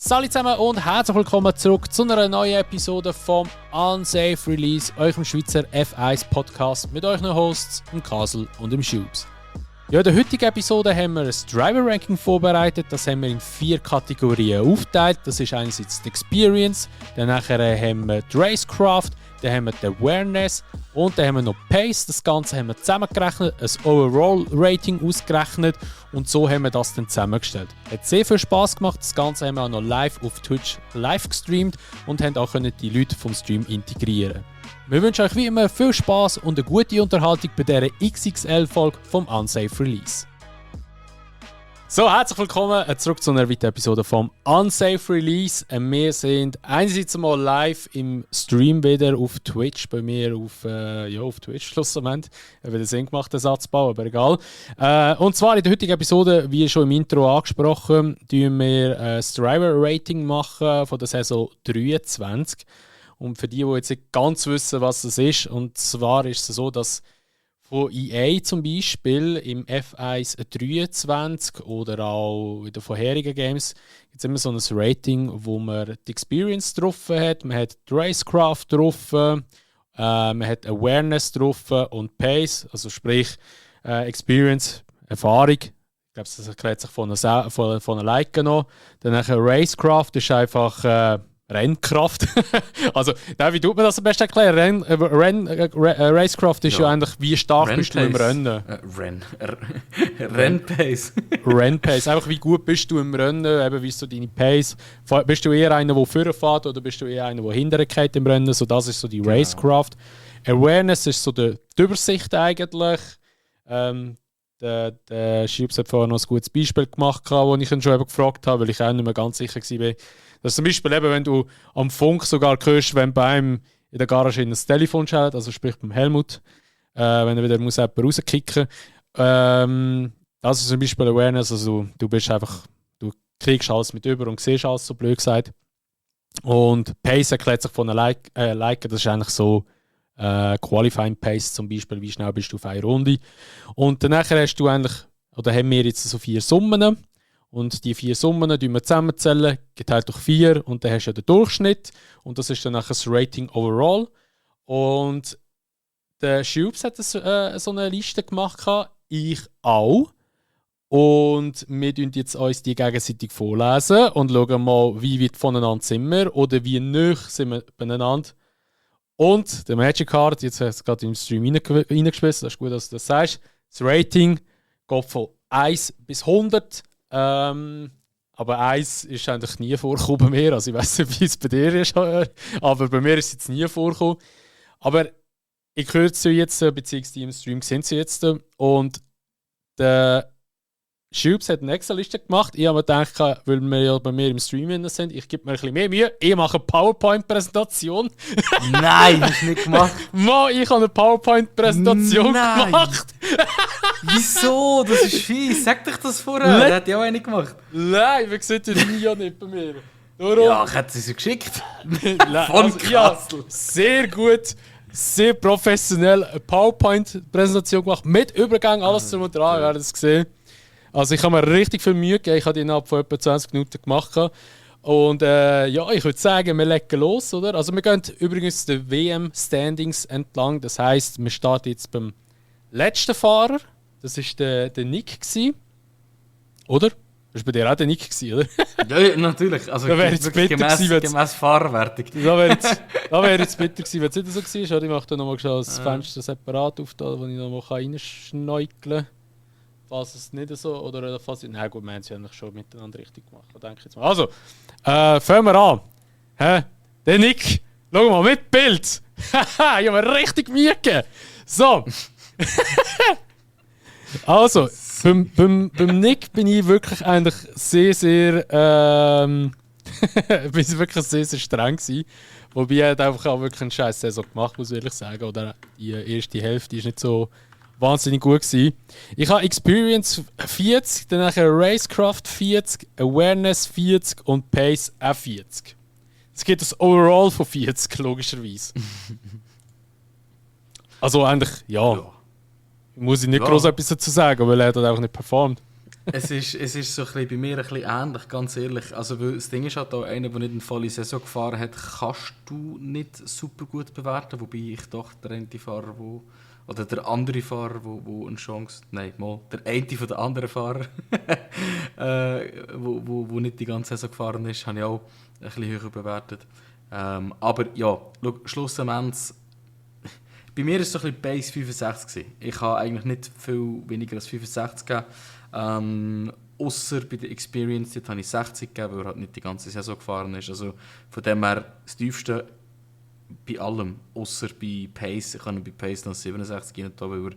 Salut zusammen und herzlich willkommen zurück zu einer neuen Episode vom Unsafe Release, eurem Schweizer F1 Podcast mit euren Hosts, dem Kasel und dem Schubs. Ja, in der heutigen Episode haben wir ein Driver Ranking vorbereitet. Das haben wir in 4 Kategorien aufgeteilt. Das ist einerseits die Experience, dann nachher haben wir die Racecraft, dann haben wir die Awareness und dann haben wir noch Pace. Das Ganze haben wir zusammengerechnet, ein Overall Rating ausgerechnet und so haben wir das dann zusammengestellt. Hat sehr viel Spass gemacht. Das Ganze haben wir auch noch live auf Twitch live gestreamt und haben auch die Leute vom Stream integrieren. Wir wünschen euch wie immer viel Spass und eine gute Unterhaltung bei dieser XXL-Folge vom Unsafe Release. So, herzlich willkommen zurück zu einer weiteren Episode vom Unsafe Release. Wir sind einerseits mal live im Stream wieder auf Twitch, bei mir auf Twitch schlussendlich. Ich habe den Sinn gemacht, den Satzbau, aber egal. Und zwar in der heutigen Episode, wie schon im Intro angesprochen, machen wir das Driver-Rating machen von der Saison 23. Und für die jetzt nicht ganz wissen, was das ist, und zwar ist es so, dass von EA zum Beispiel im F1 23 oder auch in den vorherigen Games gibt es immer so ein Rating, wo man die Experience drauf hat, man hat die Racecraft drauf, man hat Awareness drauf und Pace, also sprich Experience, Erfahrung. Ich glaube, das erklärt sich von alleine noch. Dann nachher Racecraft ist einfach Rennkraft. Also, wie tut man das am besten erklären? Racecraft ist ja eigentlich, wie stark bist du im Rennen? Rennpace. Rennpace. Einfach, wie gut bist du im Rennen, eben wie ist so deine Pace. Bist du eher einer, der vorne fährt, oder bist du eher einer, der hinterher geht im Rennen? So, das ist so die Racecraft. Awareness ist so die Übersicht eigentlich. Der Schubs hat vorhin noch ein gutes Beispiel gemacht, das ich ihn schon eben gefragt habe, weil ich auch nicht mehr ganz sicher war. Das zum Beispiel eben, wenn du am Funk sogar hörst, wenn bei einem in der Garage in das Telefon schaut, also sprich beim Helmut, wenn er wieder muss jemand rauskicken. Das ist zum Beispiel Awareness, also du bist einfach, du kriegst alles mit über und siehst alles, so blöd gesagt. Und Pace erklärt sich von einer das ist eigentlich so Qualifying Pace zum Beispiel, wie schnell bist du auf eine Runde. Und danach hast du eigentlich, oder haben wir jetzt so 4 Summen. Und die 4 Summen wir zusammenzählen, geteilt durch 4 und dann hast du ja den Durchschnitt. Und das ist dann nachher das Rating Overall. Und der Schubs hat so eine Liste gemacht, ich auch. Und wir tun jetzt uns die gegenseitig vorlesen und schauen mal, wie weit voneinander sind wir oder wie nah sind wir beieinander. Und der Magic Card, jetzt hast du es gerade im Stream reingeschmissen, das ist gut, dass du das sagst. Das Rating geht von 1 bis 100. Aber 1 ist eigentlich nie vorgekommen bei mir. Also ich weiß nicht, wie es bei dir ist, aber bei mir ist es jetzt nie vorgekommen. Aber ich höre sie jetzt, beziehungsweise im Stream sind sie jetzt. Und der Schubs hat eine Excel-Liste gemacht. Ich habe mir gedacht, weil wir ja bei mir im Stream sind, ich gebe mir ein bisschen mehr Mühe. Ich mache eine PowerPoint-Präsentation. Nein, hast du nicht gemacht. Mann, ich habe eine PowerPoint-Präsentation gemacht. Wieso? Das ist fies. Sag doch das vorher. Der hat ja auch eine gemacht. Nein, wir sehen den ja nicht bei mir. Darum, ja, ich hätte sie geschickt. Von Kassel. Ja, sehr gut, sehr professionell eine PowerPoint-Präsentation gemacht. Mit Übergang, alles drum und dran, ihr werdet es sehen. Also ich habe mir richtig viel Mühe gegeben. Ich habe die innerhalb von etwa 20 Minuten gemacht. Und ich würde sagen, wir legen los, oder? Also wir gehen übrigens den WM-Standings entlang. Das heisst, wir starten jetzt beim letzten Fahrer. Das war der Nick. Oder? Das war bei dir auch der Nick, oder? Ja, natürlich. Also da wäre jetzt bitter gemäss Fahrerwertung. Da wäre jetzt bitter gewesen, wenn es nicht so gewesen wäre. Ich mache da nochmal das Fenster separat auf, wo ich noch reinschneukeln kann. Falls es nicht so, oder falls... Nein gut, wir haben es ja eigentlich schon miteinander richtig gemacht. Denke ich jetzt mal. Also, fangen wir an. Der Nick, schau mal, mit Bild. Haha, ich habe mir richtig Mühe gegeben. So. Also, beim Nick bin ich wirklich eigentlich sehr bin wirklich sehr streng gewesen. Wobei er hat einfach auch wirklich einen scheiß Saison gemacht, muss ich ehrlich sagen. Oder die erste Hälfte ist nicht so wahnsinnig gut gewesen. Ich habe Experience 40, dann nachher Racecraft 40, Awareness 40 und Pace auch 40. Es gibt das Overall von 40, logischerweise. Also eigentlich, ja. Muss ich nicht groß etwas dazu sagen, weil er hat auch nicht performt. Es ist so ein bisschen, bei mir ein bisschen ähnlich, ganz ehrlich. Also, weil das Ding ist halt auch, einer, der nicht eine volle Saison gefahren hat, kannst du nicht super gut bewerten. Wobei ich doch der eine Fahrer, oder der andere Fahrer, wo eine Chance... Nein, mal, der eine von den anderen Fahrer, wo nicht die ganze Saison gefahren ist, habe ich auch ein bisschen höher bewertet. Aber ja, schlussendlich, bei mir war es so ein bisschen Base 65 gewesen. Ich habe eigentlich nicht viel weniger als 65 gegeben. Ausser bei der Experience, dort habe ich 60 gegeben, weil er halt nicht die ganze Saison gefahren ist. Also von dem her das tiefste bei allem, ausser bei Pace. Ich habe bei Pace noch 67 rein, weil er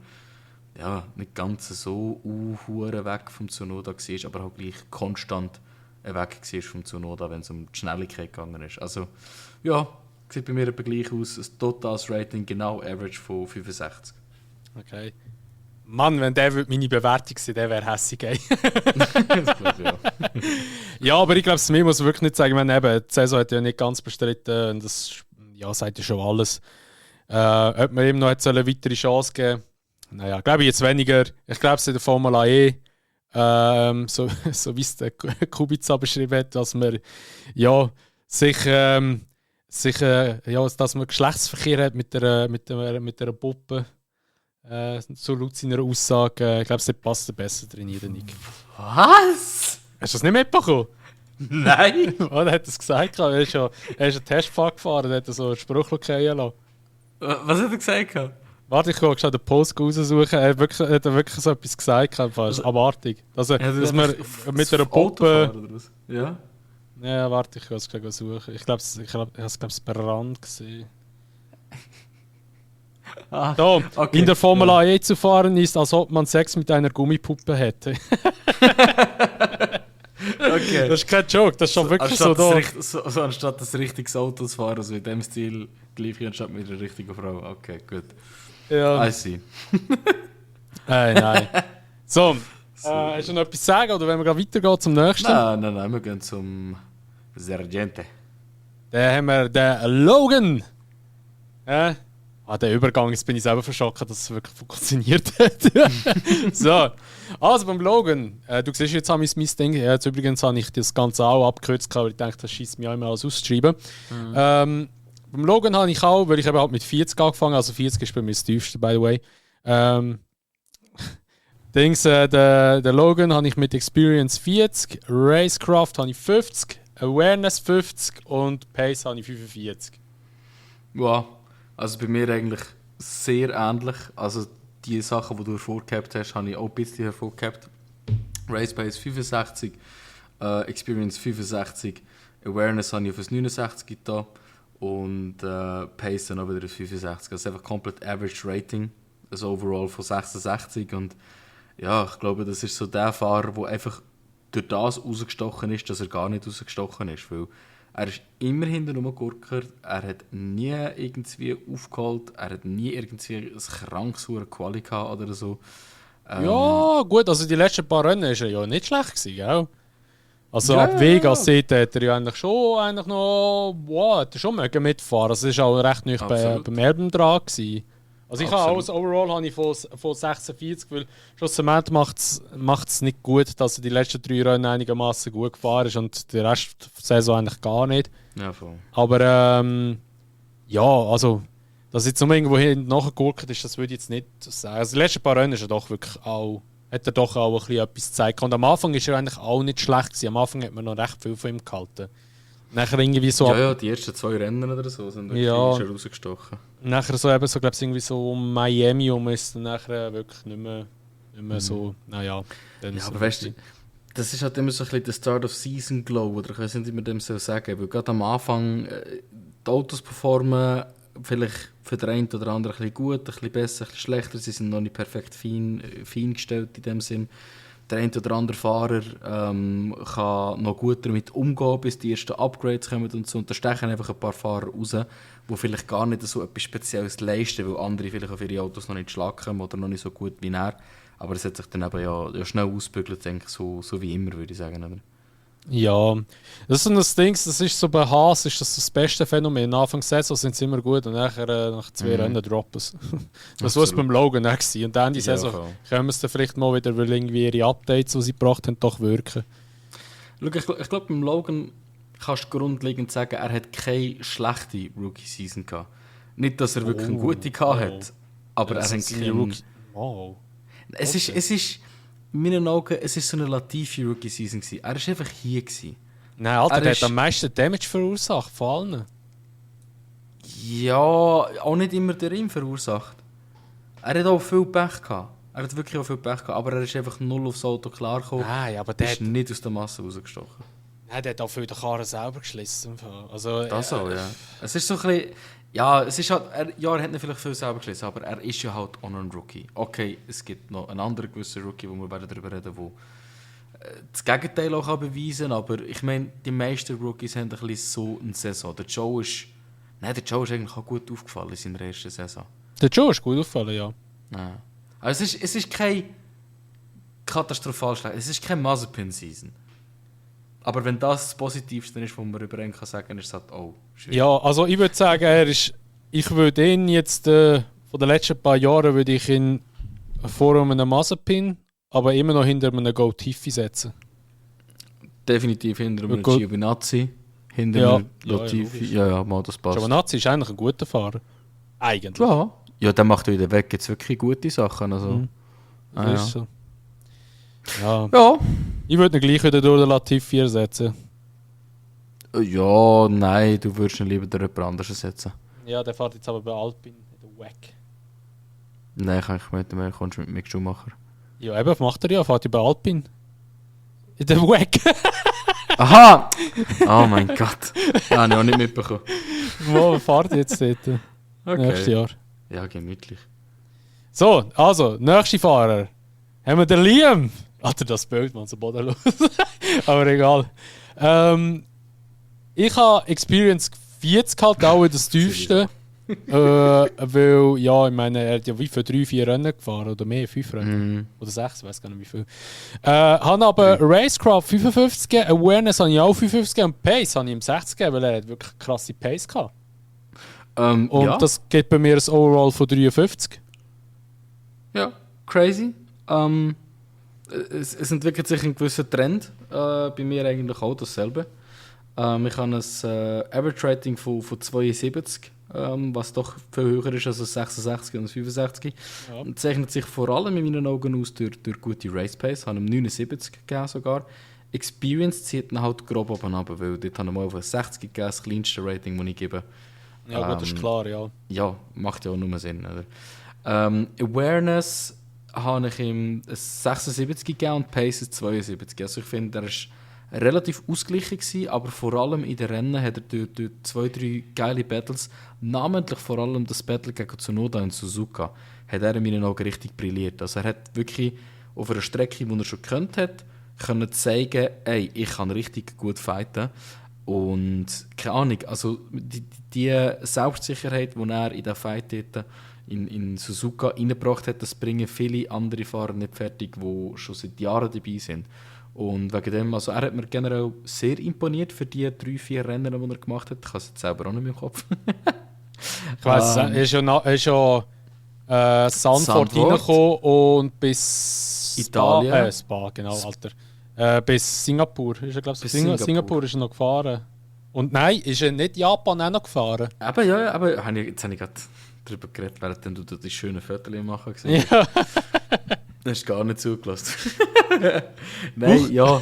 ja, nicht ganz so weg vom Tsunoda war, aber auch gleich konstant weg war vom Tsunoda, wenn es um die Schnelligkeit gegangen ist. Also ja, sieht bei mir etwa gleich aus. Ein totales Rating, genau Average von 65. Okay. Mann, wenn der meine Bewertung sei, der wäre hässig, ey. Das glaube ich, ja. Ja, aber ich glaube, mir muss wirklich nicht sagen, wenn eben, die Saison hat ja nicht ganz bestritten und das ja, sagt ja schon alles. Ob man ihm noch eine weitere Chance geben soll, naja, glaube ich jetzt weniger. Ich glaube es in der Formula E, so wie es der Kubica beschrieben hat, dass man ja, sich ja, dass man Geschlechtsverkehr hat mit einer Puppe. So laut seiner Aussage, ich glaube, es passt besser drin, der Nick. Was? Hast du das nicht mitbekommen? Nein! Oh, er hat das gesagt, er ist einen Testfahrt gefahren, er hat so einen Spruch fallen lassen. Was hat er gesagt? Warte, ich kann schon den Post raussuchen. Er hat wirklich so etwas gesagt, fast abartig. Also, dass man mit einer Puppe... Ja? Ja, warte, ich kann es gleich suchen. Ich habe es per Rand gesehen. So, okay. In der Formel E zu fahren ist, als ob man Sex mit einer Gummipuppe hätte. Okay. Das ist kein Joke, das ist schon wirklich so da. So anstatt das richtiges Auto zu fahren, also in dem Stil gleich anstatt mit einer richtigen Frau. Okay, gut. Ja. I see. Nein. So, hast du noch etwas zu sagen oder wenn wir gerade weitergehen zum nächsten? Nein, wir gehen zum Sergente. Dann haben wir den Logan. Der Übergang, jetzt bin ich selber verschockt, dass es wirklich funktioniert hat. So, also beim Logan, du siehst jetzt mein Ding. Ja, jetzt übrigens habe ich das Ganze auch abgekürzt, weil ich denke, das schießt mich auch immer alles auszuschreiben. Beim Logan habe ich auch, weil ich eben halt mit 40 angefangen habe, also 40 ist bei mir das tiefste, by the way. Der Logan habe ich mit Experience 40, Racecraft habe ich 50, Awareness 50 und Pace habe ich 45. Ja. Also bei mir eigentlich sehr ähnlich. Also die Sachen, die du hervorgehabt hast, habe ich auch ein bisschen hervorgehabt. Race Pace 65, Experience 65, Awareness habe ich auf das 69 getan und Pace dann auch wieder auf 65. Also einfach komplett Average Rating, also overall von 66. Und ja, ich glaube, das ist so der Fahrer, der einfach durch das rausgestochen ist, dass er gar nicht rausgestochen ist. Weil er ist immer hinten rumgegurkt, er hat nie irgendwie aufgeholt, er hat nie irgendwie ein krankes Quali gehabt oder so. Ja, gut, also die letzten paar Rennen war er ja nicht schlecht gewesen, gell? Also ab Vegas sieht hat er ja eigentlich noch, hat er schon mitfahren. Also es war auch recht nicht beim Erben dran gewesen. Also ich habe alles overall habe ich von 46, weil schlussendlich macht es nicht gut, dass er die letzten 3 Rennen einigermaßen gut gefahren ist und der Rest der Saison eigentlich gar nicht. Ja, voll. Aber ja, also dass jetzt nur irgendwo hinten nachgeguckt ist, das würde ich jetzt nicht sagen. Also die letzten paar Rennen ist er doch wirklich auch, hat er doch auch ein bisschen etwas gezeigt. Und am Anfang war er eigentlich auch nicht schlecht gewesen. Am Anfang hat man noch recht viel von ihm gehalten. Nachher irgendwie so... Ja, die ersten 2 Rennen oder so sind wirklich schon rausgestochen. Nachher so eben so, glaube ich, irgendwie so um Miami ist dann nachher wirklich nicht mehr so, naja. Ja, aber weißt du, das ist halt immer so ein bisschen der Start of Season Glow, oder ich weiß nicht, wie man dem so sagen, weil gerade am Anfang die Autos performen vielleicht für den einen oder anderen ein bisschen gut, ein bisschen besser, ein bisschen schlechter, sie sind noch nicht perfekt fein gestellt in dem Sinn. Der eine oder andere Fahrer kann noch gut damit umgehen, bis die ersten Upgrades kommen und so. Und da stechen einfach ein paar Fahrer raus, die vielleicht gar nicht so etwas Spezielles leisten, weil andere vielleicht auf ihre Autos noch nicht schlagen oder noch nicht so gut wie er. Aber es hat sich dann eben ja schnell ausgebügelt, denke ich, so wie immer, würde ich sagen. Oder? Ja, das ist so ein Ding, das ist so bei Haas, ist das beste Phänomen. Anfang der Saison sind sie immer gut und nachher, nach 2 Rennen droppen sie. Das war es beim Logan auch gewesen. Und dann die Saison können sie dann vielleicht mal wieder, weil irgendwie ihre Updates, die sie gebracht haben, doch wirken. Schau, ich glaube, beim Logan kannst du grundlegend sagen, er hat keine schlechte Rookie-Season gehabt. Nicht, dass er wirklich eine gute gehabt hat, aber Ja, er hat keine Rookie. Wow. Es ist, in meinen Augen, es ist so eine latife Rookie-Season gewesen. Er war einfach hier gewesen. Nein, Alter, Er der ist- hat am meisten Damage verursacht, von allen. Ja, auch nicht immer der ihm verursacht. Er hat auch viel Pech gehabt. Er hat wirklich auch viel Pech gehabt, aber er ist einfach null aufs Auto klar gekommen. Nein, aber Er der ist nicht aus der Masse rausgestochen. hat auch viel den Karren selber geschlissen. Also, Das auch, ja. Es ist so ein bisschen... Ja, es ist halt... Er hat nicht vielleicht viel selber gelesen, aber er ist ja halt auch noch ein Rookie. Okay, es gibt noch einen anderen gewissen Rookie, wo wir darüber reden, der das Gegenteil auch kann beweisen kann, aber ich meine, die meisten Rookies haben ein bisschen so eine Saison. Der Joe ist eigentlich auch gut aufgefallen in seiner ersten Saison. Der Joe ist gut aufgefallen, ja. Ja. Also es ist kein katastrophal schlecht, es ist keine Mazepin-Season. Aber wenn das Positivste ist, was man über ihn kann sagen kann, ist es halt auch schwierig. Ja, also ich würde sagen, ich würde ihn jetzt von den letzten paar Jahren würde ich ihn vor einem Mazepin, aber immer noch hinter einem Go Tiffy setzen. Definitiv hinter einem gut. Giovinazzi, hinter Ja, einem ja, Latifi. logisch. Ja, mal das passt. Giovanazzi ist eigentlich ein guter Fahrer. Eigentlich. Ja. Ja, der macht wieder weg jetzt wirklich gute Sachen. Also. Das ist so. Ja. Ja. Ich würde ihn gleich wieder durch den Latifi ersetzen. Ja, nein, du würdest ihn lieber durch jemand anderes ersetzen. Ja, der fährt jetzt aber bei Alpine in der Wack. Nein, kann ich mit dem kommst du mit Mick Schumacher. Ja, eben, macht er ja, fährt ja bei Alpine. In der Wack. Aha! Oh mein Gott. Ja, habe ich auch nicht mitbekommen. Wo fährt er jetzt dort? Nächstes Jahr. Ja, gemütlich. So, also, nächster Fahrer. Haben wir den Liam. Alter, das Bild, man, so bodenlos. Aber egal. Ich habe Experience 40 halt auch in das tiefste. Weil, ja, ich meine, er hat ja wie für 3-4 Rennen gefahren. Oder mehr, 5 Rennen. Oder 6, ich weiß gar nicht wie viel. Habe aber Racecraft 55 gegeben, Awareness habe ich auch 55 gegeben und Pace habe ich ihm 60 gegeben, weil er hat wirklich eine krasse Pace gehabt. Und ja. das geht bei mir ein Overall von 53. Ja, crazy. Es entwickelt sich ein gewisser Trend. Bei mir eigentlich auch dasselbe. Ich habe ein Average Rating von 72, was doch viel höher ist als 66 und 65. Ja. Und zeichnet sich vor allem in meinen Augen aus durch gute Race Pace. Ich habe ihm 79 gegeben sogar. Experience zieht ihn halt grob oben runter, weil dort habe ich mal auf 60 gegeben, das kleinste Rating, das ich gebe. Ja, gut, das ist klar, ja. Ja, macht ja auch nur Sinn. Oder? Awareness habe ich ihm 76 gegeben und Pace ist 72. Also ich finde, er ist relativ ausgeglichen gewesen, aber vor allem in den Rennen hat er durch 2-3 geile Battles, namentlich vor allem das Battle gegen Tsunoda in Suzuka, hat er in meinen Augen richtig brilliert. Also er hat wirklich auf einer Strecke, die er schon gekannt hat, können zeigen, ey, ich kann richtig gut fighten. Und keine Ahnung, also die Selbstsicherheit, die er in den Fight dort in Suzuka reingebracht hat, das bringen viele andere Fahrer nicht fertig, die schon seit Jahren dabei sind. Und wegen dem, also er hat mir generell sehr imponiert für die 3-4 Rennen, die er gemacht hat. Ich habe es jetzt selber auch nicht mehr im Kopf. Ich weiss, er ist ja Zandvoort reingekommen und bis Italien. Spa, genau, Alter. Bis Singapur ist er, glaube ich. Singapur ist er noch gefahren. Und nein, ist er nicht Japan auch noch gefahren? Eben, ja, aber jetzt habe ich gerade darüber geredet, während du die schönen Fotos machen gesehen. Ja. Du hast gar nicht zugelassen. Nein, ja,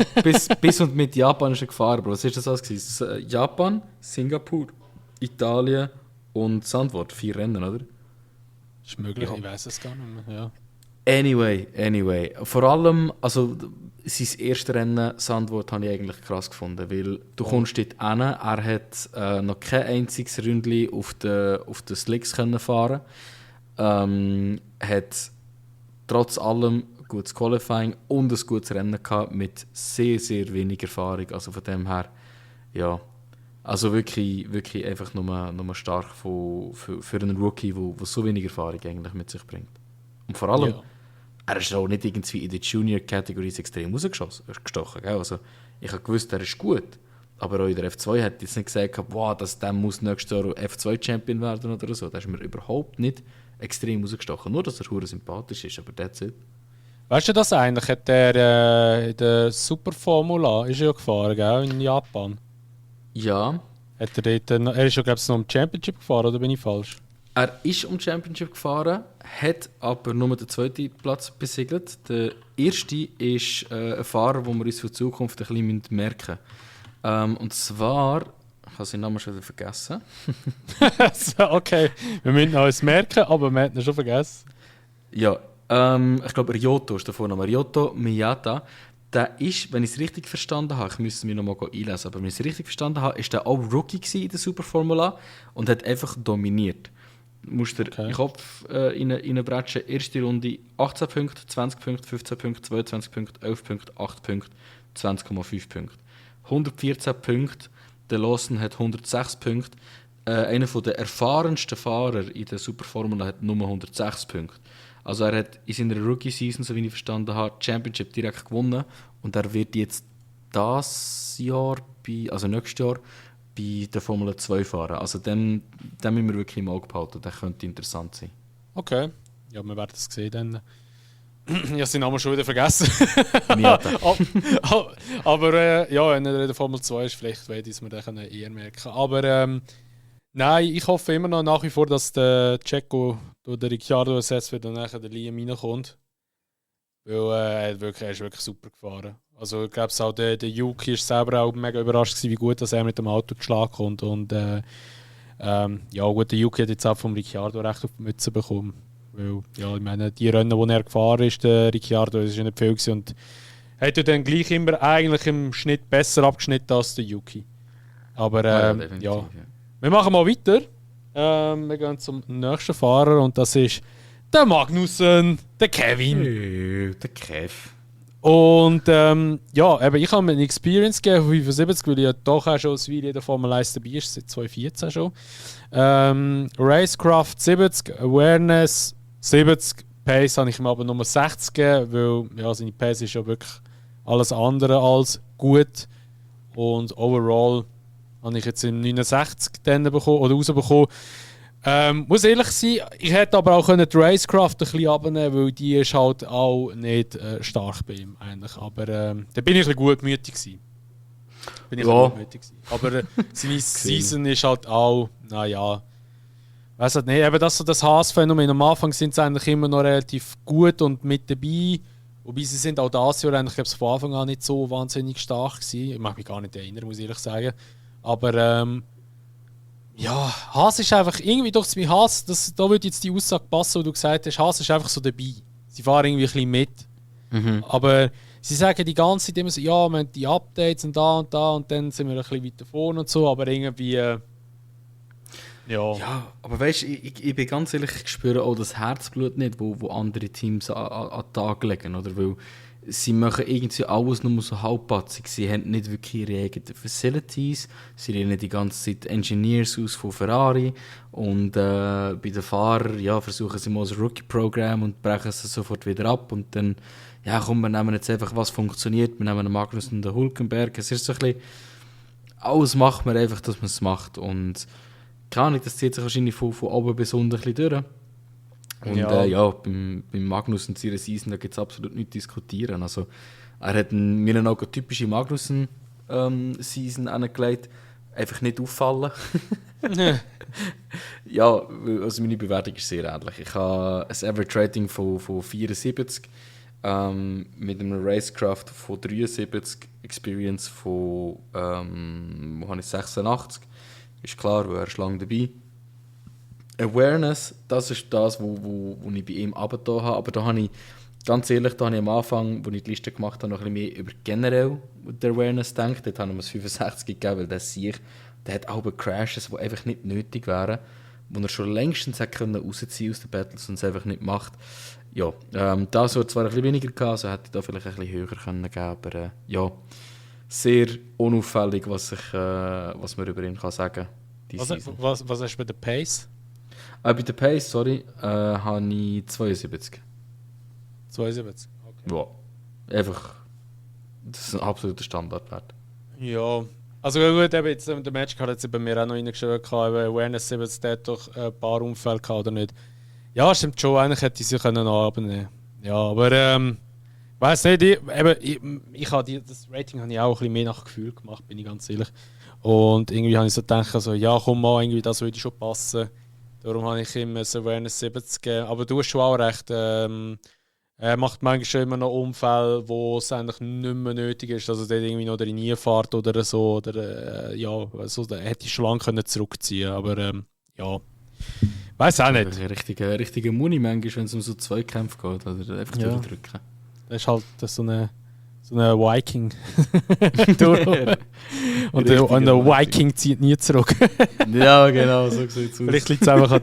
bis und mit Japan ist er gefahren, Bro. Was war das alles? Japan, Singapur, Italien und Zandvoort. 4 Rennen, oder? Ist möglich, Ja. ich weiß es gar nicht mehr. Ja. Anyway. Vor allem, also sein erstes Rennen, Zandvoort, habe ich eigentlich krass gefunden, weil du kommst dort hin, er hat noch kein einziges Ründchen auf den Slicks können fahren, hat trotz allem gutes Qualifying und ein gutes Rennen gehabt mit sehr, sehr wenig Erfahrung, also von dem her, ja, also wirklich einfach nur stark für einen Rookie, der so wenig Erfahrung eigentlich mit sich bringt. Und vor allem, Ja. er ist auch nicht irgendwie in der Junior-Kategorie extrem rausgestochen. Gell? Also, Ich habe gewusst, er ist gut. Aber auch in der F2 hätte ich jetzt nicht gesagt, wow, der muss nächstes Jahr F2-Champion werden oder so. Da ist mir überhaupt nicht extrem rausgestochen. Nur, dass er hure sympathisch ist, aber that's it. Weißt du das eigentlich? Hat er in der Superformula ist er ja gefahren, gell? In Japan? Ja. Hat er dort, er ist ja, glaube ich, noch um Championship gefahren, oder bin ich falsch? Er ist um Championship gefahren, hat aber nur den zweiten Platz besiegelt. Der erste ist ein Fahrer, den wir uns für die Zukunft ein bisschen merken müssen. Und zwar, ich habe seinen Namen schon wieder vergessen. Okay, wir müssen noch eins merken, aber wir haben ihn schon vergessen. Ja, ich glaube Ryoto ist der Vorname. Ryoto Miyata. Der ist, wenn ich es richtig verstanden habe, ich müsste mich noch mal einlesen, aber wenn ich es richtig verstanden habe, ist der auch Rookie in der Superformula und hat einfach dominiert. Du musst dir den Kopf reinbretschen. Erste Runde 18 Punkte, 20 Punkte, 15 Punkte, 22 Punkte, 11 Punkte, 8 Punkte, 20,5 Punkte. 114 Punkte, der Lawson hat 106 Punkte. Einer der erfahrensten Fahrer in der Superformula hat nur 106 Punkte. Also er hat in seiner Rookie-Season, so wie ich verstanden habe, die Championship direkt gewonnen und er wird jetzt nächstes Jahr bei der Formel 2 fahren. Also den müssen wir wirklich im Auge behalten, der könnte interessant sein. Okay, ja, wir werden es sehen dann. Ich habe seinen Namen schon wieder vergessen. Aber ja, wenn er in der Formel 2 ist, vielleicht werde ich es mir dann eher merken. Aber nein, ich hoffe immer noch nach wie vor, dass der Checo durch den Ricciardo ersetzt wird und nachher der Liam reinkommt. Weil er ist wirklich super gefahren. Also ich glaube auch der Yuki ist selber auch mega überrascht gewesen, wie gut dass er mit dem Auto geschlagen kommt. Und ja gut, der Yuki hat jetzt auch vom Ricciardo recht auf die Mütze bekommen. Weil, ja, ich meine, die Rennen, die er gefahren ist, der Ricciardo, das ist ja nicht viel gewesen. Und hat er dann gleich immer eigentlich im Schnitt besser abgeschnitten als der Yuki. Aber ja. Wir machen mal weiter. Wir gehen zum nächsten Fahrer und das ist der Magnussen, der Kevin. Der Kev. Und ja, eben, ich habe mir eine Experience gegeben von 75, weil ich ja doch auch schon als Weile in der Formel 1 dabei ist, seit 2014 schon. Racecraft 70, Awareness 70, Pace habe ich ihm aber Nummer 60 gegeben, weil ja, seine Pace ist ja wirklich alles andere als gut. Und overall habe ich jetzt im 69 dann bekommen, oder rausbekommen. Muss ehrlich sein, ich hätte aber auch die Racecraft ein bisschen abnehmen, weil die ist halt auch nicht stark bei ihm eigentlich. Aber da bin ich ein bisschen gutmütig gewesen. Aber seine Season ist halt auch, naja, weiss halt nicht, eben das Haas-Phänomen. Am Anfang sind sie eigentlich immer noch relativ gut und mit dabei. Wobei sie sind auch das Jahr eigentlich, glaube ich, von Anfang an nicht so wahnsinnig stark gewesen. Ich mag mich gar nicht erinnern, muss ich ehrlich sagen. Aber ja, Haas ist einfach irgendwie durch mein Haas, da würde jetzt die Aussage passen, wo du gesagt hast, Haas ist einfach so dabei. Sie fahren irgendwie ein bisschen mit. Mhm. Aber sie sagen die ganze Zeit immer so, ja, wir haben die Updates und da und dann sind wir ein bisschen weiter vorne und so, aber irgendwie ja, aber weißt du, ich bin ganz ehrlich, ich spüre auch das Herzblut nicht, wo andere Teams an den Tag legen, oder? Weil sie machen irgendwie alles nur so halbpatzig. Sie haben nicht wirklich ihre eigenen Facilities. Sie lernen die ganze Zeit Engineers aus von Ferrari. Und bei den Fahrern versuchen sie mal das Rookie-Programm und brechen es sofort wieder ab. Und dann, ja komm, wir nehmen jetzt einfach, was funktioniert. Wir nehmen den Magnus und den Hülkenberg. Es ist so ein bisschen, alles macht man einfach, dass man es macht. Und keine Ahnung, das zieht sich wahrscheinlich von oben bis unten ein bisschen durch. Und beim Magnussen und seiner Season, da gibt es absolut nichts zu diskutieren. Also, er hat mir auch eine typische Magnussen-Season angelegt. Einfach nicht auffallen. Ja, also meine Bewertung ist sehr ähnlich. Ich habe ein Average Rating von 74, mit einem Racecraft von 73, Experience von 86. Ist klar, weil er ist lange dabei. Awareness, das ist das, wo ich bei ihm runtergetan habe. Aber da habe ich, ganz ehrlich, am Anfang, als ich die Liste gemacht habe, noch ein bisschen mehr über generell die Awareness gedacht. Dort habe ich mir 65 gegeben, weil der hat auch Crashes, die einfach nicht nötig wären, wo er schon längstens hätte rausziehen aus den Battles und es einfach nicht macht. Ja, das hat zwar ein bisschen weniger gehabt, also hätte ich da vielleicht ein bisschen höher können geben, aber ja, sehr unauffällig, was man über ihn kann sagen kann. Was hast du bei der Pace? Bei der Pace, habe ich 72. 72, okay. Ja, einfach das ist ein absoluter Standardwert. Ja, also gut, eben jetzt, der Match hat jetzt bei mir auch noch reingeschrieben, Awareness 70, der hat doch ein paar Unfälle gehabt, oder nicht? Ja, stimmt schon, eigentlich hätte ich sie können abnehmen. Ja, aber weiß nicht, ich habe das Rating habe ich auch ein bisschen mehr nach Gefühl gemacht, bin ich ganz ehrlich. Und irgendwie habe ich so gedacht, also, ja komm mal, irgendwie das würde schon passen. Darum habe ich ihm ein Awareness 70 gegeben. Aber du hast schon auch recht, er macht manchmal schon immer noch Unfälle, wo es eigentlich nicht mehr nötig ist. Also der irgendwie noch in fährt oder so. Oder ja, also, der hätte ich schon lange können zurückziehen können. Aber ja, weiß auch nicht. Richtige Muni manchmal, wenn es um so Zweikämpfe geht. Oder einfach durchdrücken. Das ist halt so eine Viking. Und der Viking zieht nie zurück. Ja, genau, so sieht es aus. Vielleicht liegt es einfach an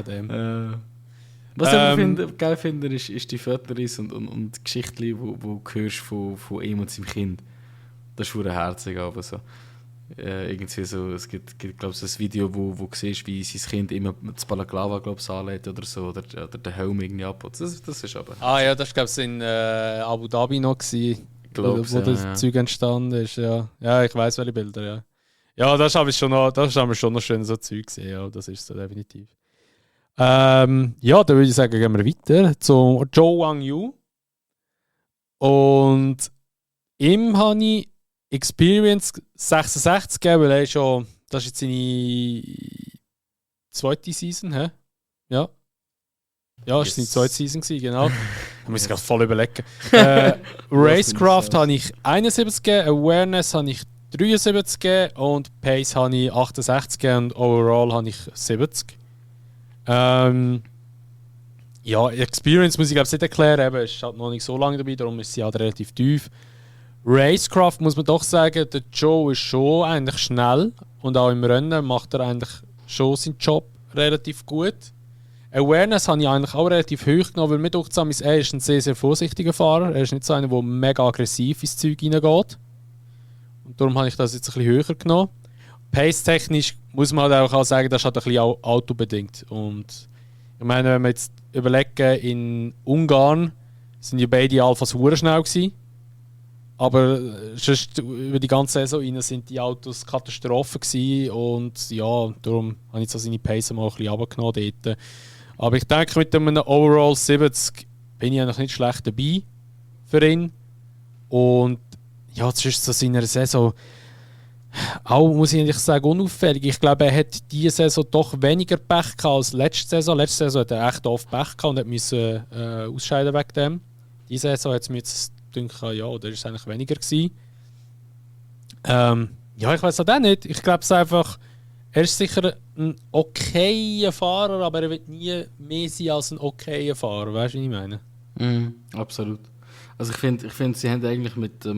dem. Was ich geil finde, ist die Fotos und Geschichten, die du hörst von ihm und seinem Kind. Das ist verdammt herzig, aber so. Irgendwie so, es gibt glaube ich, ein Video, wo du siehst, wie sein Kind immer das Balaklava anlegt oder so, oder den Helm irgendwie abputzt. Das ist aber... Ah ja, das war glaube ich in Abu Dhabi noch, wo das Zeug entstanden ist. Ja, ich weiss welche Bilder, ja. Ja, das haben wir schon noch schön so Zeug gesehen, ja, das ist so definitiv. Ja, dann würde ich sagen, gehen wir weiter zu Zhou Wang-Yu. Und ihm habe ich Experience 66 gegeben, weil das ist jetzt seine zweite Season, hä? Ja. Ja, das war seine zweite Season, genau. Da muss ich gerade voll überlegen. Racecraft habe ich 71 gegeben, Awareness habe ich 73 gegeben und Pace habe ich 68 gegeben und Overall habe ich 70. Ja, Experience muss ich glaube nicht erklären, eben, ist halt noch nicht so lange dabei, darum ist sie halt relativ tief. Racecraft muss man doch sagen, der Joe ist schon eigentlich schnell und auch im Rennen macht er eigentlich schon seinen Job relativ gut. Awareness habe ich eigentlich auch relativ hoch genommen, weil mir denkt, er ist ein sehr, sehr vorsichtiger Fahrer. Er ist nicht so einer, der mega aggressiv ins Zeug reingeht. Und darum habe ich das jetzt ein bisschen höher genommen. Pace-technisch muss man halt auch sagen, das ist halt ein bisschen autobedingt. Und ich meine, wenn wir jetzt überlegen, in Ungarn sind ja beide Alphas hure schnell gewesen. Aber sonst über die ganze Saison rein sind die Autos Katastrophen gewesen. Und ja, darum habe ich so seine Pace mal ein bisschen runtergenommen dort. Aber ich denke, mit einem Overall 70 bin ich eigentlich nicht schlecht dabei für ihn. Und ja, das ist so seiner Saison auch, muss ich eigentlich sagen, unauffällig. Ich glaube, er hat diese Saison doch weniger Pech gehabt als letzte Saison. Letzte Saison hat er echt oft Pech gehabt und musste ausscheiden wegen dem. Diese Saison hat es mir jetzt gedacht, ja, oder ist es eigentlich weniger gewesen. Ja, ich weiß auch nicht. Ich glaube es einfach, er ist sicher ein okayer Fahrer, aber er wird nie mehr sein als ein okayer Fahrer. Weißt du, wie ich meine? Absolut. Also ich finde, sie haben eigentlich mit der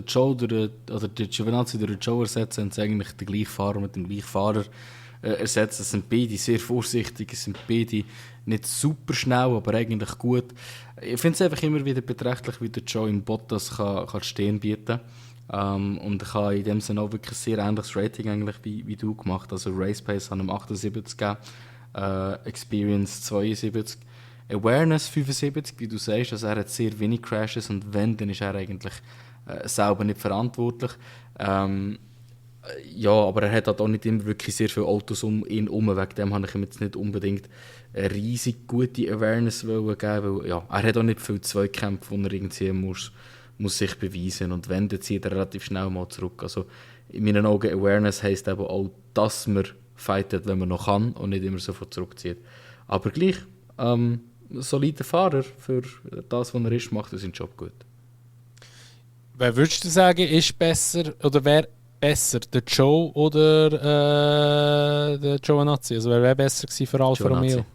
Joe oder der Giovinazzi durch den Joe ersetzt, haben sie eigentlich den gleichen Fahrer mit dem gleichen Fahrer ersetzt. Es sind beide sehr vorsichtig, es sind beide nicht super schnell, aber eigentlich gut. Ich finde es einfach immer wieder beträchtlich, wie der Joe im Bottas kann stehen bieten. Und ich habe in dem Sinne auch wirklich ein sehr ähnliches Rating eigentlich wie du gemacht. Also Race Pace an einem 78 gegeben, Experience 72. Awareness 75, wie du sagst, also er hat sehr wenig Crashes und wenn, dann ist er eigentlich selber nicht verantwortlich. Ja, aber er hat halt auch nicht immer wirklich sehr viele Autos um ihn herum, wegen dem habe ich ihm jetzt nicht unbedingt eine riesig gute Awareness geben, weil ja, er hat auch nicht viele Zweikämpfe, wo er irgendwie muss sich beweisen und wenn, dann zieht er relativ schnell mal zurück. Also in meinen Augen Awareness heisst eben auch, dass man fightet, wenn man noch kann und nicht immer sofort zurückzieht. Aber gleich, solider Fahrer für das, was er ist, macht er seinen Job gut. Wer würdest du sagen, ist besser oder wer besser, der Joe oder der Giovinazzi? Also wer wäre besser gewesen für Alfa Romeo?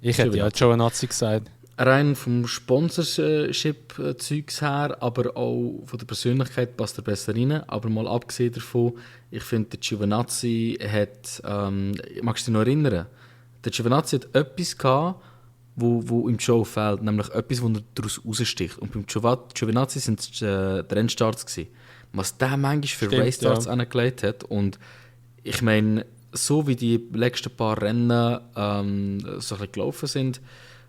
Ich hätte ja Giovinazzi gesagt. Rein vom Sponsorship-Zeugs her, aber auch von der Persönlichkeit passt er besser rein. Aber mal abgesehen davon, ich finde, der Giovinazzi hat, magst du dich noch erinnern? Der Giovinazzi hat etwas gehabt, wo im Show fehlt, nämlich etwas, wo er daraus raussticht. Und beim Giovinazzi waren es die Rennstarts gewesen. Was der manchmal für Race-Starts angelegt hat. Und ich meine, so wie die letzten paar Rennen so ein bisschen gelaufen sind,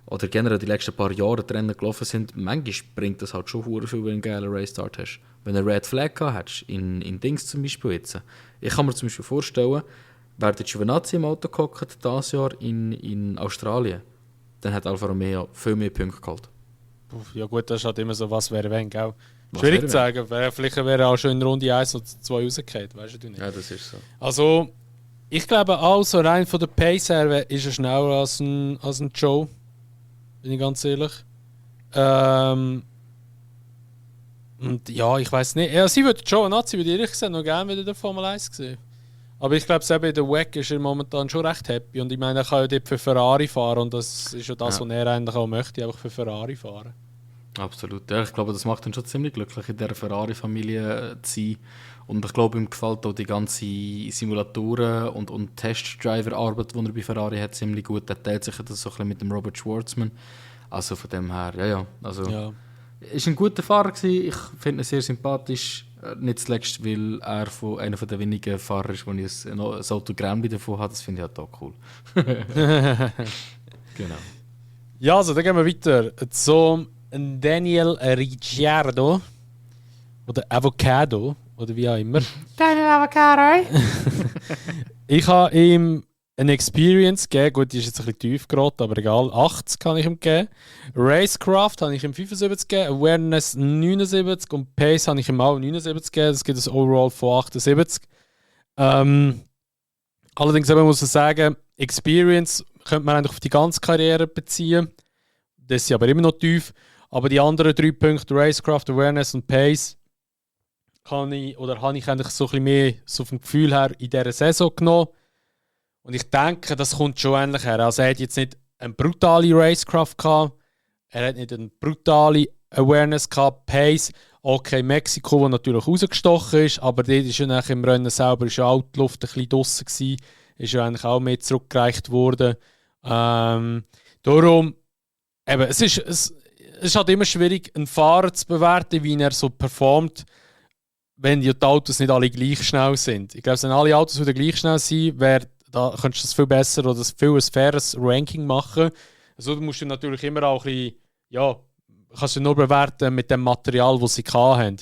oder generell die letzten paar Jahre die Rennen gelaufen sind, manchmal bringt das halt schon verdammt viel, wenn du einen geilen Race-Start hast. Wenn du eine Red Flag gehabt hättest, in Dings zum Beispiel jetzt. Ich kann mir zum Beispiel vorstellen, wäre der Giovinazzi im Auto gehockt dieses Jahr in Australien, dann hat Alfa Romeo viel mehr Punkte geholt. Ja gut, das ist halt immer so, was wäre wenn, gell? Schwierig zu sagen, vielleicht wäre er auch schon in Runde 1 oder 2 rausgefallen, weißt du nicht. Ja, das ist so. Also, ich glaube auch so rein von der Pace her ist er schneller als ein Joe, bin ich ganz ehrlich. Und ja, ich weiß nicht. Ja, sie würde Joe Nazi würde ich ehrlich gesagt noch gerne wieder in der Formel 1 sehen. Aber ich glaube, eben in der WEC ist er momentan schon recht happy. Und ich meine, er kann ja dort für Ferrari fahren. Und das ist ja das, was er eigentlich auch möchte, einfach für Ferrari fahren. Absolut. Ja, ich glaube, das macht ihn schon ziemlich glücklich, in dieser Ferrari-Familie zu sein. Und ich glaube, ihm gefällt auch die ganze Simulatoren und Test-Driver-Arbeit, die er bei Ferrari hat, ziemlich gut. Er teilt sich das so ein bisschen mit dem Robert Schwartzman. Also von dem her, ja. Also, ja. Ist ein guter Fahrer gewesen. Ich finde ihn sehr sympathisch. Nicht zuletzt, weil er einer der wenigen Fahrer ist, wo ich ein Autogramm davon habe. Das finde ich halt auch cool. Genau. Ja, also dann gehen wir weiter zum Daniel Ricciardo. Oder Avocado. Oder wie auch immer. Daniel Avocado. Ich habe ihm eine Experience gegeben. Gut, die ist jetzt ein bisschen tief geraten, aber egal. 80 kann ich ihm geben. Racecraft habe ich ihm 75 gegeben. Awareness 79. Und Pace habe ich ihm auch 79 gegeben. Das gibt ein Overall von 78. Allerdings muss man sagen, Experience könnte man eigentlich auf die ganze Karriere beziehen. Das ist aber immer noch tief. Aber die anderen 3 Punkte, Racecraft, Awareness und Pace, habe ich eigentlich so ein bisschen mehr so vom Gefühl her in dieser Saison genommen. Und ich denke, das kommt schon ähnlich her. Also er hat jetzt nicht eine brutale Racecraft gehabt, er hat nicht eine brutale Awareness gehabt, Pace. Okay, Mexiko, wo natürlich rausgestochen ist, aber dort ist ja nachher im Rennen selber ist ja auch die Luft ein bisschen draussen gewesen, ist ja eigentlich auch mehr zurückgereicht worden. Darum, eben, es ist halt immer schwierig, einen Fahrer zu bewerten, wie er so performt, wenn die Autos nicht alle gleich schnell sind. Ich glaube, wenn alle Autos wieder gleich schnell sind, da könntest du das viel besser oder ein faires Ranking machen. Also du musst du natürlich immer auch ein bisschen, ja, kannst du nur bewerten mit dem Material, das sie hatten.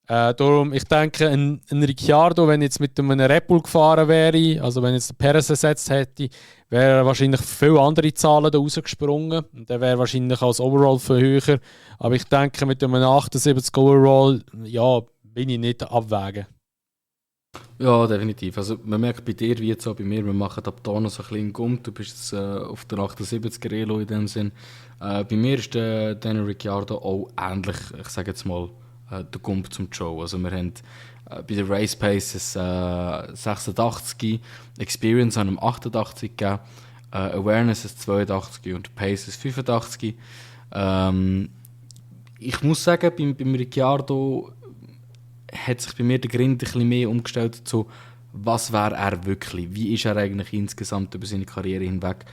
Darum, ich denke, ein Ricciardo, wenn jetzt mit einem Red Bull gefahren wäre, also wenn jetzt der Perez ersetzt hätte, wäre er wahrscheinlich viel andere Zahlen da rausgesprungen. Und der wäre wahrscheinlich als Overall viel höher. Aber ich denke, mit einem 78 Overall, ja, bin ich nicht abwägen. Ja, definitiv. Also man merkt bei dir wie jetzt auch bei mir, wir machen ab da noch so ein bisschen Gump. Du bist jetzt auf der 78er Elo in dem Sinn. Bei mir ist der Daniel Ricciardo auch ähnlich, ich sage jetzt mal, der Gump zum Joe. Also wir haben bei der Race Paces 86, Experience an einem 88 gegeben, Awareness ist 82 und Pace ist 85. Ich muss sagen, beim Ricciardo hat sich bei mir der Grind ein bisschen mehr umgestellt zu, was wäre er wirklich? Wie ist er eigentlich insgesamt über seine Karriere hinweg?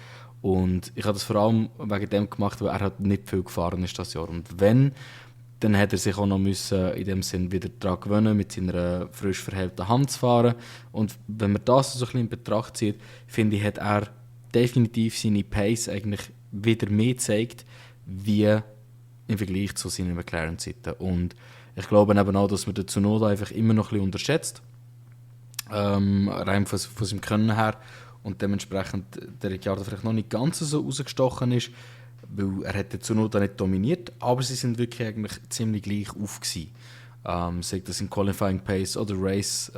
Und ich habe das vor allem wegen dem gemacht, weil er halt nicht viel gefahren ist das Jahr. Und wenn, dann hätte er sich auch noch müssen, in dem Sinn wieder daran gewöhnen, mit seiner frisch verhellten Hand zu fahren. Und wenn man das so ein bisschen in Betracht zieht, finde ich, hat er definitiv seine Pace eigentlich wieder mehr gezeigt, wie im Vergleich zu seinen McLaren-Zeiten. Und ich glaube eben auch, dass man den Tsunoda einfach immer noch ein bisschen unterschätzt. Rein von seinem Können her. Und dementsprechend der Ricciardo vielleicht noch nicht ganz so rausgestochen ist, weil er hat den Tsunoda nicht dominiert, aber sie sind wirklich eigentlich ziemlich gleich auf gewesen. Sei das im Qualifying Pace oder Race,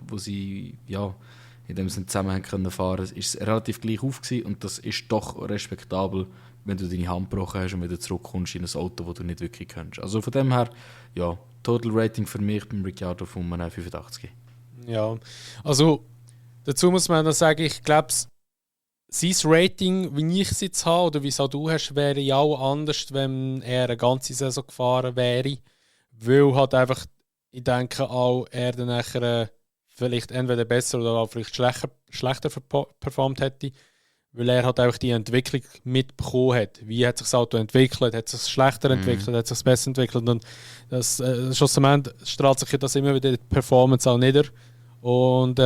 wo sie ja, in dem Sinne zusammen können fahren, ist es relativ gleich auf gewesen. Und das ist doch respektabel, wenn du deine Hand gebrochen hast und wieder zurückkommst in ein Auto, das du nicht wirklich kennst. Also von dem her, ja, Total Rating für mich beim Ricciardo von 85. Ja, also dazu muss man noch sagen, ich glaube, sein Rating, wie ich es jetzt habe oder wie es auch du hast, wäre ja auch anders, wenn er eine ganze Saison gefahren wäre. Weil halt einfach, ich denke auch, er dann nachher vielleicht entweder besser oder auch vielleicht schlechter performt hätte. Weil er halt einfach die Entwicklung mitbekommen hat. Wie hat sich das Auto entwickelt? Hat es sich schlechter entwickelt? Hat es sich besser entwickelt? Und das schlussendlich strahlt sich das immer wieder in die Performance auch nieder. Und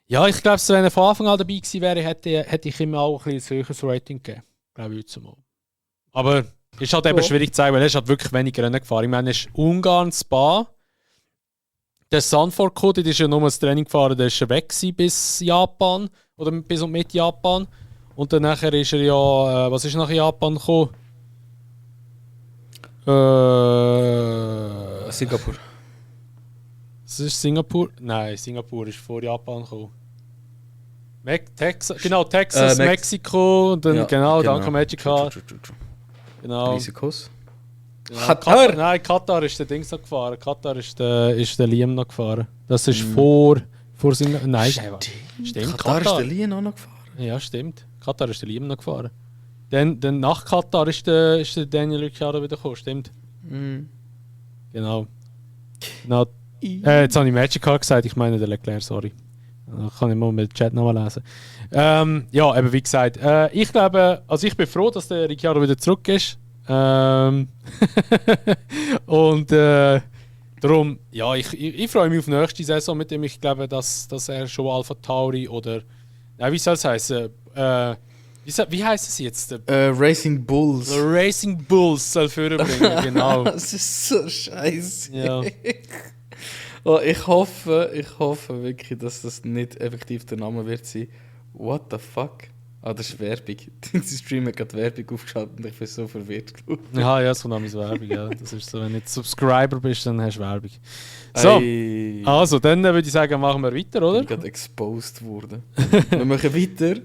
Ja, ich glaube, wenn er von Anfang an dabei gewesen wäre, hätte ich ihm auch ein bisschen höheres Rating gegeben. Glaube ich jetzt mal. Aber ist halt eben schwierig zu sagen, weil er ist halt wirklich wenig Rennen gefahren. Ich meine, er ist Ungarn, Spa. Der Sanford Code, der ist ja nur das Training gefahren, der ist ja weg bis Japan. Oder bis und mit Japan. Und dann nachher ist er ja, was ist nach Japan gekommen? Singapur. Das ist Singapur? Nein, Singapur ist vor Japan gekommen. Texas, Mexiko und dann danke Magica. Genau. Risikos. Ja, Katar ist der Dings noch gefahren. Katar ist der Liam noch gefahren. Das ist vor Singapur. Nein, stimmt. Katar ist der Liam auch noch gefahren. Ja, stimmt. Katar ist der Liam noch gefahren. Dann nach Katar ist der Daniel Ricciardo wieder gekommen, stimmt? Genau. Jetzt habe ich Magic gesagt, ich meine der Leclerc, sorry. Da kann ich mal mit dem Chat nochmal lesen. Ja, eben wie gesagt, ich glaube, also ich bin froh, dass der Ricciardo wieder zurück ist. Und darum, ja, ich freue mich auf die nächste Saison mit dem. Ich glaube, dass er schon Alpha Tauri oder, wie soll es heißen? Wie heißt es jetzt? Racing Bulls. Racing Bulls soll vorbringen, genau. Das ist so scheiße. Ja. Oh, ich hoffe wirklich, dass das nicht effektiv der Name wird sein. What the fuck? Das ist Werbung. Dein Stream hat gerade Werbung aufgeschaltet und ich bin so verwirrt. Ja, es kommt nämlich Werbung. Ja. Das ist so, wenn du nicht Subscriber bist, dann hast du Werbung. So, also, dann würde ich sagen, machen wir weiter, oder? Ich bin gerade exposed worden. Wir machen weiter.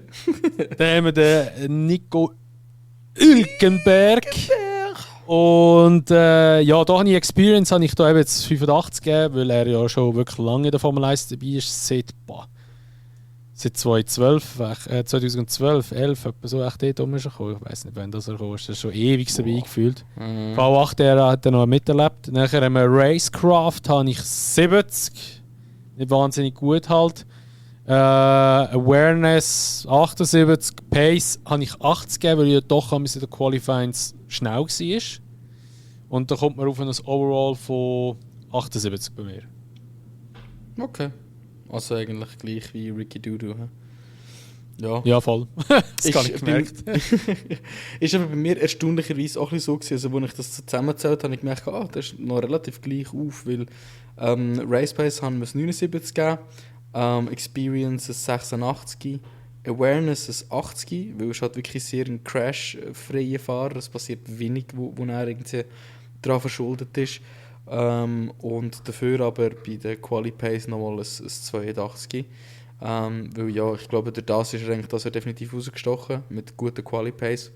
Dann haben wir den Nico Hülkenberg. Und ja, da habe ich Experience, habe ich da eben jetzt 85 gegeben, weil er ja schon wirklich lange in der Formel 1 dabei ist, seit 2012, 11, etwa so echt dort rum ist er gekommen. Ich weiß nicht, wann das er gekommen ist, das ist schon ewig dabei gefühlt. V8 hat er noch miterlebt. Nachher haben wir Racecraft, habe ich 70, nicht wahnsinnig gut halt. Awareness 78, Pace habe ich 80 gegeben, weil ich ja doch in den Qualifyings schnell war. Und da kommt man auf ein Overall von 78 bei mir. Okay. Also eigentlich gleich wie Ricky Doodoo. Ja, voll. Das habe ich gemerkt. Ist aber bei mir erstaunlicherweise auch so gewesen, also als ich das zusammengezählt habe, habe ich gemerkt, das ist noch relativ gleich auf, weil Race Pace haben wir es 79 gegeben, Experience ein 86, Awareness ein 80, weil es halt wirklich sehr ein crash-freier Fahrer, es passiert wenig, wo er irgendwie daran verschuldet ist. Und dafür aber bei der Quali-Pace nochmal ein 82. Weil ja, ich glaube, durch das ist er eigentlich definitiv rausgestochen, mit guter Quali-Pace.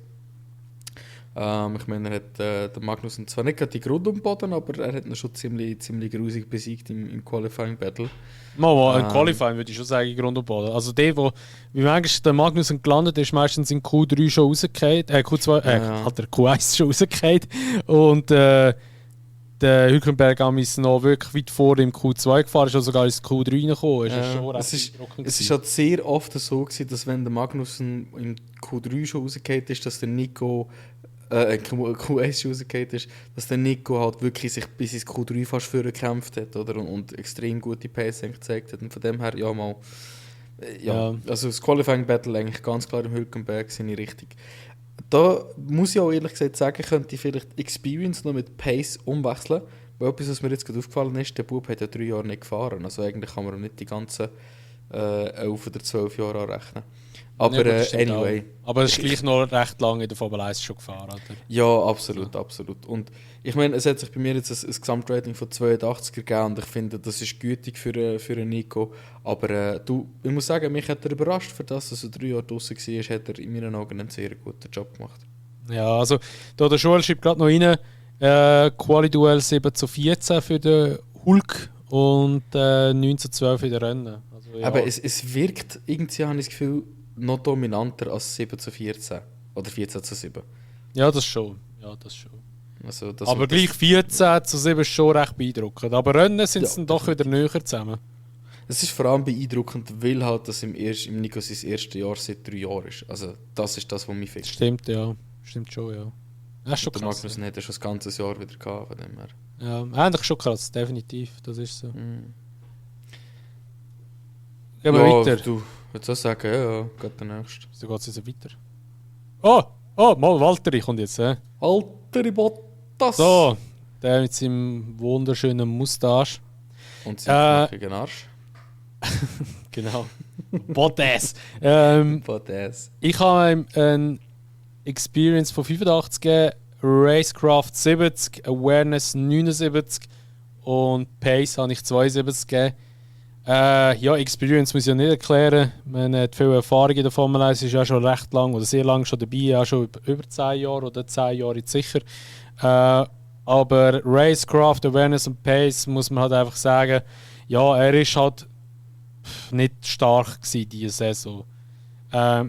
Ich meine, er hat den Magnussen zwar nicht gerade die Grund umgeboten, aber er hat ihn schon ziemlich grusig besiegt im Qualifying-Battle. Im Qualifying würde ich schon sagen, Grund umgeboten. Also der, wie manchmal der Magnussen gelandet ist, meistens in Q3 schon rausgefallen, Q2, hat der Q1 schon rausgefallen. Und der Hülkenberg ist noch wirklich weit vor im Q2 gefahren, ist also sogar ins Q3 reingekommen. Es ist halt sehr oft so gewesen, dass wenn der Magnussen im Q3 schon rausgefallen ist, dass der Nico Q1 schon rausgefallen ist, dass der Nico halt wirklich sich bis ins Q3 fast vorgekämpft hat, oder? Und extrem gute Pace gezeigt hat. Und von dem her, also das Qualifying Battle eigentlich ganz klar im Hülkenberg seine Richtung. Da muss ich auch ehrlich gesagt sagen, könnte ich vielleicht Experience noch mit Pace umwechseln. Weil etwas, was mir jetzt gerade aufgefallen ist, der Bub hat ja 3 Jahre nicht gefahren. Also eigentlich kann man nicht die ganzen 11 oder 12 Jahre anrechnen. Aber anyway. Auch. Aber es ist gleich noch recht lange in der Formel 1 schon gefahren, oder? Ja, absolut. Und ich meine, es hat sich bei mir jetzt ein Gesamtrating von 82 gegeben und ich finde, das ist gütig für einen Nico. Aber ich muss sagen, mich hat er überrascht, für das, dass er 3 Jahre draußen war, hat er in meinen Augen einen sehr guten Job gemacht. Ja, also da der Joel schreibt gerade noch rein, Quali-Duell 7:14 für den Hulk und 9:12 in den Rennen. Also, ja. Aber es wirkt, irgendwie habe ich das Gefühl, noch dominanter als 7:14 oder 14:7. Ja, das schon. Also, aber gleich 14:7 ist schon recht beeindruckend. Aber Rennen sind es dann doch wieder näher zusammen. Es ist vor allem beeindruckend, weil halt das im Nico sein erstes Jahr seit 3 Jahren ist. Also das ist das, was mich fixt. Stimmt, ja. Stimmt schon, ja. Das ist schon krass. Der Magnussen hat ja schon das ganze Jahr wieder gehabt, von dem her. Ja, eigentlich schon krass, definitiv. Das ist so. Gehen wir weiter. Du würdest auch sagen, ja, geht der nächste. So geht es jetzt weiter. Mal Valtteri kommt jetzt. Valtteri Bottas! So, der mit seinem wunderschönen Moustache. Und seinen knackigen Arsch. Genau. Bottas. Bottas. Ich habe ein Experience von 85 gegeben, Racecraft 70, Awareness 79 und Pace habe ich 72 gegeben. Experience muss ich ja nicht erklären. Man hat viel Erfahrung in der Formel 1, ist ja schon recht lang oder sehr lang schon dabei, ja schon über 10 Jahre oder 10 Jahre jetzt sicher. Aber Racecraft, Awareness und Pace muss man halt einfach sagen, ja, er ist halt nicht stark gewesen diese Saison.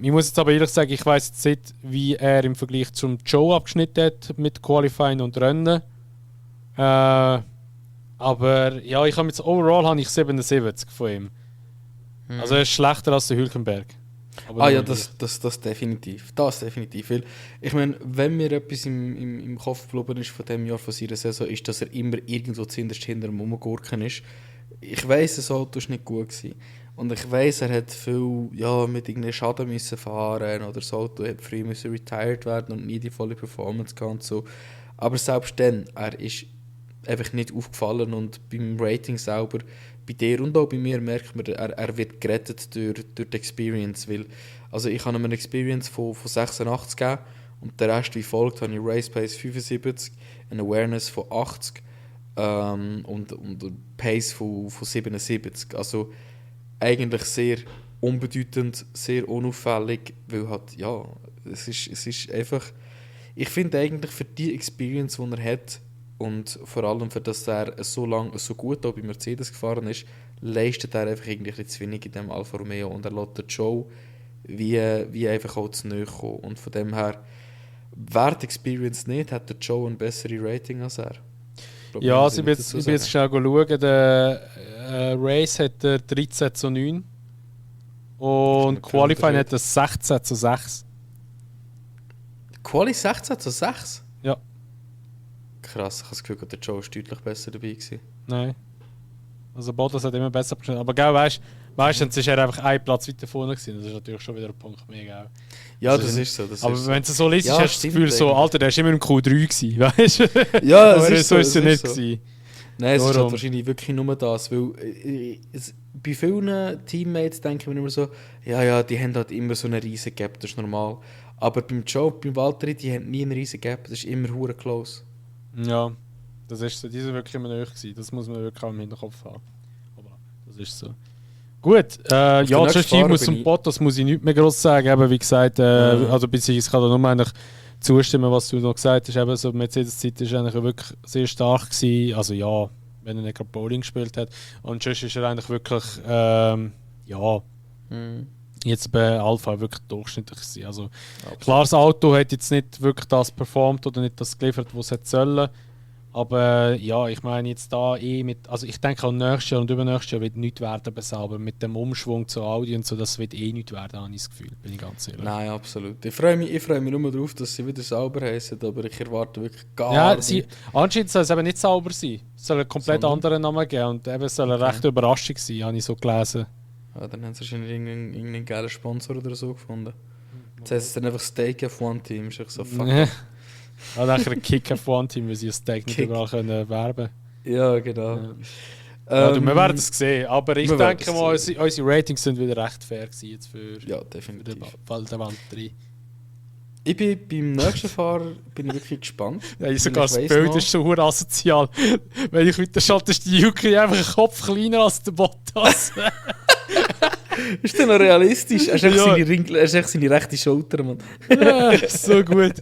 Ich muss jetzt aber ehrlich sagen, ich weiss jetzt nicht, wie er im Vergleich zum Joe abgeschnitten hat mit Qualifying und Rennen. Aber ja, ich habe jetzt overall habe ich 77 von ihm. Also er ist schlechter als der Hülkenberg. Aber das definitiv. Das definitiv. Weil, ich meine, wenn mir etwas im Kopf geblieben ist von dem Jahr, von seiner Saison, ist, dass er immer irgendwo zuhinterst hinter dem Rumgurken ist. Ich weiss, das Auto war nicht gut gewesen. Und ich weiss, er hat viel mit irgendeinem Schaden müssen fahren oder das Auto hat früh müssen retired werden und nie die volle Performance gehabt. So. Aber selbst dann, er ist einfach nicht aufgefallen und beim Rating selber, bei dir und auch bei mir merkt man, er wird gerettet durch die Experience, weil also ich habe ihm eine Experience von 86 gegeben und der Rest wie folgt, habe ich Race Pace 75, eine Awareness von 80 und Pace von 77, also eigentlich sehr unbedeutend, sehr unauffällig, weil halt, es ist einfach, ich finde eigentlich für die Experience, die er hat, und vor allem für das er so lange so gut auch bei Mercedes gefahren ist, leistet er einfach irgendwie zu wenig in dem Alfa Romeo und er lässt den Joe wie einfach auch zu nahe kommen. Und von dem her, wer die Experience nicht, hat der Joe ein besseres Rating als er. Ja, also ich bin jetzt schnell schauen, der Race hat 13:9 und Qualifying hat 16:6. Quali 16:6? Ja. Krass, ich habe das Gefühl, der Joe war deutlich besser dabei gewesen. Nein. Also Bottas hat immer besser abgeschnitten. Aber gell, meistens ist er einfach einen Platz weiter vorne gewesen. Das ist natürlich schon wieder ein Punkt mehr, gell? Ja, das ist so. Aber wenn du so liest, hast du das Gefühl, so, Alter, der war immer im Q3 gewesen, weißt du? Ja, aber so ist es nicht gewesen. Nein, es ist halt wahrscheinlich wirklich nur das, weil bei vielen Teammates denken wir immer so, ja, die haben halt immer so einen riesen Gap, das ist normal. Aber beim Joe, beim Valtteri, die haben nie einen riesen Gap, das ist immer hure close. Ja, das ist so, die sind wirklich immer nahe gewesen. Das muss man wirklich auch im Hinterkopf haben. Aber das ist so. Gut, das Team muss zum Bottas muss ich nichts mehr groß sagen. Eben, wie gesagt, also beziehungsweise kann da nur eigentlich zustimmen, was du noch gesagt hast. Eben, so die Mercedes-Zeit war eigentlich wirklich sehr stark gewesen. Also ja, wenn er nicht gerade Bowling gespielt hat. Und sonst ist er eigentlich wirklich, jetzt bei Alpha wirklich durchschnittlich gewesen. Also klar, das Auto hat jetzt nicht wirklich das performt oder nicht das geliefert, was es hätte sollen. Aber ich meine jetzt da also ich denke auch nächstes Jahr und übernächstes Jahr wird nichts werden besser, aber mit dem Umschwung zu Audi und so, das wird nichts werden, habe ich das Gefühl, bin ich ganz ehrlich. Nein, absolut. Ich freue mich nur darauf, dass sie wieder sauber heißen, aber ich erwarte wirklich gar nicht. Anscheinend soll es eben nicht sauber sein. Es soll einen komplett anderen Namen geben und eben soll eine rechte Überraschung sein, habe ich so gelesen. Ja, dann haben sie wahrscheinlich irgendeinen geilen Sponsor oder so gefunden. Jetzt heißt es dann einfach Steak F1 Team, ist so fuck. Ja, nachher ein Kick F1-Team, weil sie das Tag nicht überall können werben. Ja, genau. Wir werden es sehen, aber ich denke mal, unsere Ratings sind wieder recht fair gewesen jetzt für definitiv. den Valtteri. Ich bin beim nächsten Fahrer bin ich wirklich gespannt. Ja, sogar das Bild ist so asozial. Wenn ich weiter schalte, ist die Yuki einfach ein Kopf kleiner als der Bottas. Ist der noch realistisch? Er ist echt seine rechte Schulter, Mann. Ja, so gut.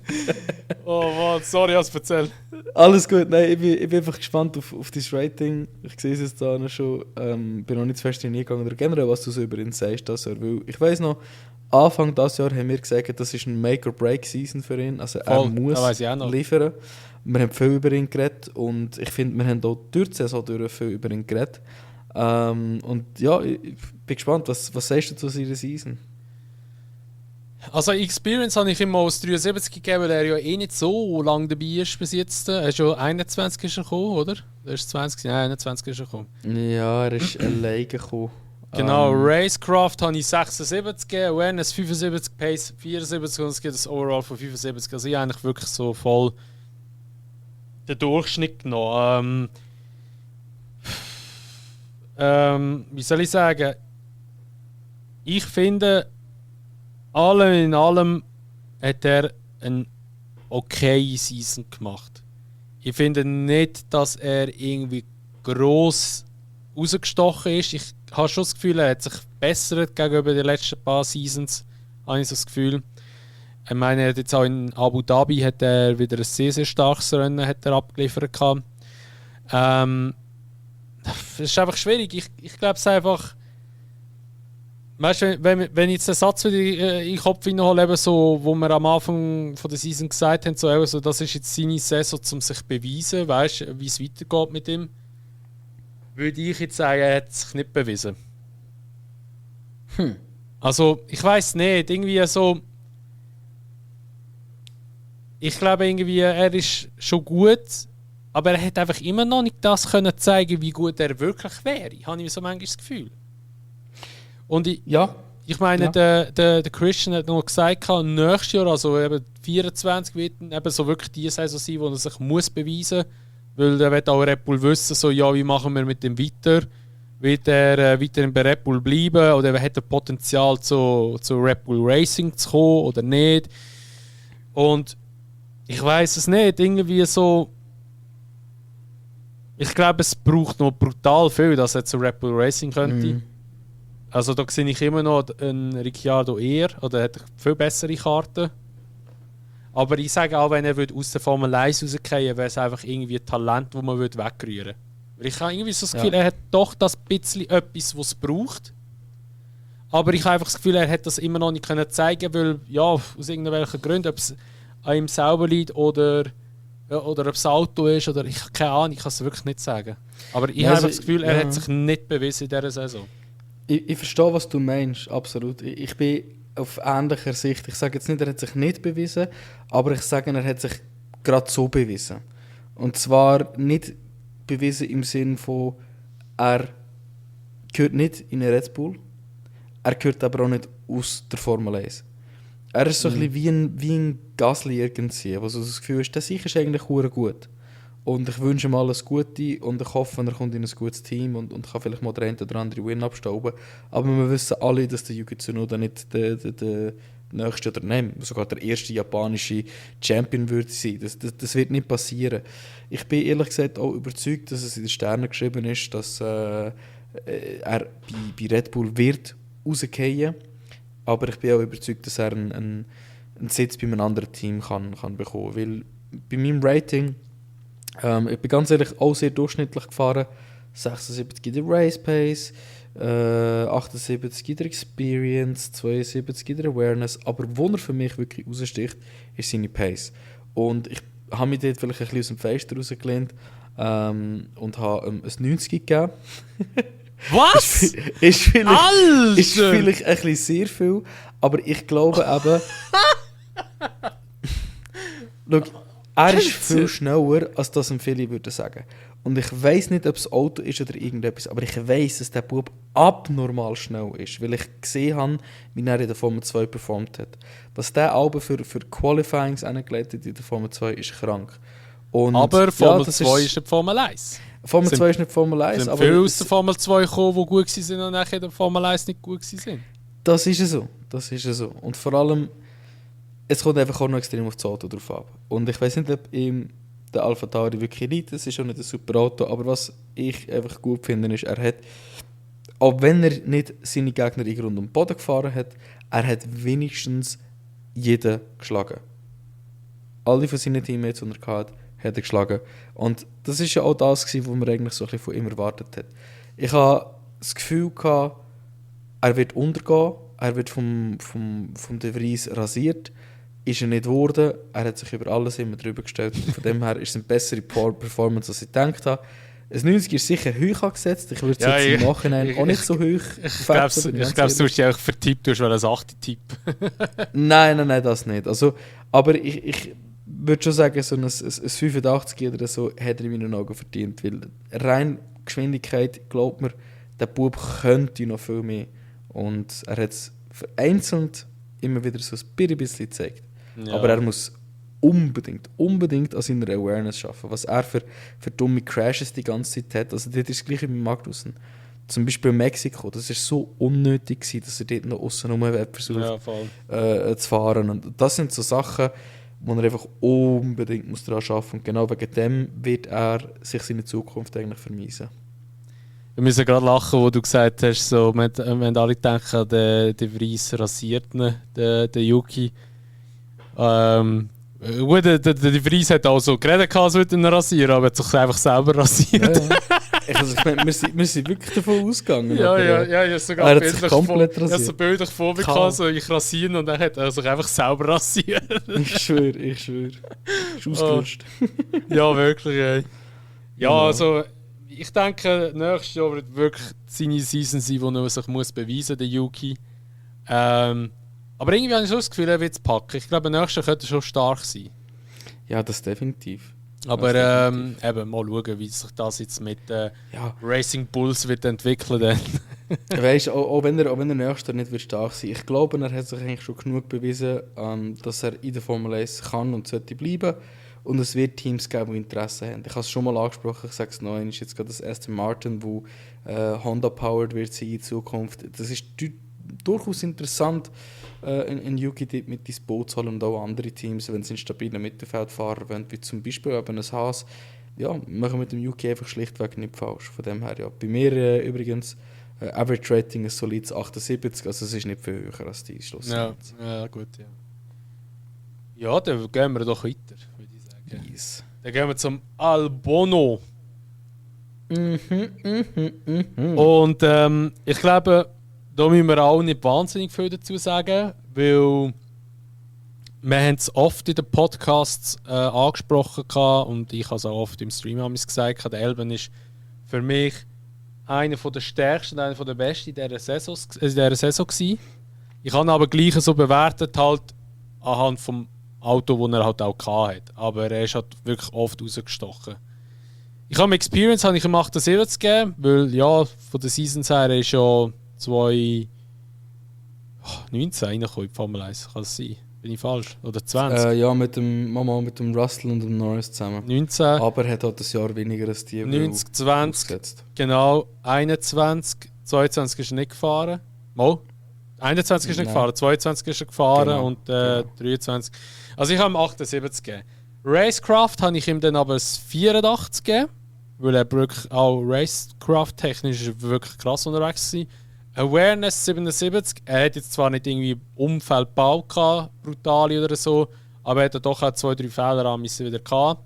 Oh Mann, sorry, als erzähl. Alles gut, nein, ich bin einfach gespannt auf dein Rating. Ich sehe es jetzt da noch schon. Bin noch nicht zu fest reingegangen. Oder generell, was du so über ihn sagst. Weil ich weiss noch, Anfang dieses Jahr haben wir gesagt, das ist ein Make-or-Break-Season für ihn. Also er muss liefern. Wir haben viel über ihn geredet und ich finde, wir haben auch durch die Saison viel über ihn geredet. Und ja, ich bin gespannt, was sagst du zu seiner Season? Also Experience habe ich ihm aus 73 gegeben, weil er ja nicht so lange dabei ist bis jetzt. Er ist schon 21 gekommen, oder? Er ist 20, nein, 21 ist er gekommen. Ja, er ist alleine gekommen. Genau, Racecraft habe ich 76 gegeben, Awareness 75, Pace 74 und es gibt ein Overall von 75. Also ich habe eigentlich wirklich so voll den Durchschnitt genommen. Wie soll ich sagen? Ich finde, allem in allem hat er eine okay Season gemacht. Ich finde nicht, dass er irgendwie gross rausgestochen ist. Ich habe schon das Gefühl, er hat sich verbessert gegenüber den letzten paar Seasons. Habe ich so das Gefühl. Ich meine, er hat jetzt auch in Abu Dhabi hat er wieder ein sehr, sehr starkes Rennen hat er abgeliefert gehabt. Es ist einfach schwierig. Ich glaube es einfach. Weißt du, wenn ich jetzt den Satz wieder in den Kopf hineinhole, so, wo wir am Anfang von der Season gesagt haben, so, das ist jetzt seine Saison, um sich zu beweisen, weißt du, wie es weitergeht mit ihm, würde ich jetzt sagen, er hat sich nicht bewiesen. Also, ich weiß nicht, irgendwie so. Ich glaube irgendwie, er ist schon gut, aber er hat einfach immer noch nicht das können zeigen, wie gut er wirklich wäre. Habe ich so manchmal das Gefühl. Und ich meine, der Christian hat noch gesagt, nächstes Jahr, also eben 24, wird eben so wirklich die Saison sein, wo er sich muss beweisen muss. Weil der wird auch Red Bull wissen, so, ja, wie machen wir mit dem weiter? Wird er weiterhin bei Red Bull bleiben? Oder hat er Potenzial zu Red Bull Racing zu kommen oder nicht? Und ich weiß es nicht, irgendwie so. Ich glaube, es braucht noch brutal viel, dass er zu Red Bull Racing könnte. Also da sehe ich immer noch einen Ricciardo eher, oder er hat viel bessere Karten. Aber ich sage auch, wenn er aus der Formel 1 rausgehen, wäre es einfach irgendwie ein Talent, das man wegrühren würde. Weil ich habe irgendwie so das Gefühl, er hat doch das bisschen etwas, was es braucht. Aber ich habe einfach das Gefühl, er hat das immer noch nicht können zeigen, weil, ja, aus irgendwelchen Gründen, ob es an ihm selber liegt oder ob es das Auto ist, oder ich habe keine Ahnung, ich kann es wirklich nicht sagen. Aber ich habe das Gefühl, er hat sich nicht bewiesen in dieser Saison. Ich verstehe, was du meinst, absolut. Ich bin auf ähnlicher Sicht. Ich sage jetzt nicht, er hat sich nicht bewiesen, aber ich sage, er hat sich gerade so bewiesen. Und zwar nicht bewiesen im Sinn von, er gehört nicht in einen Red Bull, er gehört aber auch nicht aus der Formel 1. Er ist so ein bisschen wie ein Gasly irgendwie, wo so das Gefühl ist, der sicher ist eigentlich verdammt gut. Und ich wünsche ihm alles Gute und ich hoffe, er kommt in ein gutes Team und kann vielleicht mal den einen oder anderen Win abstauben. Aber wir wissen alle, dass der Yuki Tsunoda nicht der nächste oder nein, sogar der erste japanische Champion würde sein. Das wird nicht passieren. Ich bin ehrlich gesagt auch überzeugt, dass es in den Sternen geschrieben ist, dass er bei Red Bull wird rausgehen. Aber ich bin auch überzeugt, dass er einen Sitz bei einem anderen Team kann bekommen. Weil bei meinem Rating, ich bin ganz ehrlich auch sehr durchschnittlich gefahren. 76 in der Race Pace, 78 in der Experience, 72 in der Awareness. Aber wo er für mich wirklich raussticht, ist seine Pace. Und ich habe mich dort vielleicht ein bisschen aus dem Fenster rausgelehnt und habe ein 90 gegeben. Was? ist vielleicht ein bisschen sehr viel, aber ich glaube eben... Schau, er ist viel schneller, als das viele würden sagen. Und ich weiss nicht, ob es Auto ist oder irgendetwas, aber ich weiss, dass der Bub abnormal schnell ist, weil ich gesehen habe, wie er in der Formel 2 performt hat. Was der Alben für Qualifyings angelegt hat in der Formel 2 ist krank. Und aber Formel 2 ist nicht Formel 1. Formel 2 ist nicht Formel 1. Sind viele aus der Formel 2 gekommen, die gut waren und nachher in der Formel 1 nicht gut waren. Das ist so. Das ist so. Und vor allem, es kommt einfach auch noch extrem auf das Auto drauf ab. Und ich weiss nicht, ob ihm der AlphaTauri wirklich liegt. Das ist auch nicht ein super Auto. Aber was ich einfach gut finde, ist, er hat, auch wenn er nicht seine Gegner in Grund und Boden gefahren hat, er hat wenigstens jeden geschlagen. Alle von seinen Teammates, die er hatte, hat er geschlagen. Und das war ja auch das, was man eigentlich so ein bisschen von ihm erwartet hat. Ich hatte das Gefühl, er wird untergehen, er wird vom De Vries rasiert, ist er nicht geworden, er hat sich über alles immer drüber gestellt. Von dem her ist es eine bessere Performance, als ich gedacht habe. Ein 90 ist sicher hoch angesetzt, ich würde es jetzt im Nachhinein auch nicht so hoch Ich glaube, du hast dich auch vertippt, du hast einen 8-Tipp. Nein, das nicht. Also, aber ich würde schon sagen, so ein 85 oder so hat er in meinen Augen verdient, weil rein Geschwindigkeit, glaubt mir, der Bub könnte noch viel mehr. Und er hat es vereinzelt immer wieder so ein bisschen gezeigt. Ja. Aber er muss unbedingt an seiner Awareness arbeiten. Was er für dumme Crashes die ganze Zeit hat. Also das ist das Gleiche mit Magnussen. Zum Beispiel in Mexiko, das war so unnötig gewesen, dass er dort noch aussen rum versucht zu fahren. Und das sind so Sachen, wo er einfach unbedingt muss daran arbeiten muss. Und genau wegen dem wird er sich seine Zukunft eigentlich vermiesen. Wir müssen gerade lachen, wo du gesagt hast, so, wenn alle denken, der Vries rasiert ihn, der Yuki. Gut, der Vries hat auch so geredet, als würde ihn rasieren, aber er hat sich einfach selber rasiert. Ja. Also, ich meine, wir sind wirklich davon ausgegangen. Ja, ich habe sogar so bildlich vor mir gehabt, so ich rasieren und dann hat er sich einfach selber rasiert. Ich schwöre. Ist ausgerutscht. Ja, wirklich, ey. Ja, Genau. also ich denke, nächstes Jahr wird wirklich seine Season sein, wo er sich muss beweisen muss, der Yuki. Aber irgendwie habe ich so das Gefühl, er wird es packen. Ich glaube, nächstes Jahr könnte er schon stark sein. Ja, das definitiv. Aber eben mal schauen, wie sich das jetzt mit Racing Bulls wird entwickeln dann. Weißt, auch wenn er nächstes Jahr nicht wird stark sein, ich glaube, er hat sich eigentlich schon genug bewiesen, dass er in der Formel 1 kann und sollte bleiben. Und es wird Teams geben, die Interesse haben. Ich habe es schon mal angesprochen, ich sage es noch einmal, ist jetzt gerade das Aston Martin, wo Honda-powered wird sein in Zukunft. Das ist durchaus interessant, einen Yuki dort mit ins Boot zu holen und auch andere Teams, wenn sie einen stabilen Mittelfeldfahrer wollen, wie zum Beispiel eben ein Haas, ja, machen mit dem Yuki einfach schlichtweg nicht falsch. Von dem her, ja. Bei mir übrigens Average Rating ein solides 78, also es ist nicht viel höher als die Schluss. Ja, gut, ja. Ja, dann gehen wir doch weiter, würde ich sagen. Yes. Dann gehen wir zum Albon. Und ich glaube, da müssen wir auch nicht wahnsinnig viel dazu sagen, weil wir haben es oft in den Podcasts angesprochen und ich habe es auch oft im Stream gesagt, der Albon ist für mich einer der stärksten, einer der besten in dieser Saison gewesen. Ich habe ihn aber gleich so bewertet, halt anhand vom Auto, das er halt auch hatte. Aber er ist halt wirklich oft rausgestochen. Ich habe Experience habe ich ihm 78 gegeben, weil ja, von der Season her ist ja 2019 reingekommen in die Formel 1. Kann das sein? Bin ich falsch? Oder 20? Ja, mit dem Russell und dem Norris zusammen. 19. Aber er hat halt ein Jahr weniger als die. 90, 20, genau. 21, 22 ist er nicht gefahren. Mal. 21 ist er nicht gefahren, 22 ist er gefahren Genau, und 23. Also ich habe ihm 78 gegeben. Racecraft habe ich ihm dann aber ein 84 gegeben, weil er wirklich auch Racecraft-technisch wirklich krass unterwegs war. Awareness 77, er hat jetzt zwar nicht irgendwie Unfall gebaut, brutale oder so, aber er hat doch auch 2-3 Fehler an wieder gehabt.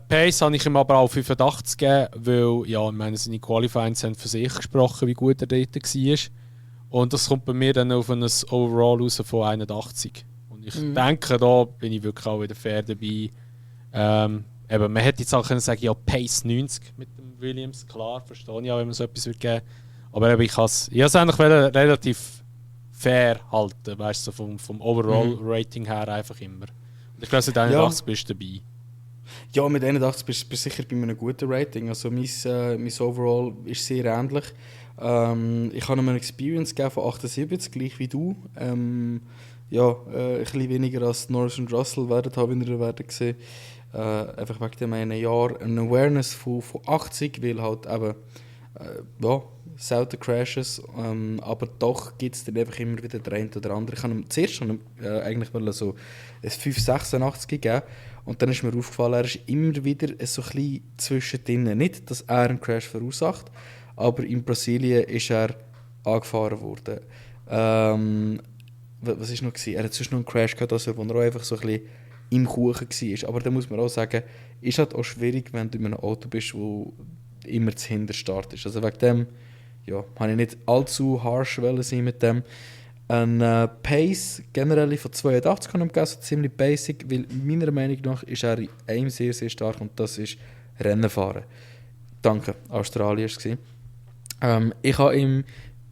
Pace habe ich ihm aber auch 85 gegeben, weil ja, ich meine, seine Qualifyings haben für sich gesprochen, wie gut er dort war. Und das kommt bei mir dann auf ein Overall raus von 81. Und ich denke, da bin ich wirklich auch wieder fair dabei. Eben, man hätte jetzt auch können sagen, ja, Pace 90 mit dem Williams, klar, verstehe ich auch, wenn man so etwas geben würde. Aber eben, ich habe es eigentlich relativ fair halten, weißt du, vom Overall-Rating her einfach immer. Und ich glaube, seit 81 bist du dabei. Ja, mit 81 bist du sicher bei einem guten Rating. Also mein Overall ist sehr ähnlich. Ich habe ihm eine Experience gegeben von 78, gleich wie du. Ein bisschen weniger als Norris und Russell werden gesehen. Einfach wegen dem einen Jahr eine Awareness von 80, weil halt eben selten Crashes, aber doch gibt es dann einfach immer wieder den einen oder anderen. Ich habe ihm zuerst schon eigentlich mal so ein 586 gegeben und dann ist mir aufgefallen, er ist immer wieder so ein bisschen zwischendrin. Nicht, dass er einen Crash verursacht, aber in Brasilien ist er angefahren worden. Was war noch? Er hat sonst noch einen Crash gehabt, also, wo er auch einfach so ein bisschen im Kuchen war. Aber da muss man auch sagen, ist halt auch schwierig, wenn du in einem Auto bist, wo immer zu hinterstart ist. Also wegen dem habe ich nicht allzu harsh sein mit dem. Ein Pace generell von 82 kann ich geben, so ziemlich basic, weil meiner Meinung nach ist er in einem sehr, sehr stark und das ist Rennen fahren. Danke, Australien war es. Ich habe ihm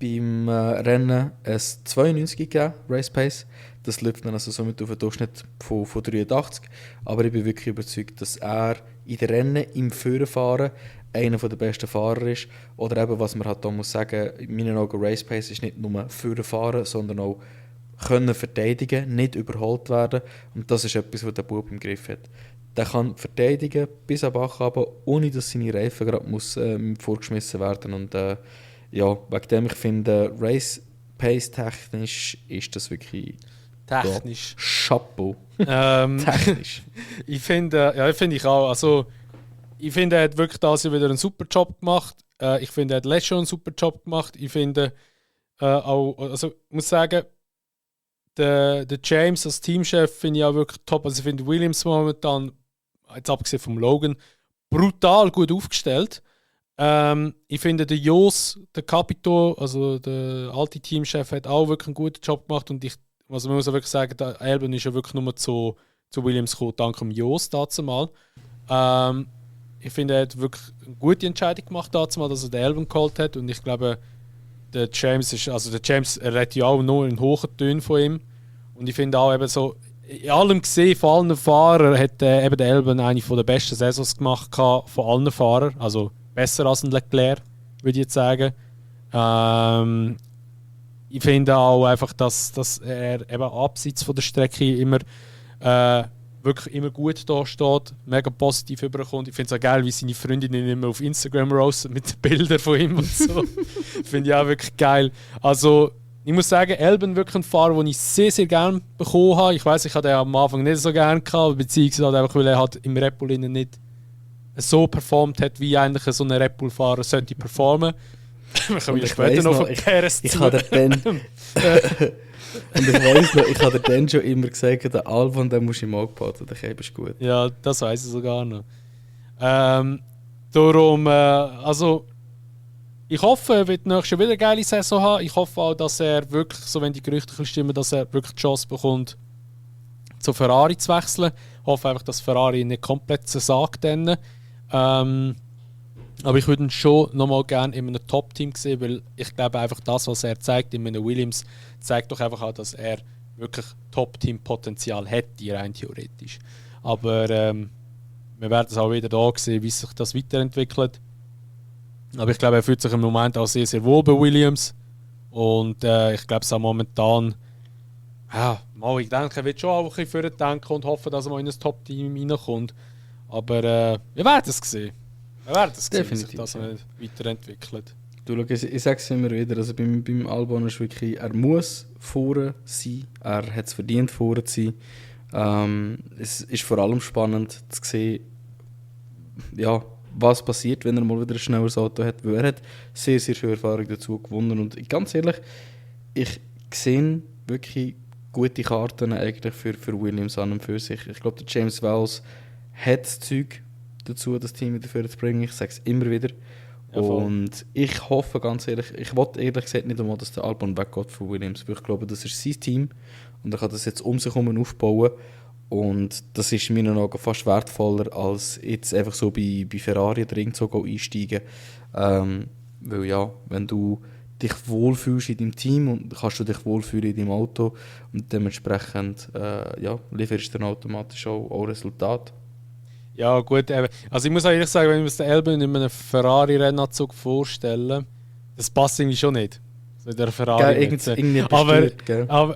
beim Rennen ein 92 gegeben, Race Pace. Das läuft dann also somit auf einen Durchschnitt von 83. Aber ich bin wirklich überzeugt, dass er in den Rennen im Führerfahren einer der besten Fahrer ist. Oder eben, was man halt da muss sagen, in meinen Augen Race Pace ist nicht nur Führerfahren, sondern auch können verteidigen, nicht überholt werden. Und das ist etwas, was der Bub im Griff hat. Der kann verteidigen bis am Bach runter, ohne dass seine Reifen gerade vorgeschmissen werden. Und ja, wegen dem, ich finde, Race Pace technisch ist das wirklich Technisch. Chapeau. Technisch. Ich finde, ich auch. Also, ich finde, er hat wirklich das Jahr wieder einen super Job gemacht. Ich finde, er hat letztes Jahr einen super Job gemacht. Ich finde auch, also ich muss sagen, der James als Teamchef finde ich auch wirklich top. Also ich finde Williams momentan, jetzt abgesehen vom Logan, brutal gut aufgestellt. Ich finde, der Jos, der Capito, also der alte Teamchef, hat auch wirklich einen guten Job gemacht. Und also man muss auch wirklich sagen, der Albon ist ja wirklich nur zu Williams gekommen, dank dem Jos dazu mal. Ich finde, er hat wirklich eine gute Entscheidung gemacht dazu mal, dass er den Albon geholt hat. Und ich glaube, der James er redet ja auch nur in hohen Tönen von ihm. Und ich finde auch eben so, in allem gesehen, von allen Fahrern hat eben der Albon eine der besten Saisons gemacht von allen Fahrern. Also besser als ein Leclerc, würde ich jetzt sagen. Ich finde auch einfach, dass er eben abseits von der Strecke immer wirklich immer gut da steht, mega positiv überkommt. Ich finde es auch geil, wie seine Freundinnen immer auf Instagram roasten mit den Bildern von ihm und so. Finde ich auch wirklich geil. Also, ich muss sagen, Albon wirklich ein Fahrer, den ich sehr, sehr gerne bekommen habe. Ich weiss, ich hatte ihn am Anfang nicht so gerne gehabt, beziehungsweise einfach, weil er halt im Red Bull nicht so performt hat, wie eigentlich so ein Red Bull-Fahrer sollte performen. Wir kommen ja später noch von Perez zu. Und ich weiss noch, ich habe dir dann schon immer gesagt, der Albon, den musst du im Auge behalten, der Cape ist gut. Ja, das weiss ich sogar noch. Darum, also, ich hoffe, er wird nächstes Jahr wieder eine geile Saison haben. Ich hoffe auch, dass er wirklich, so wenn die Gerüchte stimmen, dass er wirklich die Chance bekommt, zu Ferrari zu wechseln. Ich hoffe einfach, dass Ferrari nicht komplett zersagt dann. Aber ich würde ihn schon nochmal gerne in einem Top-Team sehen, weil ich glaube einfach das, was er zeigt in einem Williams, zeigt doch einfach auch, dass er wirklich Top-Team-Potenzial hätte, rein theoretisch. Aber wir werden es auch wieder da sehen, wie sich das weiterentwickelt. Aber ich glaube, er fühlt sich im Moment auch sehr, sehr wohl bei Williams. Und ich glaube es auch momentan, ich denke, er wird schon auch ein bisschen für ihn denken und hoffen, dass er mal in ein Top-Team reinkommt. Aber wir werden es sehen. Wir werden es sehen, wie sich das weiterentwickelt. Du, schau, ich sage es immer wieder, also beim Albon ist wirklich, er muss vorne sein, er hat es verdient, vorne zu sein. Es ist vor allem spannend zu sehen, ja, was passiert, wenn er mal wieder ein schnelleres Auto hat, weil er hat sehr, sehr viel Erfahrung dazu gewonnen. Und ganz ehrlich, ich sehe wirklich gute Karten eigentlich für Williams an und für sich. Ich glaube, der James Vowles hat das Zeug dazu, das Team wieder zu bringen. Ich sage es immer wieder. Ja, und ich hoffe ganz ehrlich, ich wollte ehrlich gesagt nicht einmal, dass der Albon weggeht von Williams, weil ich glaube, das ist sein Team und er kann das jetzt um sich herum aufbauen und das ist in meinen Augen fast wertvoller, als jetzt einfach so bei Ferrari drin zu einsteigen. Weil ja, wenn du dich wohlfühlst in deinem Team und kannst du dich wohlfühlen in deinem Auto und dementsprechend lieferst du dann automatisch auch Resultat. Ja gut, also ich muss ehrlich sagen, wenn ich mir den Albon in einem Ferrari-Rennanzug vorstelle, das passt irgendwie schon nicht. So in der Ferrari.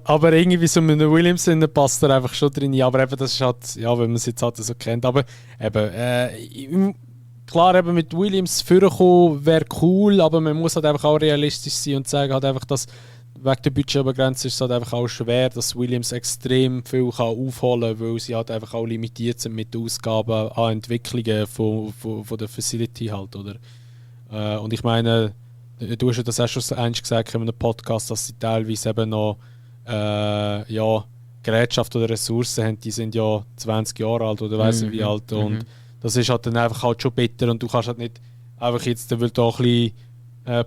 Aber irgendwie so mit einem Williams passt er einfach schon drin. Aber eben, das ist halt, ja, wenn man es jetzt halt so kennt. Aber eben, klar, eben mit Williams vorkommen wäre cool, aber man muss halt einfach auch realistisch sein und sagen halt einfach, dass wegen der Budgetbegrenzung ist es halt einfach auch schwer, dass Williams extrem viel kann aufholen kann, weil sie halt einfach auch limitiert sind mit den Ausgaben an Entwicklungen von der Facility halt, oder? Und ich meine, du hast ja das auch schon einmal gesagt in einem Podcast, dass sie teilweise eben noch Gerätschaft oder Ressourcen haben, die sind ja 20 Jahre alt oder weiss nicht wie alt und das ist halt dann einfach halt schon bitter und du kannst halt nicht einfach jetzt, weil du auch ein bisschen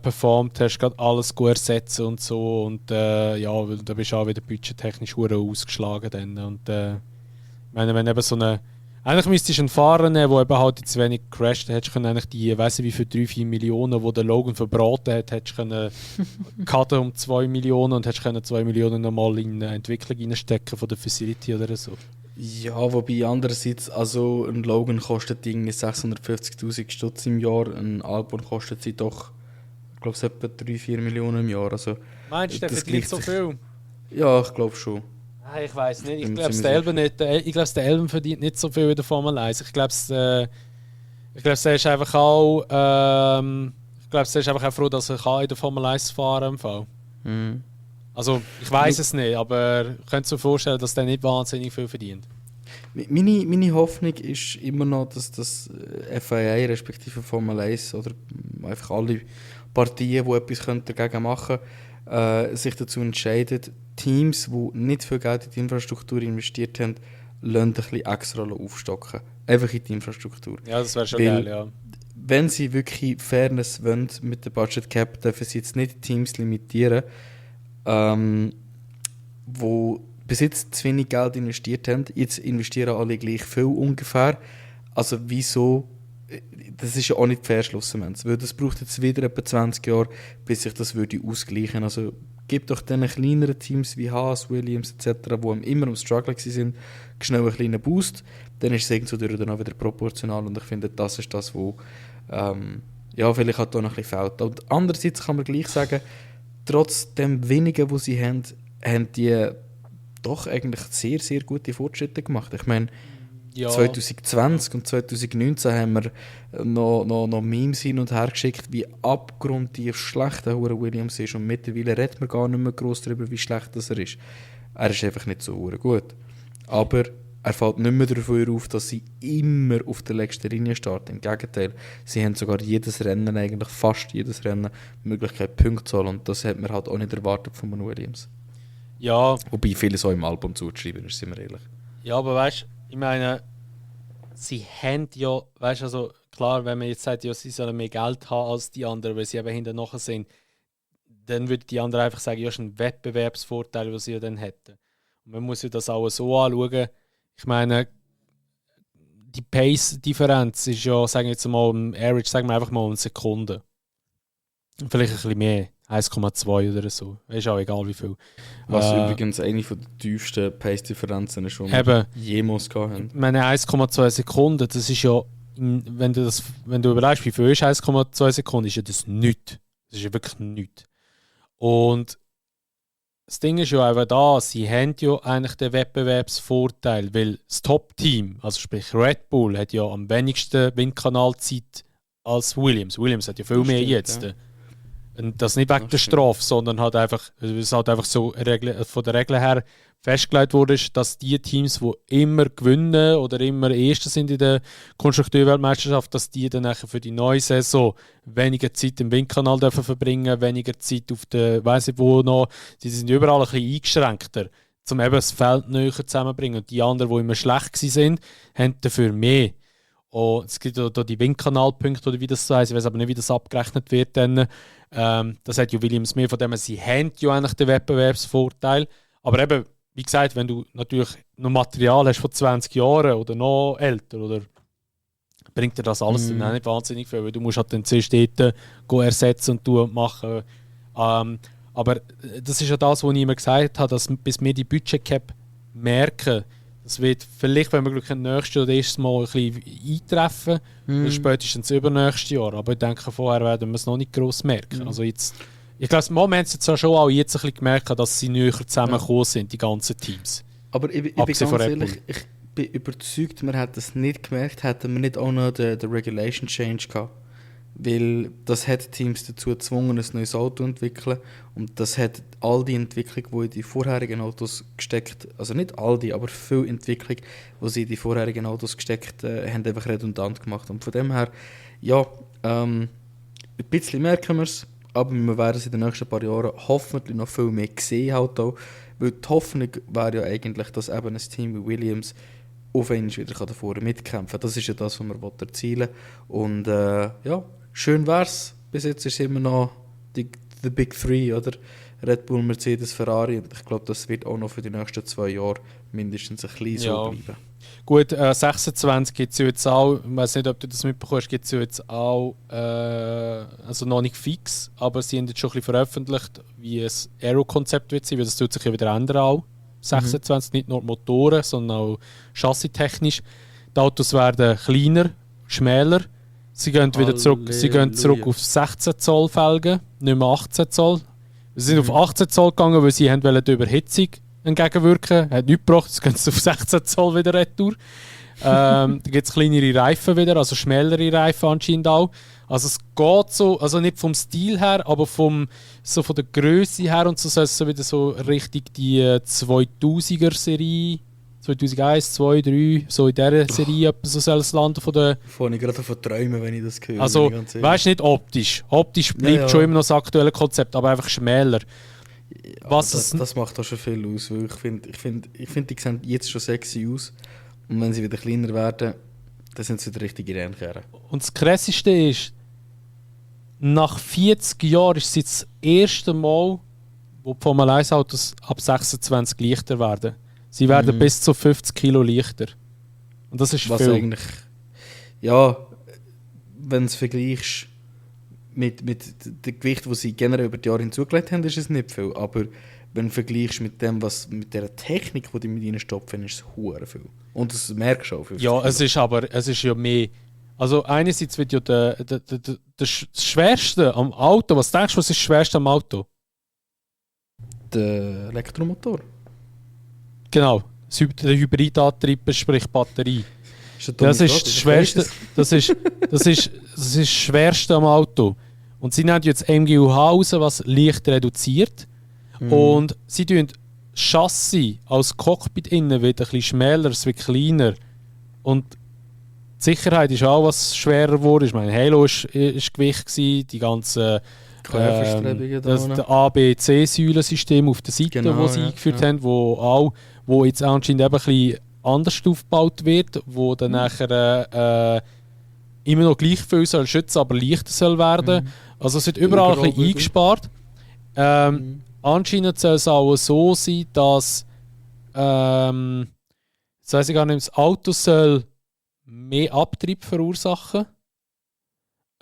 performt hast, gerade alles gut ersetzen und so und weil da bist du auch wieder budgettechnisch ausgeschlagen dann und ich meine, wenn eben so eine Eigentlich müsstest du einen Fahrer nehmen, der eben halt zu wenig crasht. Dann hättest du eigentlich die, weiss ich wie für 3-4 Millionen, die der Logan verbraten hat, hättest du können cutten um 2 Millionen und hättest können 2 Millionen nochmal in eine Entwicklung reinstecken von der Facility oder so. Ja, wobei andererseits, also ein Logan kostet irgendwie 650'000 Stutz im Jahr, ein Albon kostet sie doch, ich glaube, etwa 3-4 Millionen im Jahr. Also, Meinst du, der das verdient gleicht so sich- viel? Ja, ich glaube schon. Nein, ich weiß nicht. Ich Bin mir glaube, ziemlich der Elben nicht. Ich glaube, der Elben verdient nicht so viel wie der Formel 1. Ich glaube, der ist einfach auch. Ich glaube, der ist einfach auch froh, dass er kann in der Formel 1 fahren kann. Mhm. Also, ich weiß es nicht, aber ich könnte mir vorstellen, dass der nicht wahnsinnig viel verdient. Meine Hoffnung ist immer noch, dass das FIA respektive Formel 1 oder einfach alle Partien, die etwas dagegen machen können, sich dazu entscheiden, Teams, die nicht viel Geld in die Infrastruktur investiert haben, lassen ein bisschen extra aufstocken. Einfach in die Infrastruktur. Ja, das wäre schon Weil- geil, ja. Wenn sie wirklich Fairness wollen mit der Budget Cap, dürfen sie jetzt nicht Teams limitieren, wo bis jetzt zu wenig Geld investiert haben. Jetzt investieren alle gleich viel ungefähr. Also wieso? Das ist ja auch nicht fair schlussendlich. Weil das braucht jetzt wieder etwa 20 Jahre, bis sich das würde ausgleichen. Also gibt doch diesen kleineren Teams wie Haas, Williams etc., die immer am Struggle waren, schnell einen kleinen Boost. Dann ist es irgendwo dann auch wieder proportional. Und ich finde, das ist das, wo ja, vielleicht hat da noch ein bisschen fehlt. Und andererseits kann man gleich sagen, trotz dem wenigen, was sie haben die doch eigentlich sehr, sehr gute Fortschritte gemacht. Ich meine, Ja, 2020 und 2019 haben wir noch Memes hin und her geschickt, wie abgrundtief schlecht der Hure Williams ist. Und mittlerweile redet man gar nicht mehr gross darüber, wie schlecht das er ist. Er ist einfach nicht so hure gut. Aber er fällt nicht mehr dafür auf, dass sie immer auf der letzten Linie starten. Im Gegenteil, sie haben sogar jedes Rennen, eigentlich fast jedes Rennen, die Möglichkeit, Punkte zu holen. Und das hat man halt auch nicht erwartet von einem Williams. ja, Wobei vieles auch im Album zuzuschreiben ist, sind wir ehrlich. ja, aber weißt du, ich meine, sie haben ja, weißt du, also klar, wenn man jetzt sagt, ja, sie sollen mehr Geld haben als die anderen, weil sie eben hinten nachher sind, dann würden die anderen einfach sagen, ja, das ist ein Wettbewerbsvorteil, den sie ja dann hätten. Und man muss ja das auch so anschauen. Ich meine, die Pace-Differenz ist ja, sagen wir jetzt mal, im Average, sagen wir einfach mal eine Sekunde. Vielleicht ein bisschen mehr, 1,2 oder so. Ist auch egal wie viel. Was übrigens eine von der tiefsten Pace-Differenzen ist, die Eben. wir jemals gehabt haben. Ich meine, 1,2 Sekunden, das ist ja, wenn du überlegst, wie viel ist 1,2 Sekunden, ist ja das nichts. Das ist ja wirklich nichts. Und das Ding ist ja einfach da, sie haben ja eigentlich den Wettbewerbsvorteil, weil das Top-Team, also sprich Red Bull, hat ja am wenigsten Windkanalzeit als Williams. Williams hat ja viel Das mehr stimmt, jetzt. ja. Und das nicht wegen Das der stimmt. Strafe, sondern halt einfach, weil es halt einfach so von der Regel her festgelegt wurde, dass die Teams, die immer gewinnen oder immer Erste sind in der Konstrukteurweltmeisterschaft, dass die dann nachher für die neue Saison weniger Zeit im Windkanal dürfen verbringen, weniger Zeit auf der, weiss ich wo noch, die sind überall ein bisschen eingeschränkter, um eben das Feld näher zusammenzubringen. Und die anderen, die immer schlecht waren, haben dafür mehr. Und es gibt auch die Windkanalpunkte, oder wie das so heisst, ich weiß aber nicht, wie das abgerechnet wird. Dann. Das hat ja Williams mehr, von dem sie haben ja eigentlich den Wettbewerbsvorteil. Aber eben, wie gesagt, wenn du natürlich noch Material hast von 20 Jahren oder noch älter, oder bringt dir das alles dann auch nicht wahnsinnig viel, weil du musst halt dann zuerst dort ersetzen und tun und machen. Aber das ist ja das, was ich immer gesagt habe, dass bis wir die Budget-Cap merken, das wird vielleicht, wenn wir Glück haben, nächstes oder erstes Mal ein bisschen eintreffen, oder spätestens übernächstes Jahr. Aber ich denke, vorher werden wir es noch nicht gross merken. Also jetzt, ich glaube, im Moment haben sie zwar schon auch jetzt ein bisschen gemerkt, dass sie näher zusammengekommen sind, die ganzen Teams. Aber ich bin Abgesehen ganz von Red Bull. ehrlich, ich bin überzeugt, wir hätten es nicht gemerkt, hätten wir nicht auch noch den Regulation Change gehabt. Weil das hat Teams dazu gezwungen, ein neues Auto zu entwickeln. Und das hat all die Entwicklung, die in die vorherigen Autos gesteckt, also nicht all die, aber viel Entwicklung, die sie in die vorherigen Autos gesteckt haben, einfach redundant gemacht. Und von dem her, ja, ein bisschen merken wir es, aber wir werden es in den nächsten paar Jahren hoffentlich noch viel mehr sehen. Halt auch, weil die Hoffnung wäre ja eigentlich, dass eben ein Team wie Williams auf einmal wieder davor mitkämpfen kann. Das ist ja das, was wir erzielen wollen. Und ja, schön wär's. Bis jetzt ist es immer noch die Big Three, oder? Red Bull, Mercedes, Ferrari. Und ich glaube, das wird auch noch für die nächsten 2 Jahre mindestens ein bisschen so bleiben. Gut, 26 gibt es ja jetzt auch, ich weiß nicht, ob du das mitbekommst, gibt es ja jetzt auch, also noch nicht fix, aber sie haben jetzt schon ein bisschen veröffentlicht, wie ein Aero-Konzept wird sein, weil das tut sich ja wieder ändern auch. 26, nicht nur die Motoren, sondern auch chassistechnisch. Die Autos werden kleiner, schmäler. Sie gehen wieder zurück auf 16 Zoll Felgen, nicht mehr 18 Zoll. Sie sind auf 18 Zoll gegangen, weil sie wollten der Überhitzung entgegenwirken. Hat nichts gebracht, jetzt gehen sie auf 16 Zoll wieder retour. Da gibt es kleinere Reifen wieder, also schmälere Reifen anscheinend auch. Also es geht so, also nicht vom Stil her, aber von der Größe her und so soll es so wieder so richtig die 2000er Serie, 2001, 2, 3, so in dieser Serie so soll es landen von der... Fange ich gerade davon träumen, wenn ich das höre. Also, weißt du, nicht optisch. Optisch bleibt schon immer noch das aktuelle Konzept, aber einfach schmäler. Das macht auch schon viel aus, weil ich find, die sehen jetzt schon sexy aus und wenn sie wieder kleiner werden, dann sind sie wieder richtige Rennkerren. Und das Krasseste ist, nach 40 Jahren ist es jetzt das erste Mal, wo die Formel 1 Autos ab 26 leichter werden. Sie werden bis zu 50 Kilo leichter. Und das ist was viel. Eigentlich, ja, wenn du es vergleichst mit dem Gewicht, das sie generell über die Jahre hinzugelegt haben, ist es nicht viel. Aber wenn du vergleichst mit dem, mit der Technik, die mit ihnen stopfen, ist es hure viel. Und das merkst du auch. Ja, es ist ja mehr. Also einerseits wird ja das Schwerste am Auto, was denkst du, was ist das Schwerste am Auto? Der Elektromotor. Genau, der Hybridantrieb, sprich Batterie. Das ist das Schwerste. Das ist das Schwerste am Auto. Und sie nehmen jetzt MGUH raus, was leicht reduziert. Und sie tun das Chassis als Cockpit innen wieder ein bisschen schmäler, es wird kleiner. Und die Sicherheit ist auch was schwerer geworden. Ich meine, Halo ist Gewicht gewesen, die ganzen das A-B-C-Säulensystem auf der Seite, genau, das sie eingeführt haben, wo jetzt anscheinend eben ein bisschen anders aufgebaut wird, wo dann nachher immer noch gleich viel soll schützen, aber leichter soll werden. Also es wird überall ein bisschen eingespart. Anscheinend soll es auch so sein, dass das weiss ich gar nicht, das Auto soll mehr Abtrieb verursachen.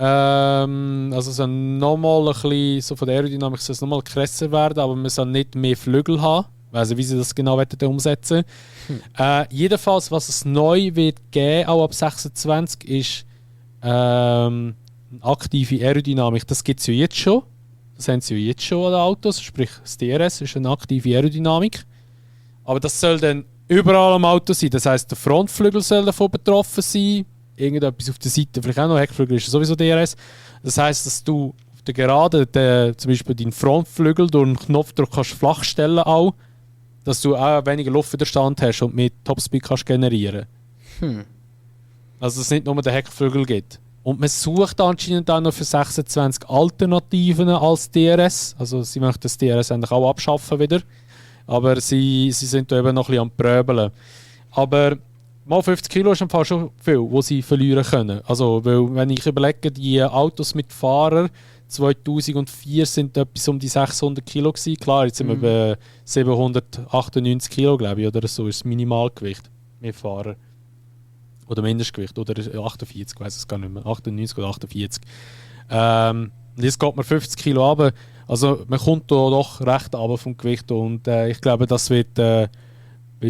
Also es soll nochmal ein bisschen, so von der Aerodynamik soll es nochmal krasser werden, aber man soll nicht mehr Flügel haben. Also wie sie das genau umsetzen jedenfalls, was es neu wird geben, auch ab 26, ist eine aktive Aerodynamik. Das gibt es ja jetzt schon. Das haben sie ja jetzt schon an den Autos. Sprich, das DRS ist eine aktive Aerodynamik. Aber das soll dann überall am Auto sein. Das heisst, der Frontflügel soll davon betroffen sein. Irgendetwas auf der Seite, vielleicht auch noch Heckflügel, ist sowieso DRS. Das heisst, dass du auf der Geraden zum Beispiel deinen Frontflügel durch einen Knopfdruck kannst flach stellen auch, dass du auch weniger Luftwiderstand hast und mehr Topspeed kannst generieren. Also dass es nicht nur den Heckflügel gibt. Und man sucht anscheinend auch noch für 26 Alternativen als DRS. Also sie möchten das DRS eigentlich auch abschaffen wieder. Aber sie sind da eben noch ein bisschen am Pröbeln. Aber mal 50 Kilo ist im Fall schon viel, wo sie verlieren können. Also, weil, wenn ich überlege, die Autos mit Fahrern 2004 sind etwas um die 600 Kilo gewesen. Klar, jetzt sind wir bei 798 Kilo, glaube ich, oder so ist das Minimalgewicht mit Fahrer. Oder Mindestgewicht, oder 48, ich weiß es gar nicht mehr, 98 oder 48. Und jetzt geht man 50 Kilo runter. Also man kommt da doch recht runter vom Gewicht und ich glaube, das wird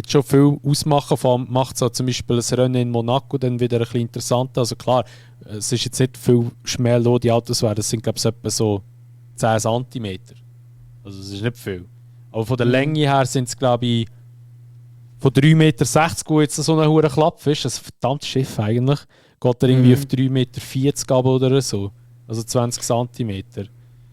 schon viel ausmachen. Vor allem macht es zum Beispiel ein Rennen in Monaco dann wieder ein bisschen interessanter. Also klar, es ist jetzt nicht viel schmäler, die Autos werden. Es sind glaube ich etwa so 10 cm. Also es ist nicht viel. Aber von der Länge her sind es glaube ich von 3,60 Meter, wo jetzt so ein hoher Klapp ist, das ist ein verdammtes Schiff eigentlich, geht er irgendwie auf 3,40 Meter ab oder so. Also 20 cm.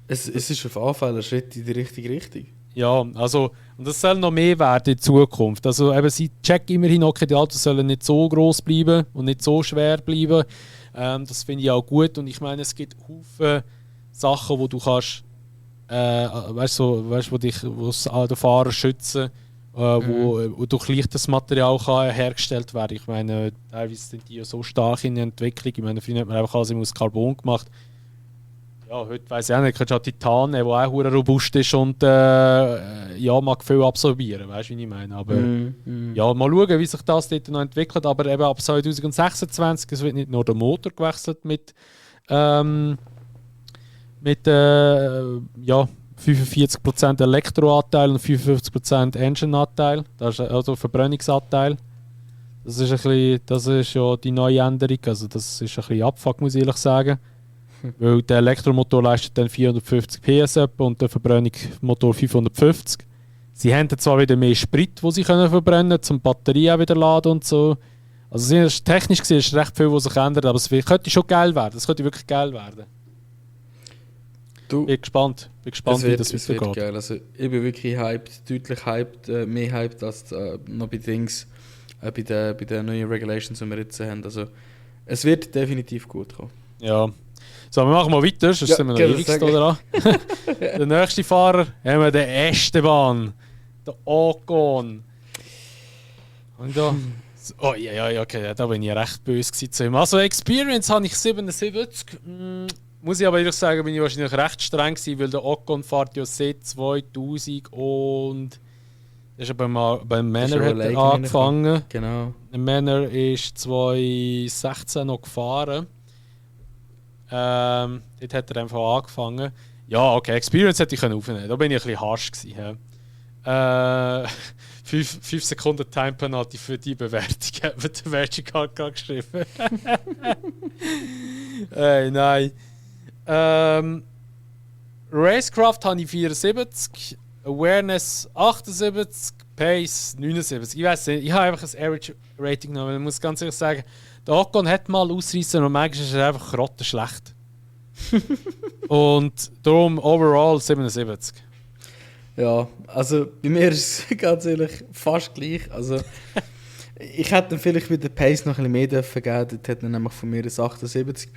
Es ist auf jeden Fall ein Schritt in die richtige Richtung. Ja, also, und das soll noch mehr werden in Zukunft. Also eben, sie checken immerhin, okay, die Autos sollen nicht so gross bleiben und nicht so schwer bleiben. Das finde ich auch gut. Und ich meine, es gibt Haufen Sachen, wo du kannst, wo den Fahrer schützen, wo durch leichtes Material kann hergestellt werden. Ich meine, teilweise sind die ja so stark in der Entwicklung. Ich meine, früher hat man einfach alles aus Carbon gemacht. Ja, heute weiss ich auch nicht, du kannst auch Titan nehmen, der auch hure robust ist und ja, mag viel absorbieren, weißt du, wie ich meine. Aber ja, mal schauen, wie sich das dort noch entwickelt. Aber eben ab 2026, es wird nicht nur der Motor gewechselt mit ja, 45% Elektroanteil und 55% Engine-Anteil. Das ist also Verbrennungsanteil. Das ist, das ist ja die neue Änderung. Also das ist ein bisschen Abfuck, muss ich ehrlich sagen. Weil der Elektromotor leistet dann 450 PS etwa und der Verbrennungsmotor 550. Sie haben dann zwar wieder mehr Sprit, den sie können verbrennen können, zum Batterie auch wieder laden und so. Also technisch gesehen ist recht viel, was sich ändert, aber es könnte schon geil werden. Es könnte wirklich geil werden. Bin gespannt, wie das weitergeht. Geil. Also, ich bin wirklich hyped, deutlich hyped, mehr hyped als noch bei Dings, bei den neuen Regulations, die wir jetzt haben. Also, es wird definitiv gut kommen. Ja. So, wir machen mal weiter, sonst sind wir noch ewig dran. Der nächste Fahrer haben wir den Esteban, der Ocon. Und da, oh ja, okay, da bin ich recht böse zu ihm. Also Experience habe ich 77. Muss ich aber ehrlich sagen, bin ich wahrscheinlich recht streng gewesen, weil der Ocon fährt ja seit 2000 und ist beim Manor hat er angefangen. Genau. Der Manor ist 2016 noch gefahren. Dort hat er einfach angefangen. Ja, okay, Experience hätte ich aufnehmen können. Da bin ich ein bisschen harsch gewesen. 5 Sekunden Time Penalty für die Bewertung hat mir der Magic Card geschrieben. Hey, nein. Racecraft habe ich 74, Awareness 78, Pace 79. Ich weiß nicht, ich habe einfach ein Average Rating genommen. Ich muss ganz ehrlich sagen, der Ocon hat mal Ausreißer und manchmal ist er einfach grottenschlecht. Und darum overall 77. Ja, also bei mir ist es ganz ehrlich fast gleich. Also, ich hätte dann vielleicht mit der Pace noch ein bisschen mehr dürfen geben. Dort hätte er nämlich von mir ein 78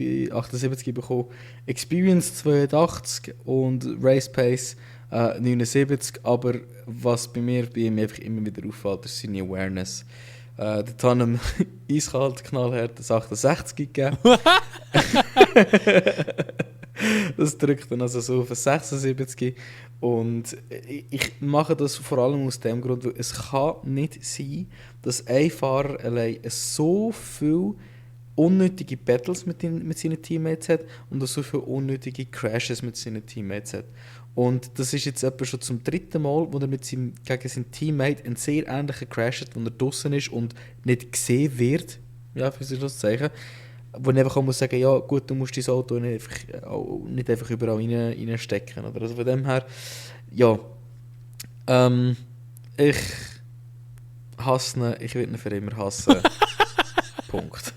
bekommen. Experience 82 und Race Pace 79. Aber was bei mir einfach immer wieder auffällt, ist seine Awareness. Dort haben ihm eiskalt knallhart das 68 gegeben. Das drückt dann also so auf ein 76. Und ich mache das vor allem aus dem Grund, weil es kann nicht sein, dass ein Fahrer allein so viele unnötige Battles mit seinen Teammates hat und auch so viele unnötige Crashes mit seinen Teammates hat. Und das ist jetzt etwa schon zum 3. Mal, wo er gegen seinen Teammate einen sehr ähnlichen Crash hat, wo er draussen ist und nicht gesehen wird, ja, für sich das Zeichen, wo ich einfach auch muss sagen, ja gut, du musst dein Auto nicht einfach überall reinstecken. Oder? Also von dem her, ja, ich hasse ihn, ich werde ihn für immer hassen. Punkt.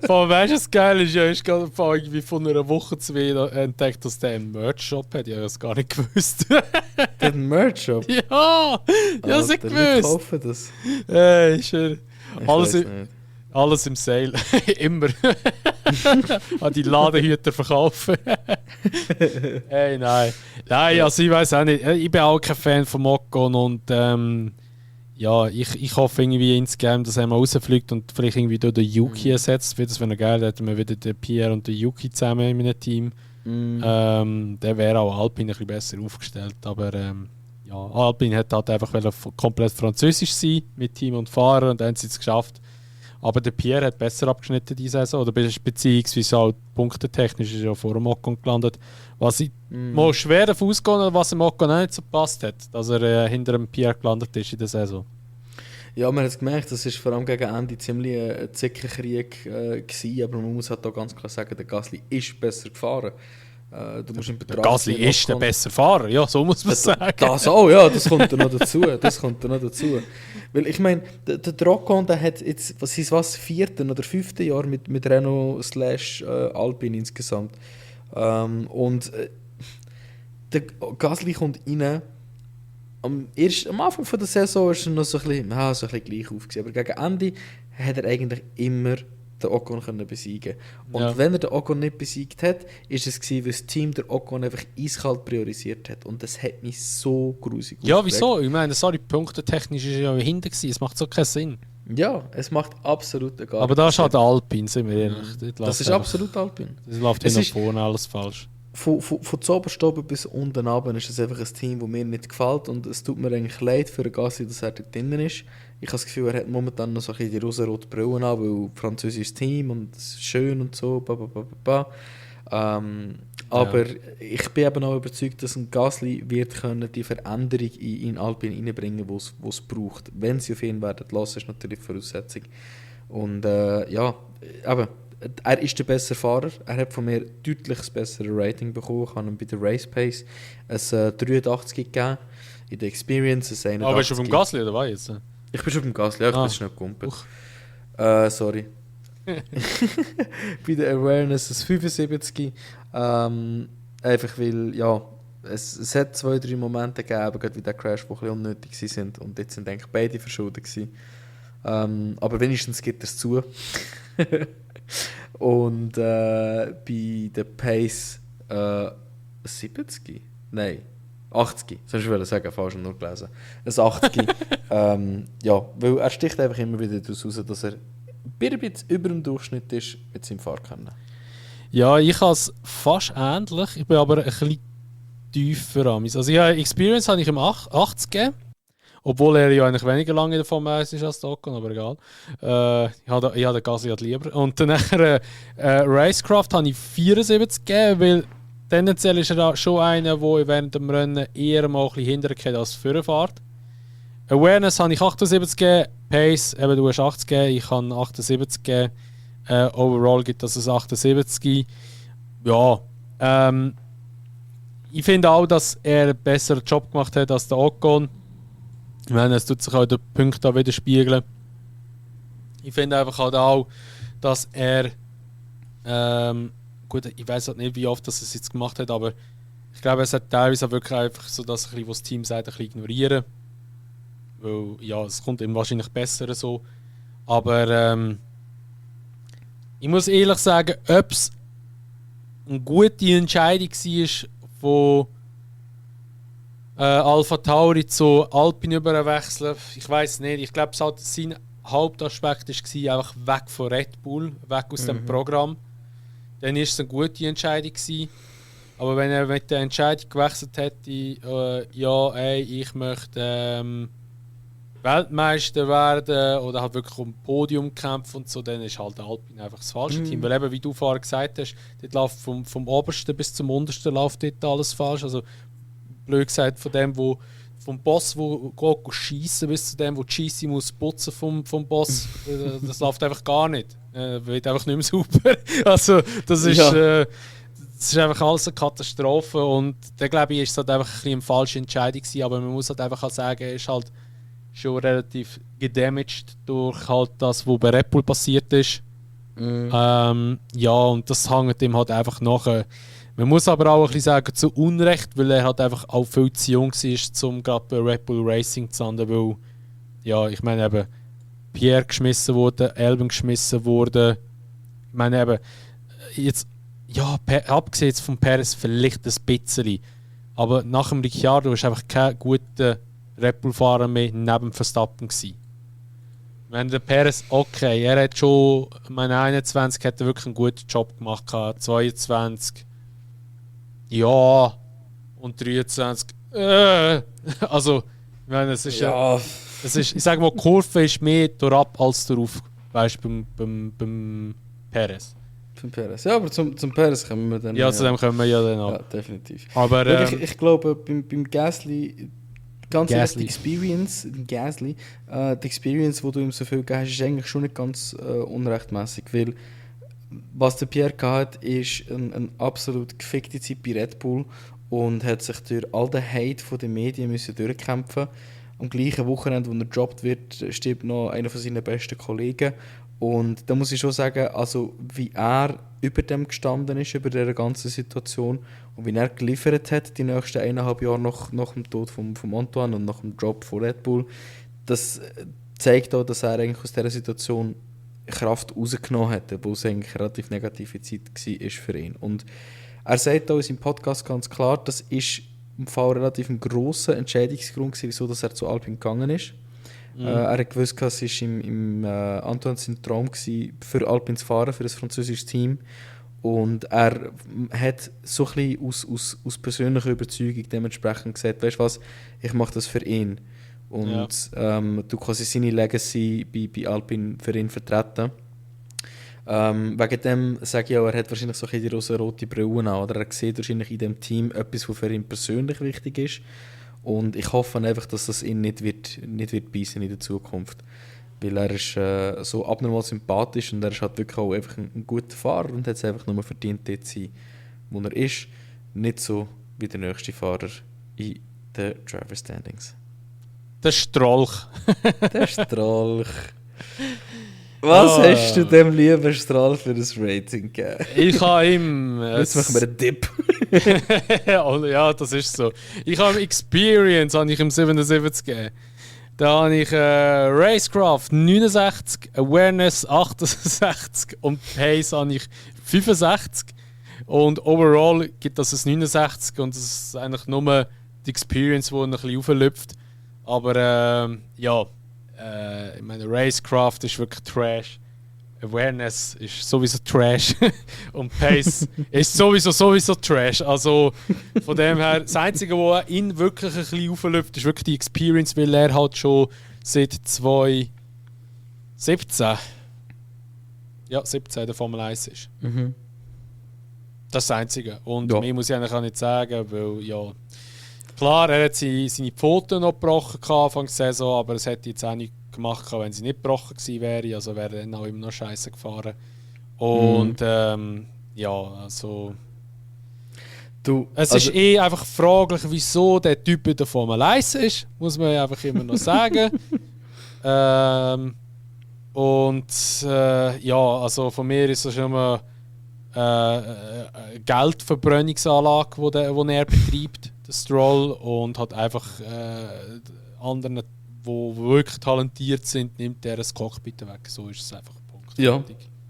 Vor allem, weißt du, was geil ist? Ja, ich habe irgendwie von einer Woche, 2 entdeckt, dass der einen Merch-Shop hat. Ich habe das gar nicht gewusst. Der hat einen Merch-Shop? Ja! Ich habe es nicht gewusst. Wir kaufen das. Hey, schön. Alles im Sale. Immer. An die Ladenhüter verkaufen. Hey, nein. Nein, also ich weiß auch nicht. Ich bin auch kein Fan von Ocon und ja, ich hoffe irgendwie insgesamt, dass er mal rausfliegt und vielleicht irgendwie durch den Yuki ersetzt wird. Das wäre noch geil, da hätten wir wieder den Pierre und den Yuki zusammen in einem Team. Der wäre auch Alpine ein bisschen besser aufgestellt. Aber ja, Alpine hat halt einfach komplett französisch sein mit Team und Fahrer und dann haben sie es geschafft. Aber der Pierre hat besser abgeschnitten diese Saison, oder beziehungsweise halt punktetechnisch ist er ja vor dem Ocon gelandet. Was ich mal schwer davon ausgehen, was dem Ocon auch nicht so gepasst hat, dass er hinter dem Pierre gelandet ist in der Saison. Ja, man hat es gemerkt, das war vor allem gegen Ende ziemlich ein Zickenkrieg gewesen, aber man muss halt auch ganz klar sagen, der Gasly ist besser gefahren. Du musst in Betracht der Gasly ist der bessere Fahrer, ja, so muss man sagen. Das auch, ja, das kommt dann noch dazu. Weil ich meine, der Ocon, der hat jetzt, was ist was, 4. oder 5. Jahr mit Renault / Alpine insgesamt. Und der Gasly kommt rein. Am Anfang von der Saison ist er noch so ein bisschen gleich aufgesehen, aber gegen Ende hat er eigentlich immer den Ocon besiegen können. Und wenn er den Ocon nicht besiegt hat, ist es gewesen, weil das Team der Ocon einfach eiskalt priorisiert hat. Und das hat mich so grusig Ja, wieso? Ich meine, sorry, punktetechnisch ist er ja hinten gewesen. Es macht so keinen Sinn. Ja, es macht absolut egal. Aber da ist halt Alpine, sind wir ehrlich. Das ist absolut Alpine. Das läuft hin und vorne alles falsch. von zuoberst oben bis unten runter ist es einfach ein Team, das mir nicht gefällt und es tut mir eigentlich leid für den Gasly, dass er dort drinnen ist. Ich habe das Gefühl, er hat momentan noch so ein bisschen die rosa-rote Brille an, weil französisches Team und es ist schön und so, aber ich bin eben auch überzeugt, dass ein Gasly wird können die Veränderung in Alpine reinbringen, die es braucht. Wenn sie auf ihn werden lassen, ist natürlich die Voraussetzung. Und ja, eben, er ist der bessere Fahrer. Er hat von mir deutlich das bessere Rating bekommen. Ich habe ihm bei der Race Pace ein 83 gegeben. In der Experience ein 81. Aber bist du beim Gasly oder was jetzt? Ich bin schon beim Gasly, ja, ich bin schnell gekumpelt. Sorry. Bei der Awareness ein 75. Einfach weil, ja, es hat 2-3 Momente gegeben, gerade wie der Crash, die ein bisschen unnötig waren. Und jetzt sind eigentlich beide verschuldet gewesen. Aber wenigstens gibt er es zu. Und bei der Pace 70? Nein, 80. Soll ich sagen, falsch und nur gelesen. Ein 80. Ja, weil er sticht einfach immer wieder daraus raus, dass er ein bisschen über dem Durchschnitt ist mit seinem Fahrkönnen. Ja, ich habe es fast ähnlich. Ich bin aber ein bisschen tiefer an. Also ja, Experience habe ich ihm 80 gegeben. Obwohl er ja eigentlich weniger lange in der Formel 1 ist als der Ocon, aber egal. Ich habe den Gasly halt lieber. Und dann Racecraft habe ich 74 gegeben, weil tendenziell ist er schon einer, der während dem Rennen eher mal ein bisschen hinterher als vorne fährt. Awareness habe ich 78 gegeben, Pace, eben du hast 80 gegeben, ich habe 78 gegeben. Overall gibt das ein 78. Ja, ich finde auch, dass er einen besseren Job gemacht hat als der Ocon. Ich meine, es tut sich auch der Punkt da widerspiegeln. Ich finde einfach halt auch, dass er gut, ich weiß halt nicht, wie oft das es jetzt gemacht hat, aber ich glaube, es hat teilweise auch wirklich einfach so, dass ein bisschen, was das Team sagt, ein bisschen ignorieren. Weil, ja, es kommt ihm wahrscheinlich besser so. Aber ich muss ehrlich sagen, ob es eine gute Entscheidung war, von Alpha Tauri zu Alpine überwechseln. Ich weiß nicht. Ich glaube, sein Hauptaspekt war einfach weg von Red Bull, weg aus dem Programm. Dann war es eine gute Entscheidung gewesen. Aber wenn er mit der Entscheidung gewechselt hätte, ja, ey, ich möchte Weltmeister werden oder halt wirklich um Podium kämpfen und so, dann ist halt der Alpine einfach das falsche Team. Weil eben, wie du vorher gesagt hast, dort läuft vom obersten bis zum untersten läuft dort alles falsch. Also blöd gesagt, von dem, wo vom Boss, wo geht schiessen, bis zu dem, wo die Scheisse muss putzen vom Boss, das läuft einfach gar nicht. Wird einfach nicht mehr super. Also das ist, das ist einfach alles eine Katastrophe und da glaube ich, ist es halt einfach ein bisschen eine falsche Entscheidung gewesen, aber man muss halt einfach auch sagen, er ist halt schon relativ gedamaged durch halt das, was bei Red Bull passiert ist. Ja, und das hängt ihm halt einfach nachher. Man muss aber auch ein bisschen sagen, zu Unrecht, weil er halt einfach auch viel zu jung war, um gerade bei Red Bull Racing zu landen, weil, ja, ich meine eben, Pierre geschmissen wurde, Albon geschmissen wurde. Ich meine eben, jetzt, ja, abgesehen jetzt von Perez vielleicht ein bisschen, aber nach dem Ricciardo war einfach kein guter Red Bull-Fahrer mehr neben Verstappen gewesen. Wenn der Perez, okay, er hat schon, meine 21 hat er wirklich einen guten Job gemacht, 22, ja, und 23, also, ich meine, es ist ja, es ist, ich sage mal, die Kurve ist mehr durchab als darauf, weißt du, beim Perez. Beim Perez, ja, aber zum Perez kommen wir dann. Ja, zu dem kommen wir ja dann auch. Ja, definitiv. Aber ich glaube, beim Gasly, ganz ehrlich, die Experience, die Experience, die du ihm so viel gegeben hast, ist eigentlich schon nicht ganz unrechtmäßig, weil was der Pierre hatte, ist eine absolut gefickte Zeit bei Red Bull und hat sich durch all den Hate von den Medien müssen durchkämpfen. Am gleichen Wochenende, wo er gedroppt wird, stirbt noch einer von seinen besten Kollegen. Und da muss ich schon sagen, also wie er über dem gestanden ist, über dieser ganzen Situation und wie er geliefert hat, die nächsten 1,5 Jahre nach dem Tod von Antoine und nach dem Drop von Red Bull, das zeigt auch, dass er eigentlich aus dieser Situation Kraft rausgenommen hat, obwohl es eigentlich eine relativ negative Zeit war für ihn. Und er sagt auch in seinem Podcast ganz klar, das ist im Fall relativ ein grosser Entscheidungsgrund gewesen, wieso dass er zu Alpine gegangen ist. Er hat gewusst, es war im Antoine sein Traum gewesen, für Alpine zu fahren, für das französische Team. Und er hat so ein bisschen aus persönlicher Überzeugung dementsprechend gesagt, weißt du was, ich mache das für ihn. Und du quasi seine Legacy bei Alpine für ihn vertreten. Wegen dem sage ich auch, er hat wahrscheinlich so ein bisschen die rosa-rote Brille an, oder er sieht wahrscheinlich in dem Team etwas, was für ihn persönlich wichtig ist. Und ich hoffe einfach, dass das ihn nicht wird beißen in der Zukunft. Weil er ist so abnormal sympathisch und er ist halt wirklich auch einfach ein guter Fahrer und hat es einfach nur verdient, dort zu sein, wo er ist. Nicht so wie der nächste Fahrer in den Driver Standings. Der Strolch. Der Strolch. Was hast du dem lieben Strahl für ein Rating gegeben? Ich habe ihm... Jetzt machen wir einen Dip. Ja, das ist so. Ich habe ihm Experience habe ich ihm 77 gegeben. Da habe ich Racecraft 69, Awareness 68 und Pace habe ich 65. Und overall gibt das ein 69 und das ist eigentlich nur die Experience, die ein bisschen auflüpft. Aber ich meine, Racecraft ist wirklich Trash. Awareness ist sowieso Trash. Und Pace ist sowieso Trash. Also von dem her, das Einzige, was ihn wirklich ein bisschen auflöpft, ist wirklich die Experience, weil er halt schon seit 2017 in der Formel 1 ist. Mhm. Das ist das Einzige. Und Ja. mehr muss ich eigentlich auch nicht sagen, weil ja... Klar, er hat seine Pfoten noch gebrochen Anfang der Saison, aber es hätte jetzt auch nicht gemacht, wenn sie nicht gebrochen gewesen wäre. Also wäre er dann auch immer noch scheiße gefahren. Und also... Es ist einfach fraglich, wieso der Typ in der Formel 1 ist, muss man einfach immer noch sagen. Also von mir ist es schon mal eine Geldverbrennungsanlage, die er betreibt, der Stroll, und hat einfach anderen, die wirklich talentiert sind, nimmt er das Cockpit weg. So ist es einfach. Punkt. Ja,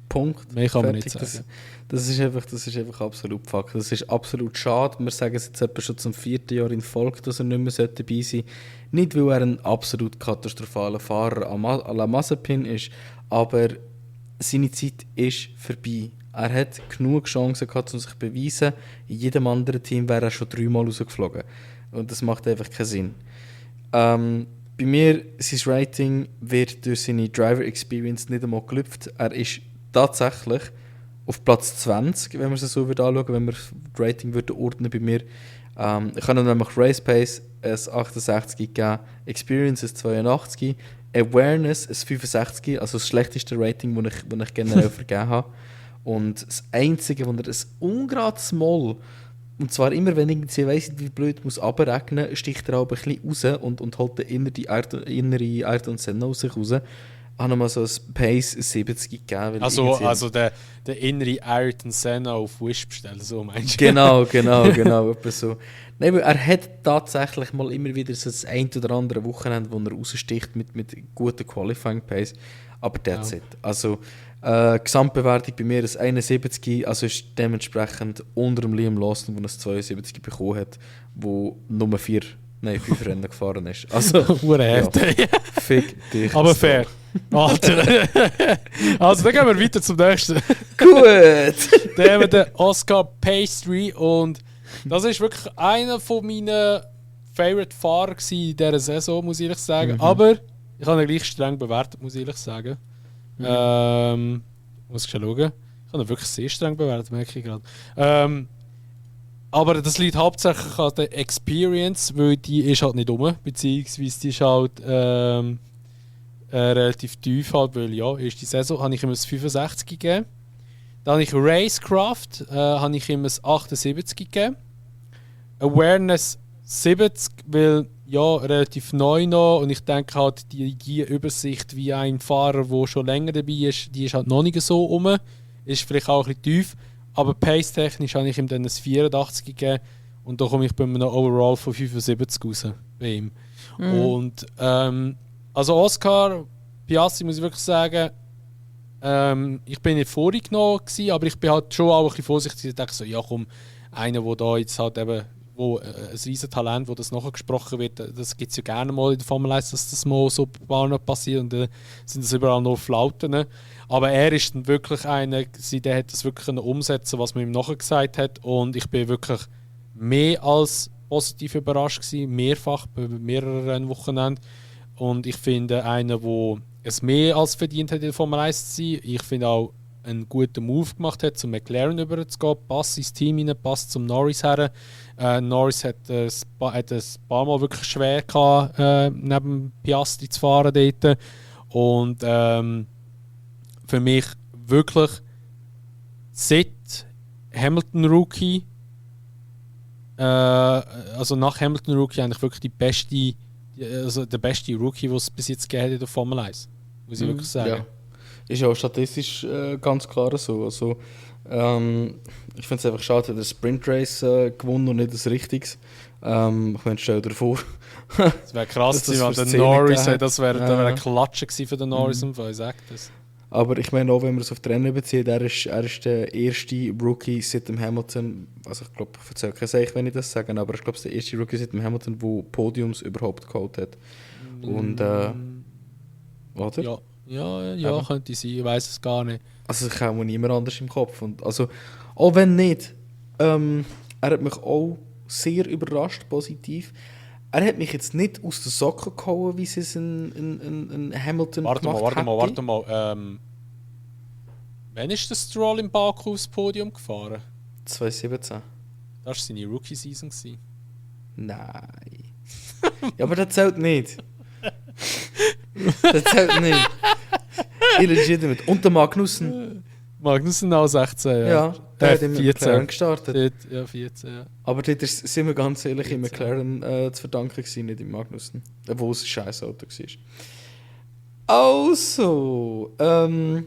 Punkt. Mehr kann man nicht Fertig. sagen. Das ist einfach absolut Fakt. Das ist absolut schade. Wir sagen es jetzt etwa schon zum 4. Jahr in Folge, dass er nicht mehr dabei sein sollte. Nicht, weil er ein absolut katastrophaler Fahrer à la Mazepin ist, aber seine Zeit ist vorbei. Er hat genug Chancen gehabt, um sich zu beweisen. In jedem anderen Team wäre er schon 3-mal rausgeflogen. Und das macht einfach keinen Sinn. Bei mir, sein Rating wird durch seine Driver Experience nicht einmal gelüpft. Er ist tatsächlich auf Platz 20, wenn man es so anschauen, wenn wir das Rating ordnen bei mir. Ich habe ihm nämlich Race Pace ein 68 gegeben, Experience ein 82, Awareness ein 65, also das schlechteste Rating, das ich generell vergeben habe. Und das Einzige, wo er ein ungerades Moll, und zwar immer, wenn ich weiss, wie blöd muss runterregnen, sticht er auch ein bisschen raus und holt den innere Ayrton Senna aus sich raus. Ich habe mal so ein Pace 70 gegeben. Also der innere Ayrton Senna auf Wish bestellen, so meinst du? Genau, etwa so. Nein, weil er hat tatsächlich mal immer wieder so das ein oder andere Wochenende, wo er raussticht mit guten Qualifying Pace. Aber that's it. Also Gesamtbewertung bei mir ist 71, also ist dementsprechend unter dem Liam Lawson, der ein 72 bekommen hat, wo Nummer 5 Rennen gefahren ist. Also, fick dich. Aber fair. Alter. Also, dann gehen wir weiter zum nächsten. Gut! Dann haben wir den Oscar Pastry und das ist wirklich einer von meinen Favorite-Fahrer in dieser Saison, muss ich ehrlich sagen. Mhm. Aber ich habe ihn gleich streng bewertet, muss ich ehrlich sagen. Muss ich schon schauen. Ich habe ihn wirklich sehr streng bewertet, merke ich gerade. Aber das liegt hauptsächlich an der Experience, weil die ist halt nicht rum, beziehungsweise die ist halt relativ tief halt, weil ja, erste Saison habe ich ihm ein 65 gegeben. Dann habe ich Racecraft, habe ich ihm ein 78 gegeben. Awareness 70, weil ja, relativ neu noch, und ich denke halt, die Übersicht wie ein Fahrer, der schon länger dabei ist, die ist halt noch nicht so rum. Ist vielleicht auch ein bisschen tief, aber pace-technisch habe ich ihm dann ein 84 gegeben und da komme ich bei einem Overall von 75 raus bei ihm. Und also Oscar Piastri, muss ich wirklich sagen, ich bin nicht vorgenommen gewesen, aber ich bin halt schon auch ein bisschen vorsichtig. Ich dachte so, ja komm, einer, der da jetzt halt eben wo ein riesen Talent, wo das nachher gesprochen wird, das gibt es ja gerne mal in der Formel 1, dass das mal so noch passiert und dann sind das überall nur Flauten. Aber er ist dann wirklich einer, der hat das wirklich umsetzen, was man ihm nachher gesagt hat, und ich bin wirklich mehr als positiv überrascht gewesen, mehrfach bei mehreren Wochenenden, und ich finde einer, der es mehr als verdient hat, in der Formel 1 zu sein. Ich finde auch einen guten Move gemacht hat, zum McLaren überzugehen, passt ins Team rein, passt zum Norris her. Norris hat ein paar Mal wirklich schwer gehabt, neben Piastri zu fahren dort. Und für mich wirklich seit Hamilton Rookie, also nach Hamilton Rookie eigentlich wirklich der beste Rookie, den es bis jetzt gegeben hat in der Formel 1. Muss ich wirklich sagen. Ja. Ist ja auch statistisch ganz klar so. Also, ich finde es einfach schade, dass er das Sprint Race gewonnen und nicht das Richtiges. Ich meine, stell dir vor. Das wäre krass gewesen, wenn der Norris, das wäre eine Klatsche gewesen für den Norris, ich sage das. Aber ich meine auch, wenn man es auf die Rennen bezieht, er ist der erste Rookie seit dem Hamilton, also ich glaube, ich erzähle kein Seich, wenn ich das sage, aber ich glaube, es ist der erste Rookie seit dem Hamilton, der Podiums überhaupt geholt hat. Und, oder? Ja, könnte sein, ich weiß es gar nicht. Also ich habe niemand anders im Kopf. Und also, auch wenn nicht, er hat mich auch sehr überrascht, positiv. Er hat mich jetzt nicht aus den Socken gehauen, wie sie es in Hamilton gemacht hat. Warte mal. Wann ist der Stroll im Baku aufs Podium gefahren? 2017. Das war seine Rookie-Season. Nein. Ja, aber das zählt nicht. Das zählt nicht. Illegitimate. Und der Magnussen. Magnussen auch 16, ja. Ja, der hat im 14 McLaren gestartet. Ja, 14, ja. Aber dort sind wir ganz ehrlich im McLaren zu verdanken gewesen, nicht im Magnussen. Obwohl es ein scheiß Auto war. Also, schau,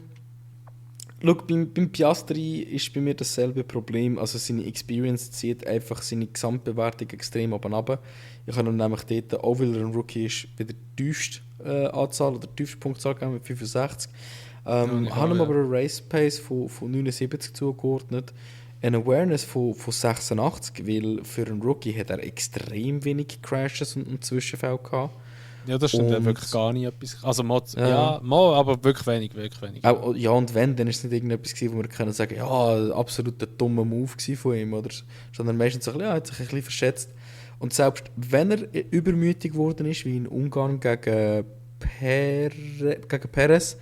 beim Piastri ist bei mir dasselbe Problem. Also seine Experience zieht einfach seine Gesamtbewertung extrem oben runter. Ich habe nämlich dort, auch weil er ein Rookie ist, wieder die tiefste Anzahl oder die tiefste Punktzahl gegeben mit 65. Habe ihm aber eine Race Pace von 79 zugeordnet. Eine Awareness von 86, weil für einen Rookie hat er extrem wenig Crashes und Zwischenfälle gehabt. Ja, das stimmt, ja wirklich gar nicht etwas. Also, aber wirklich wenig. Auch, ja, und wenn, dann ist es nicht irgendetwas gewesen, wo wir können sagen, ja, absolut ein dummer Move von ihm, oder? Sondern meistens so, ja, hat sich ein bisschen verschätzt. Und selbst wenn er übermütig geworden ist, wie in Ungarn gegen Perez,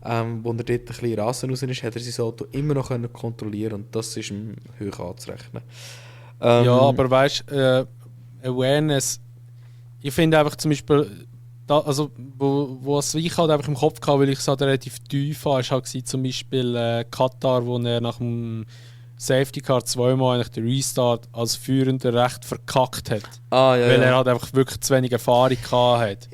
wo er dort ein bisschen Rasen raus ist, hat er sein Auto immer noch kontrollieren, und das ist ihm hoch anzurechnen. Ja, aber weißt du, Awareness, ich finde einfach zum Beispiel, also wo es ich halt einfach im Kopf hatte, weil ich es halt relativ tief habe, war halt zum Beispiel Katar, wo er nach dem Safety Car zweimal eigentlich den Restart als Führender recht verkackt hat. Weil er halt einfach wirklich zu wenig Erfahrung hatte.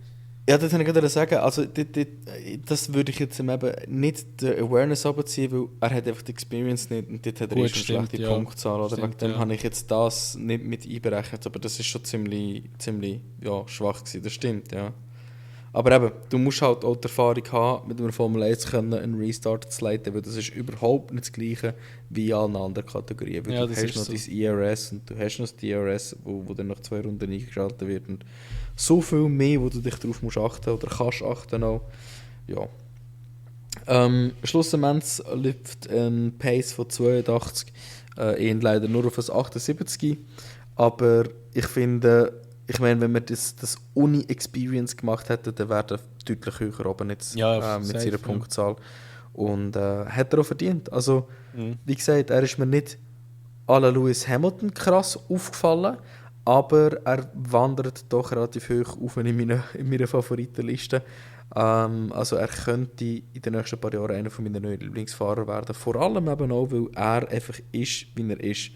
Ja, das wollte ich gerade sagen. Also, das würde ich jetzt eben nicht die Awareness abziehen, weil er hat einfach die Experience nicht, und dort hat er schon eine schlechte Punktzahl. Oder? Wegen dem habe ich jetzt das nicht mit einberechnet, aber das ist schon ziemlich schwach gewesen. Das stimmt, ja. Aber eben, du musst halt auch die Erfahrung haben, mit einer Formel 1 einen Restart zu leiten, weil das ist überhaupt nicht das Gleiche wie in allen anderen Kategorien. Weil du hast noch dein IRS und du hast noch das DRS, wo dann nach 2 Runden eingeschaltet wird. Und so viel mehr, wo du dich darauf musst achten oder kannst achten auch. Ja. Schlussendlich läuft ein Pace von 82, leider nur auf ein 78. Aber ich finde, wenn man das ohne Experience gemacht hätte, dann wäre er deutlich höher oben jetzt mit seiner Punktzahl. Und hat er auch verdient. Also, wie gesagt, er ist mir nicht à la Lewis Hamilton krass aufgefallen, aber er wandert doch relativ hoch auf in meiner Favoritenliste. Also er könnte in den nächsten paar Jahren einer meiner neuen Lieblingsfahrer werden. Vor allem eben auch, weil er einfach ist, wie er ist.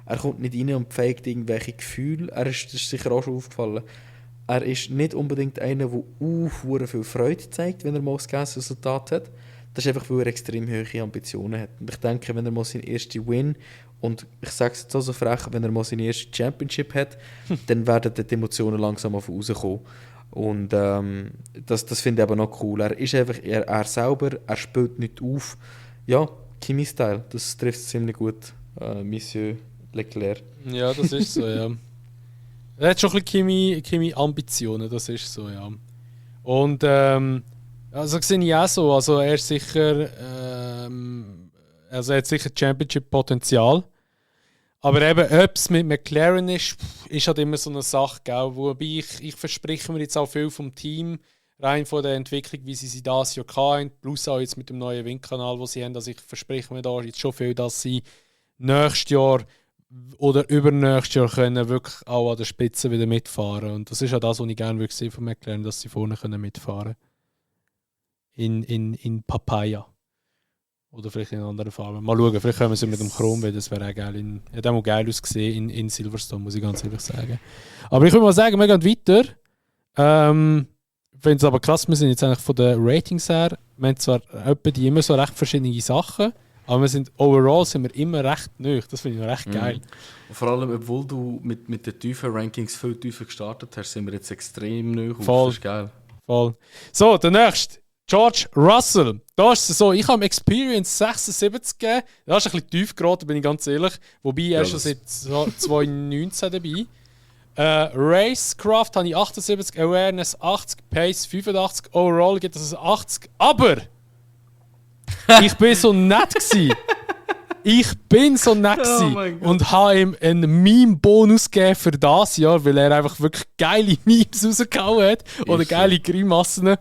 Er kommt nicht rein und pflegt irgendwelche Gefühle. Das ist sicher auch schon aufgefallen. Er ist nicht unbedingt einer, der viel Freude zeigt, wenn er mal das Resultat hat. Das ist einfach, weil er extrem hohe Ambitionen hat. Und ich denke, wenn er mal seinen ersten Win, und ich sage es jetzt auch so frech, wenn er mal seine erste Championship hat, dann werden die Emotionen langsam auf rauskommen. Und das finde ich aber noch cool. Er ist einfach er selber, er spielt nicht auf. Ja, Kimi-Style, das trifft ziemlich gut, Monsieur Leclerc. Ja, das ist so, ja. Er hat schon ein bisschen Kimi-Ambitionen, das ist so, ja. Und also sehe ich auch so, also er ist sicher, also er hat sicher Championship-Potenzial. Aber eben, ob es mit McLaren ist halt immer so eine Sache, gell? Wobei ich verspreche mir jetzt auch viel vom Team, rein von der Entwicklung, wie sie das Jahr hatten, plus auch jetzt mit dem neuen Windkanal, den sie haben. Also ich verspreche mir da jetzt schon viel, dass sie nächstes Jahr oder übernächstes Jahr können wirklich auch an der Spitze wieder mitfahren. Und das ist ja das, was ich gerne sehen von McLaren, dass sie vorne können mitfahren können. In Papaya. Oder vielleicht in anderen Farben. Mal schauen, vielleicht kommen sie mit dem Chrom wieder, das wäre auch geil. Hat auch mal geil ausgesehen in Silverstone, muss ich ganz ehrlich sagen. Aber ich würde mal sagen, wir gehen weiter. Ich finde es aber krass, wir sind jetzt eigentlich von den Ratings her, wir haben zwar die immer so recht verschiedene Sachen, aber overall sind wir immer recht neu. Das finde ich noch recht geil. Und vor allem, obwohl du mit den tiefen Rankings viel tiefer gestartet hast, sind wir jetzt extrem neu. Voll. Das ist geil. Voll. So, der nächste. George Russell. Da ist es so, ich habe ihm Experience 76 gegeben. Das ist ein bisschen tief geraten, bin ich ganz ehrlich. Wobei er ist schon seit 2019 dabei. Racecraft habe ich 78, Awareness 80, Pace 85, Overall gibt es 80. Aber ich bin so nett gewesen. Und habe ihm einen Meme-Bonus gegeben für das Jahr, weil er einfach wirklich geile Memes rausgehauen hat. Oder geile Grimassen.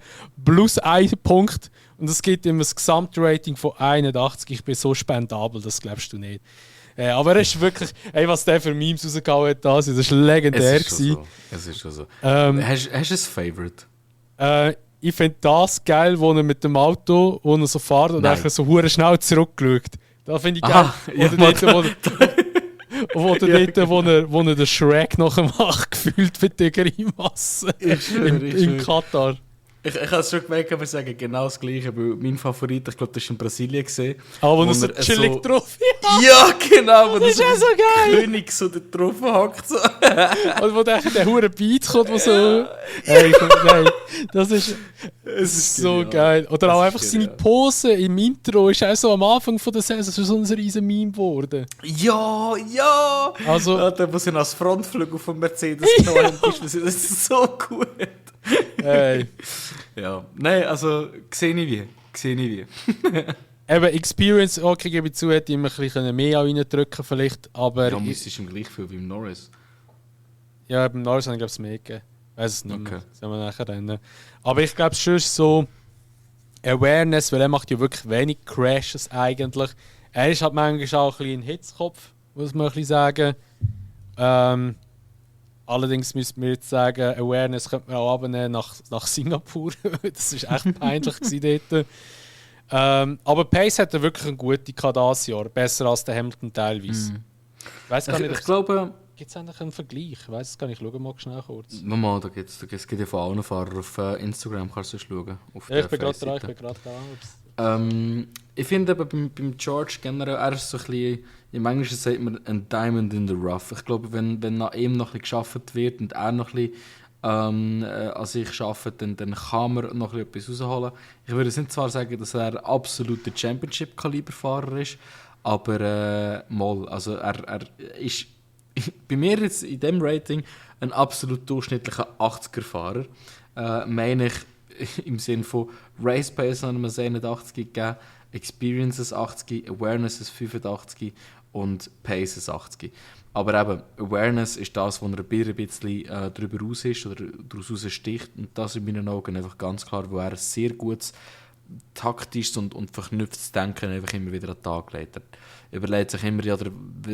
Plus 1 Punkt. Und das gibt ihm ein Gesamtrating von 81. Ich bin so spendabel, das glaubst du nicht. Aber er ist wirklich, was der für Memes rausgehauen hat, das war legendär. Es ist schon so. Hast du ein Favorite? Ich finde das geil, wo er mit dem Auto, wo er so fährt und einfach so hure schnell zurückschaut. Da finde ich geil. Wo er den Shrek nachher macht, gefühlt mit der Grimasse in Katar. Ich habe es schon gemerkt, aber ich sage genau das Gleiche, weil mein Favorit, ich glaube, das war in Brasilien. Wo er so chillig drauf hat. Ja, genau. Das ist ja so geil. König so da drauf hockt. So. Und wo der hure Beat kommt, wo so... Nein, das ist so geil. Oder auch einfach seine Pose im Intro ist auch so am Anfang von der Saison so ein riesen Meme geworden. Ja! Also, ja, der muss ja als Frontflügel von Mercedes genommen haben. Das ist so gut. Hey. Ja, nein, also sehe ich wie. Eben, Experience, okay, gebe ich zu, hätte ich immer ein bisschen mehr reindrücken vielleicht, aber... Ja, müsstest du ihm gleich viel wie im Norris. Ja, beim Norris habe ich glaube es mehr gegeben. Weiß es nicht mehr. Das werden wir nachher rennen. Aber ich glaube, es ist so Awareness, weil er macht ja wirklich wenig Crashes eigentlich. Er ist halt manchmal auch ein bisschen ein Hitzkopf, muss man ein bisschen sagen. Allerdings müssten wir jetzt sagen, Awareness könnte man auch abnehmen nach Singapur. Das war echt peinlich dort. Aber Pace hat er wirklich eine gute dieses Jahr. Besser als der Hamilton teilweise. Ich glaube... Gibt es eigentlich einen Vergleich? Ich weiß es gar nicht. Ich schaue mal schnell kurz. Nochmal, da gibt es ja von allen Fahrern auf Instagram, kannst du schauen. Ich bin gerade da. Ich finde aber beim George generell, er ist so ein bisschen, im Englischen sagt man ein Diamond in the Rough. Ich glaube, wenn nach ihm noch ein bisschen gearbeitet wird und er noch ein bisschen an sich arbeitet, dann kann man noch ein bisschen etwas rausholen. Ich würde nicht zwar sagen, dass er absoluter Championship-Kaliber-Fahrer ist, aber also er ist bei mir jetzt in diesem Rating ein absolut durchschnittlicher 80er-Fahrer. Meine ich im Sinne von Race Pace haben wir 81 gegeben, Experiences 80, Awarenesses 85 und Paces 80. Aber eben, Awareness ist das, wo er ein bisschen darüber raus ist oder daraus sticht. Und das in meinen Augen einfach ganz klar, wo er ein sehr gutes taktisches und verknüpftes Denken einfach immer wieder an den Tag legt. Er überlegt sich immer, ja,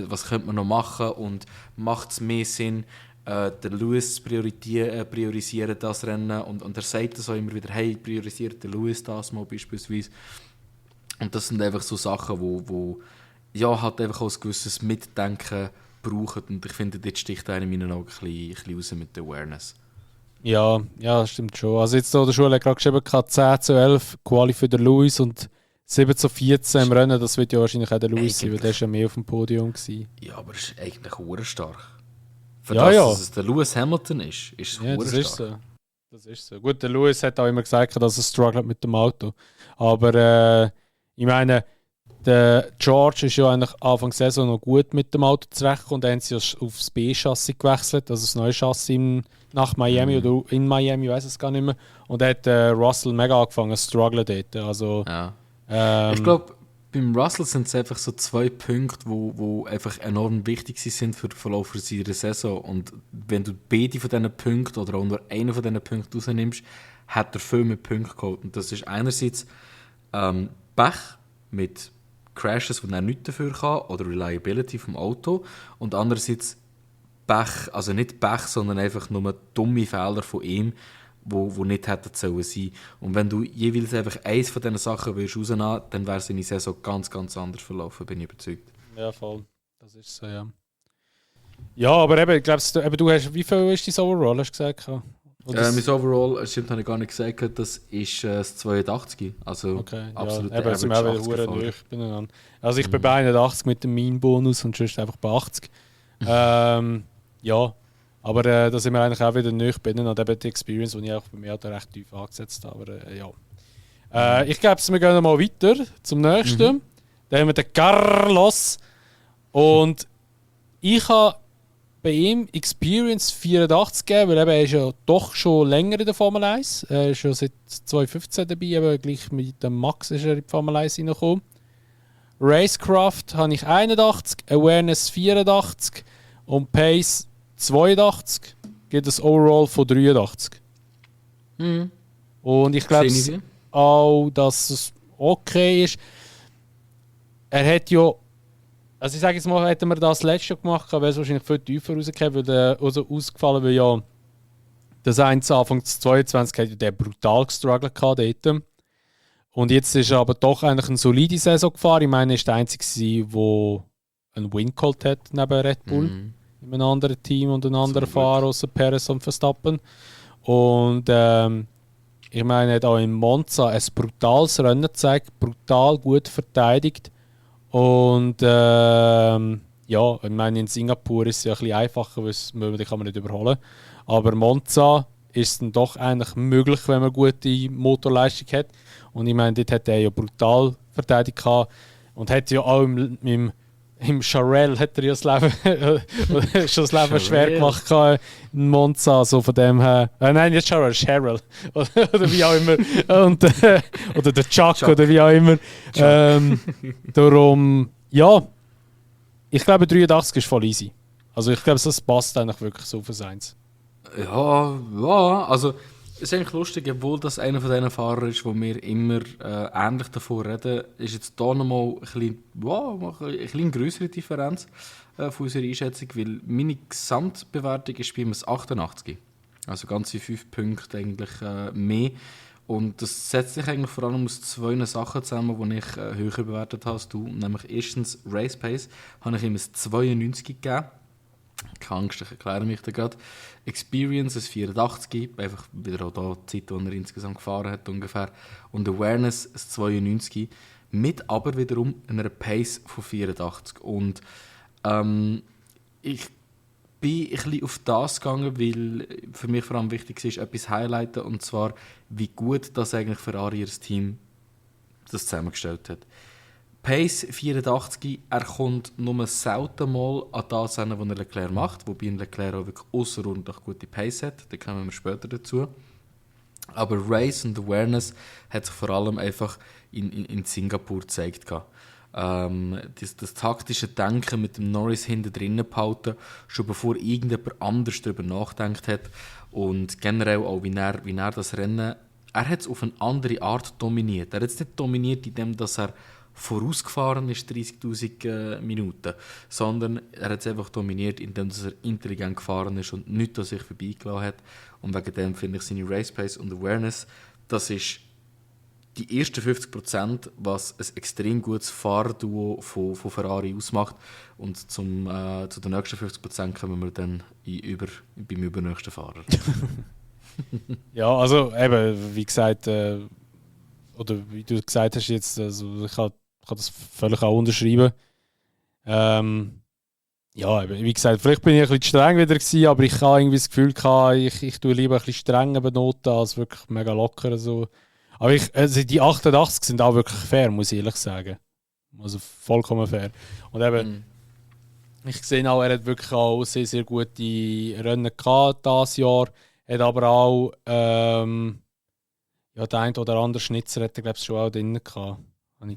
was könnte man noch machen und macht es mehr Sinn, der Lewis zu priorisieren, das Rennen. Und er sagt so immer wieder, hey, priorisiert der Lewis das mal beispielsweise. Und das sind einfach so Sachen, wo ja, halt einfach auch ein gewisses Mitdenken brauchen. Und ich finde, dort sticht einer in meinen Augen ein bisschen raus mit der Awareness. Ja, das stimmt schon. Also jetzt der Schule hat gerade geschrieben, 10:11 Quali für den Lewis und 7:14 im Rennen, das wird ja wahrscheinlich auch der Lewis sein, weil der war ja mehr auf dem Podium gewesen. Ja, aber es ist eigentlich urstark. Für das, dass es der Lewis Hamilton ist es ja, das ist so. Das ist so. Gut, der Lewis hat auch immer gesagt, dass er struggelt mit dem Auto. Aber ich meine, der George ist ja eigentlich Anfang der Saison noch gut mit dem Auto zurechtgekommen und dann haben sie ja aufs B-Chassis gewechselt, also das neue Chassis nach Miami oder in Miami, ich weiß es gar nicht mehr. Und dann hat Russell mega angefangen zu strugglen dort. Also, ja. Ich glaube, beim Russell sind es einfach so 2 Punkte, wo einfach enorm wichtig sind für den Verlauf seiner Saison. Und wenn du beide von diesen Punkten oder auch nur einen von diesen Punkten rausnimmst, hat er viel mehr Punkte geholt. Und das ist einerseits Pech mit Crashes, wo er nichts dafür kann, oder Reliability vom Auto. Und andererseits Pech, also nicht Pech, sondern einfach nur dumme Fehler von ihm, wo nicht hätten sollen sein. Und wenn du jeweils einfach eins von diesen Sachen rausnehmen, dann wäre seine Saison ganz, ganz anders verlaufen, bin ich überzeugt. Ja, voll. Das ist so, ja. Ja, aber eben, glaubst du, du hast, wie viel ist dein Overall, hast du gesagt? Mein Overall, stimmt, habe ich gar nicht gesagt, das ist das 82. Also okay, absolut ja, eben sind wir auch wieder verdammt nahe beieinander. Also ich bin bei 81 mit dem Mean-Bonus und sonst einfach bei 80. Ja, aber da sind wir eigentlich auch wieder nahe beieinander. Und eben die Experience, die ich auch bei mir da recht tief angesetzt habe. Aber ja. Ich glaube, wir gehen mal weiter zum nächsten. Da haben wir den Carlos. Und ich habe bei ihm Experience 84 gegeben, weil eben, er ist ja doch schon länger in der Formel 1. Er ist schon seit 2015 dabei, aber gleich mit dem Max ist er in die Formel 1 reingekommen. Racecraft habe ich 81, Awareness 84 und Pace 82. Gibt ein Overall von 83. Und ich glaube auch, dass es okay ist. Er hat ja, also ich sage jetzt mal, hätten wir das letztes Jahr gemacht, wäre es wahrscheinlich viel tiefer rausgekommen, weil ausgefallen, weil ja das Anfang des 22 hat ja der brutal gestruggelt dort. Und jetzt ist er aber doch eigentlich eine solide Saison gefahren. Ich meine, er war der Einzige, der einen Win geholt hat neben Red Bull. In einem anderen Team und einem anderen Fahrer außer Perez und Verstappen. Und ich meine, er hat auch in Monza ein brutales Rennen gezeigt, brutal gut verteidigt. Und ja, ich meine, in Singapur ist es ja ein bisschen einfacher, weil die kann man nicht überholen. Aber Monza ist es dann doch eigentlich möglich, wenn man gute Motorleistung hat. Und ich meine, dort hat er ja brutal verteidigt gehabt und hat ja auch im Charell hat er ja das Leben, schon das Leben schwer gemacht in Monza, so von dem her. Nein, nicht Charell, Cheryl. Oder wie auch immer. Und, oder der Chuck, oder wie auch immer. Darum, ja, ich glaube 83 ist voll easy. Also ich glaube, das passt eigentlich wirklich so für Seins. Ja, also es ist eigentlich lustig, obwohl das einer von diesen Fahrern ist, wo wir immer ähnlich davon reden, ist jetzt hier nochmal eine bisschen größere Differenz von unserer Einschätzung, weil meine Gesamtbewertung ist bei ihm ein 88. Also ganze 5 Punkte eigentlich mehr. Und das setzt sich eigentlich vor allem aus 2 Sachen zusammen, die ich höher bewertet habe als du. Nämlich erstens Race Pace, habe ich ihm ein 92 gegeben. Keine Angst, ich erkläre mich da gerade. Experience ein 84, einfach wieder auch da die Zeit, die er insgesamt gefahren hat ungefähr. Und Awareness ein 92, mit aber wiederum einer Pace von 84. Und ich bin ein bisschen auf das gegangen, weil für mich vor allem wichtig ist, etwas highlighten, und zwar, wie gut das eigentlich Ferrari ihr Team das zusammengestellt hat. Pace 84, er kommt nur selten mal an das hin, was Leclerc macht, wobei Leclerc auch wirklich außerordentlich gute Pace hat, da kommen wir später dazu. Aber Race und Awareness hat sich vor allem einfach in Singapur gezeigt. Das taktische Denken mit dem Norris hinten drinnen behalten, schon bevor irgendjemand anders darüber nachgedacht hat, und generell auch, wie er das Rennen, er hat es auf eine andere Art dominiert. Er hat es nicht dominiert, indem dass er vorausgefahren ist 30'000 Minuten, sondern er hat es einfach dominiert, indem er intelligent gefahren ist und nichts an sich vorbeigelassen hat. Und wegen dem finde ich seine Race Pace und Awareness, das ist die ersten 50%, was ein extrem gutes Fahrduo von Ferrari ausmacht. Und zu den nächsten 50% kommen wir dann beim übernächsten Fahrer. Ja, also eben, wie gesagt, oder wie du gesagt hast jetzt, also ich kann das völlig auch unterschreiben. Ja, wie gesagt, vielleicht bin ich ein bisschen streng wieder gewesen, aber ich habe irgendwie das Gefühl gehabt, ich tue lieber ein bisschen strenger benoten als wirklich mega locker so. Aber also die 88 sind auch wirklich fair, muss ich ehrlich sagen. Also vollkommen fair. Und eben, ich sehe auch, er hat wirklich auch sehr, sehr gute Rennen gehabt dieses Jahr. Hat aber auch der ein oder andere Schnitzer hat er, glaube ich, schon auch drin gehabt.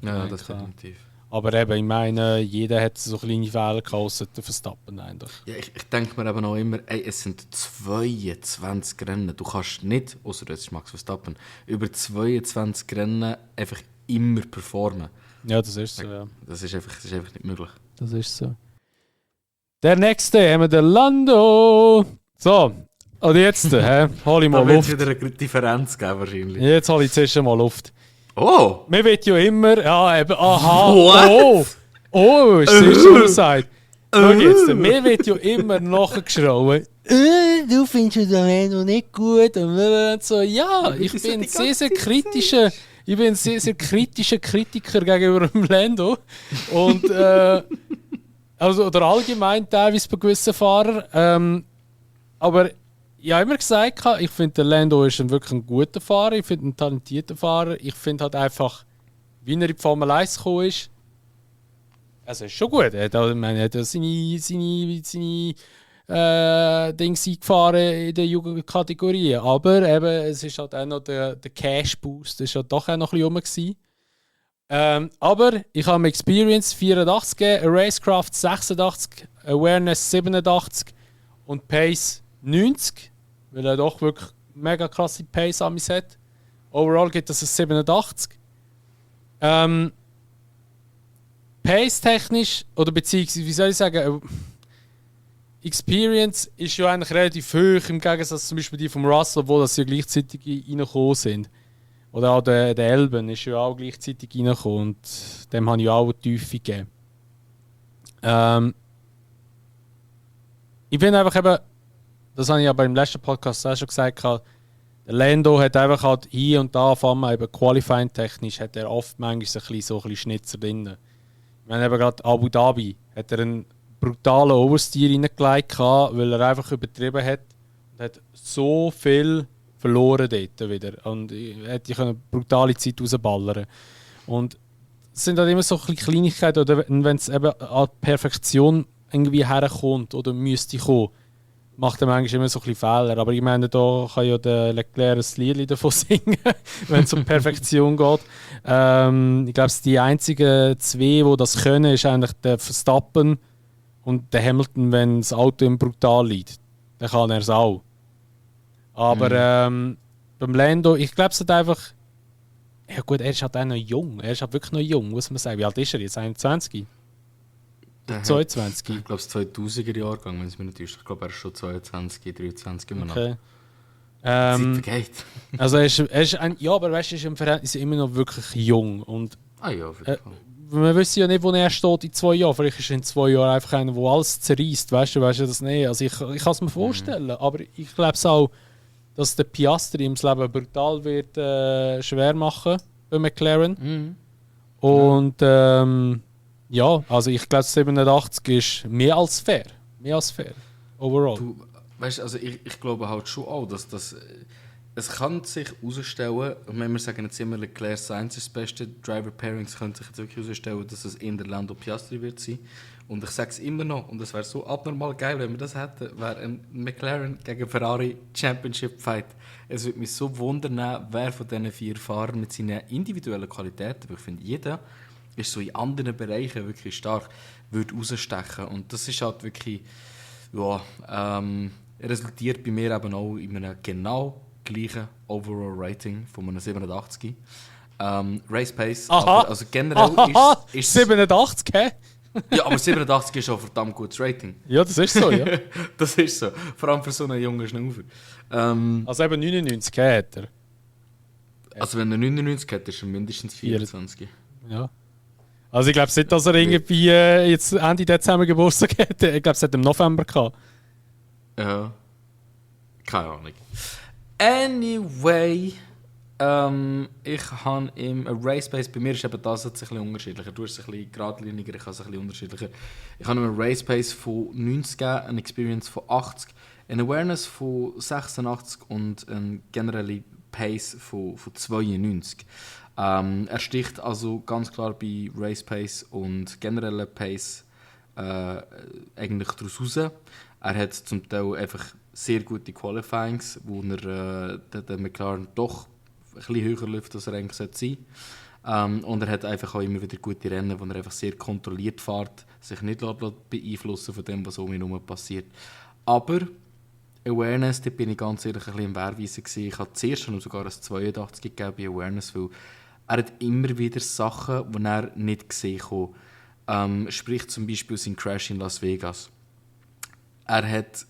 Ja, das definitiv. Aber eben, ich meine, jeder hat so kleine Fehler gehabt, ausser der Verstappen eigentlich. Ja, ich denke mir eben auch immer, es sind 22 Rennen. Du kannst nicht, außer jetzt ist Max Verstappen, über 22 Rennen einfach immer performen. Ja, das ist so, ja. Das ist einfach nicht möglich. Das ist so. Der nächste haben wir den Lando. So, und jetzt hol ich mal Da wird Luft. es wieder eine Differenz geben wahrscheinlich. Jetzt hol ich zuerst mal Luft. Oh! Man wird ja immer, ja eben, aha, What? oh, ist das schon gesagt. Schau jetzt, mir wird ja immer nachgeschrien, du findest den Lando nicht gut und so. Ja, ich bin ein sehr, sehr kritischer Kritiker gegenüber dem Lando. Und also, oder allgemein teilweise bei gewissen Fahrern. Aber ich habe immer gesagt, ich finde, der Lando ist wirklich ein guter Fahrer, ich finde einen talentierten Fahrer. Ich finde halt einfach, wie er in die Formel 1 gekommen ist, also ist schon gut. Er hat seine Dings eingefahren in der Jugendkategorie. Aber eben, es ist halt auch noch der Cash-Boost, das war halt doch auch noch ein bisschen rum. Aber ich habe Experience 84 gegeben, Racecraft 86, Awareness 87 und Pace 90. Weil er doch wirklich mega krasse Pace an mich hat. Overall gibt es ein 87. Pace-technisch, oder beziehungsweise, wie soll ich sagen, Experience ist ja eigentlich relativ hoch im Gegensatz zum Beispiel die vom Russell, obwohl das ja gleichzeitig reingekommen sind. Oder auch der Elben ist ja auch gleichzeitig reingekommen und dem habe ich auch eine Tiefe gegeben. Ich finde einfach eben, das habe ich aber im letzten Podcast auch schon gesagt, der Lando hat einfach halt hier und da, vor allem eben Qualifying-technisch, hat er oft manchmal so ein bisschen Schnitzer drin. Ich meine eben gerade Abu Dhabi hat er einen brutalen Oversteer reingelegt, weil er einfach übertrieben hat und hat so viel verloren dort wieder. Und er hätte eine brutale Zeit rausballern. Und es sind halt immer so ein bisschen Kleinigkeiten, oder wenn es eben an die Perfektion irgendwie herkommt oder müsste kommen, macht er manchmal immer so ein bisschen Fehler. Aber ich meine, da kann ja der Leclerc ein Lied davon singen, wenn es um Perfektion geht. Ich glaube, die einzigen zwei, die das können, ist eigentlich der Verstappen und der Hamilton, wenn das Auto ihm brutal liegt. Dann kann er es auch. Aber beim Lando, ich glaube, es hat einfach... Ja gut, er ist halt auch noch jung. Er ist halt wirklich noch jung, muss man sagen. Wie alt ist er jetzt? 21? 22? Ich glaube, es ist 2000er-Jahrgang, wenn es mir nicht täuscht. Ich glaube, er ist schon 22, 23 immer noch. Okay. Zeit vergeht. Also er ist ein... Ja, aber weißt du, er ist im Verhältnis immer noch wirklich jung. Und Ja, auf jeden Fall. man weiß ja nicht, wo er steht in 2 Jahren. Vielleicht ist er in 2 Jahren einfach einer, der alles zerreißt. Weißt du das nicht? Also ich kann es mir vorstellen. Aber ich glaube es auch, dass der Piastri ihm das Leben brutal wird schwer machen bei McLaren. Und ja, also ich glaube 87 ist mehr als fair. Mehr als fair. Overall. Du, weißt, also ich glaube halt schon auch, dass das... Es kann sich herausstellen, und wenn wir sagen jetzt immer, Leclerc Sainz ist das beste Driver-Pairings, könnte sich jetzt wirklich herausstellen, dass es in der Lando Piastri wird sein. Und ich sage es immer noch, und es wäre so abnormal geil, wenn wir das hätten, wäre ein McLaren gegen Ferrari Championship-Fight. Es würde mich so wundern, wer von diesen 4 Fahrern mit seinen individuellen Qualitäten, weil ich finde, jeder ist so in anderen Bereichen wirklich stark, würde rausstechen. Und das ist halt wirklich, ja, resultiert bei mir eben auch in einem genau gleichen Overall Rating von einem 87. Race Pace, aber, also generell ist 87, hä? ja, aber 87 ist auch ein verdammt gutes Rating. Ja, das ist so, ja. Das ist so, vor allem für so einen jungen Schnaufer. Also eben 99 hat er. Also wenn er 99 hat, ist er mindestens 24. Ja. Also ich glaube nicht, dass er irgendwie jetzt Ende Dezember Geburtstag hat. Ich glaube, es hat im November gehabt. Ja. Keine Ahnung. Anyway, ich habe im Race Pace, bei mir ist eben das ein bisschen unterschiedlicher. Du hast es ein bisschen geradliniger, ich habe es ein bisschen unterschiedlicher. Ich habe im Race Pace von 90 gegeben, eine Experience von 80, eine Awareness von 86 und eine generelle Pace von 92. Er sticht also ganz klar bei Race Pace und generellen Pace eigentlich daraus raus. Er hat zum Teil einfach sehr gute Qualifyings, wo er den McLaren doch ein bisschen höher läuft, als er eigentlich sein sollte. Und er hat einfach auch immer wieder gute Rennen, wo er einfach sehr kontrolliert fährt, sich nicht beeinflussen von dem, was um ihn herum passiert. Aber Awareness, da bin ich ganz ehrlich ein bisschen im Wehrweisen gewesen. Ich habe zuerst schon sogar ein 82 gegeben bei Awareness, weil er hat immer wieder Sachen, die er nicht gesehen hat. Sprich zum Beispiel sein Crash in Las Vegas. Er hat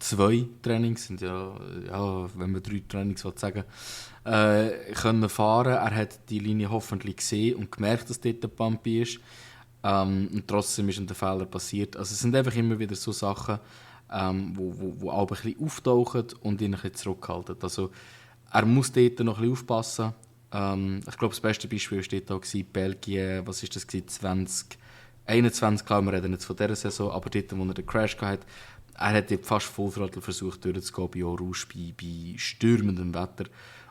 2 Trainings, sind ja, wenn man 3 Trainings sagen können fahren. Er hat die Linie hoffentlich gesehen und gemerkt, dass dort der Bumpy ist. Und trotzdem ist ihm der Fehler passiert. Also es sind einfach immer wieder so Sachen, wo auch ein bisschen auftauchen und ihn ein bisschen zurückhalten. Also er muss dort noch ein bisschen aufpassen. Ich glaube, das beste Beispiel war dort Belgien, was ist das, 2021, glaube ich, wir reden jetzt von dieser Saison, aber dort, wo er den Crash hatte, er hat fast Vollthrottel versucht durchzugehen bei Rouge, bei stürmendem Wetter.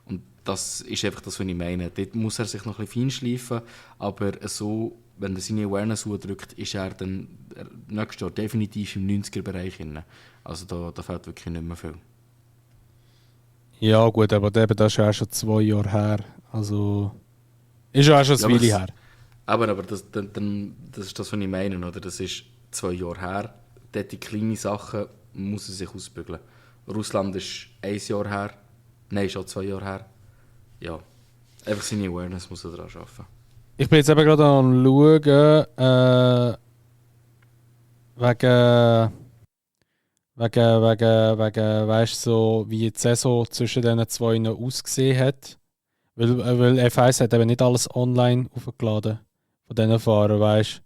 Und das ist einfach das, was ich meine. Dort muss er sich noch ein bisschen feinschleifen, aber so, wenn er seine Awareness drückt, ist er dann nächstes Jahr definitiv im 90er-Bereich. Also da fehlt wirklich nicht mehr viel. Ja gut, aber das ist ja auch schon 2 Jahre her. Also ist ja auch schon eine Weile her. Aber das ist das, was ich meine. Oder? Das ist 2 Jahre her. Dort die kleinen Sachen muss er sich ausbügeln. Russland ist 1 Jahr her. Nein, schon 2 Jahre her. Ja, einfach seine Awareness muss er daran arbeiten. Ich bin jetzt eben gerade am Schauen, wegen weißt du, so, wie die Saison zwischen diesen 2 ausgesehen hat. Weil F1 hat eben nicht alles online aufgeladen von diesen Fahrern, weißt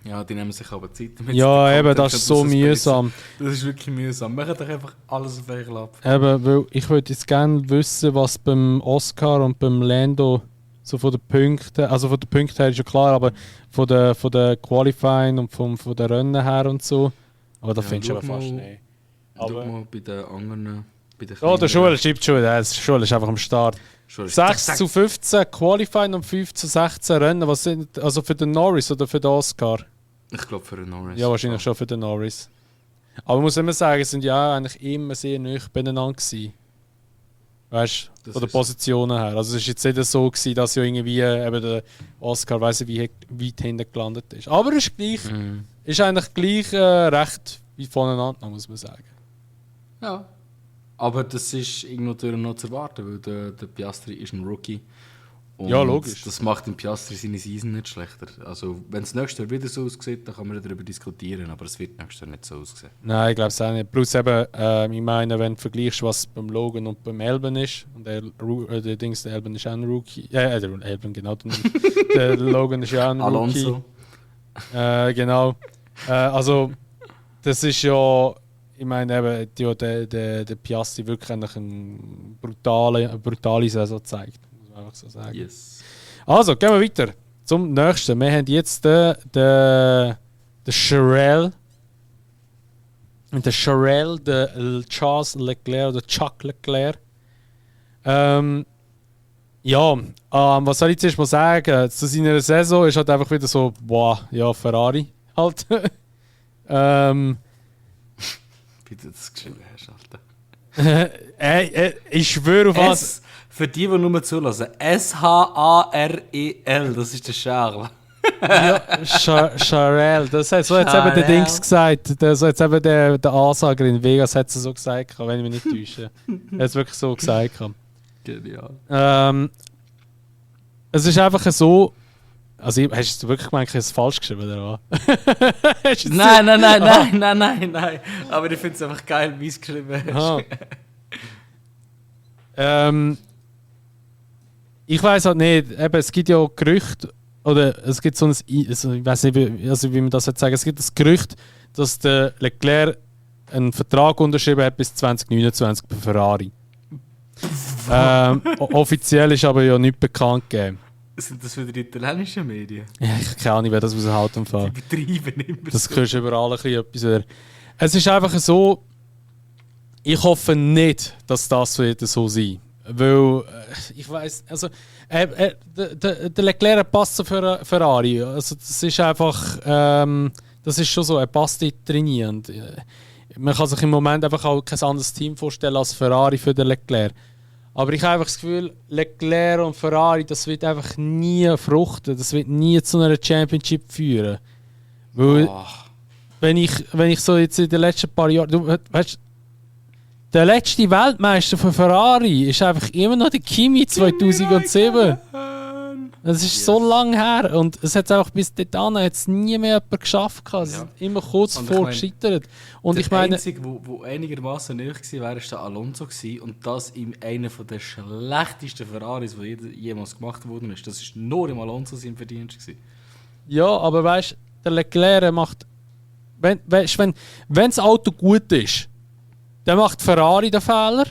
du. Ja, die nehmen sich aber Zeit. Ja, eben, das ist so mühsam. Das ist wirklich mühsam. Man kann doch einfach alles auf einen ab. Eben, weil ich würde jetzt gerne wissen, was beim Oscar und beim Lando so von den Punkten, also von den Punkten her ist ja klar, aber von der Qualifying und von der Rennen her und so. Aber da findest du aber fast nicht. Aber mal bei den anderen... Der Schule schreibt schon, der Schule ist einfach am Start. 6:15 Qualifying und 5:16 Rennen. Was sind also für den Norris oder für den Oscar? Ich glaube für den Norris. Ja, wahrscheinlich schon für den Norris. Aber man muss immer sagen, es sind ja eigentlich immer sehr nah beieinander gewesen. Weißt du, von den Positionen her. Also es war jetzt nicht so gewesen, dass ja irgendwie eben der Oscar weiss wie weit hinten gelandet ist. Aber es ist gleich, ist eigentlich gleich recht wie voneinander, muss man sagen. Ja. Aber das ist irgendwo noch zu erwarten, weil der Piastri ist ein Rookie. Und ja, logisch. Das macht dem Piastri seine Season nicht schlechter. Also, wenn es nächstes Jahr wieder so aussieht, dann kann man darüber diskutieren, aber es wird nächstes Jahr nicht so aussehen. Nein, ich glaube es auch nicht. Plus eben, ich meine, wenn du vergleichst, was beim Logan und beim Albon ist, und der Albon ist auch ein Rookie. Der Albon, genau. Der Logan ist ja auch ein Rookie. Alonso. Genau. Also, das ist ja... Ich meine, eben, der Piastri wirklich eine brutale Saison zeigt. Muss man einfach so sagen. Yes. Also, gehen wir weiter zum nächsten. Wir haben jetzt den Charles. Der Charles, der Charles Leclerc oder Chuck Leclerc. Was soll ich zuerst mal sagen? Zu seiner Saison ist halt einfach wieder so, boah, ja, Ferrari halt. Wie du das geschrieben hast, Alter. Ich schwöre auf was. Für die nur zulassen, S-H-A-R-E-L, das ist der Charles. Ja, Charles, so hat es eben der Dings gesagt. So hat eben der Ansager in Vegas hat es so gesagt, wenn ich mich nicht täusche. Er hat es wirklich so gesagt. Genial. Es ist einfach so. Also, hast du wirklich gemeint, ich habe es falsch geschrieben, oder was? Nein. Aber ich finde es einfach geil, wie es geschrieben hast. Ich weiß halt nicht, eben, es gibt ja Gerüchte, oder es gibt so ein, also ich weiß nicht, wie man das jetzt sagen, es gibt das Gerücht, dass der Leclerc einen Vertrag unterschrieben hat bis 2029 bei Ferrari. Offiziell ist aber ja nicht bekannt gegeben. Sind das wieder italienische Medien? Ja, ich habe keine Ahnung, wer das raushaut im Fall. Die betreiben immer das kriegst du überall ein bisschen etwas wieder. Es ist einfach so, ich hoffe nicht, dass das wird so sein. Weil, ich weiss, also, der Leclerc passt zu Ferrari. Also, das ist einfach, das ist schon so, er passt dort drin. Und, man kann sich im Moment einfach auch kein anderes Team vorstellen als Ferrari für den Leclerc. Aber ich habe einfach das Gefühl, Leclerc und Ferrari, das wird einfach nie fruchten. Das wird nie zu einer Championship führen. Weil, wenn ich so jetzt in den letzten paar Jahren, du weißt, der letzte Weltmeister von Ferrari ist einfach immer noch der Kimi 2007. Das ist so lang her und es hat einfach bis dahin hat's nie mehr jemand geschafft. Es ist immer kurz vor gescheitert. Und ich meine, der Einzige, der einigermaßen nahe war, war der Alonso gewesen, und das in einer der schlechtesten Ferraris, die jemals gemacht worden ist. Das war nur im Alonso sein Verdienst gewesen. Ja, aber weißt, der Leclerc macht, wenn das Auto gut ist, dann macht Ferrari den Fehler.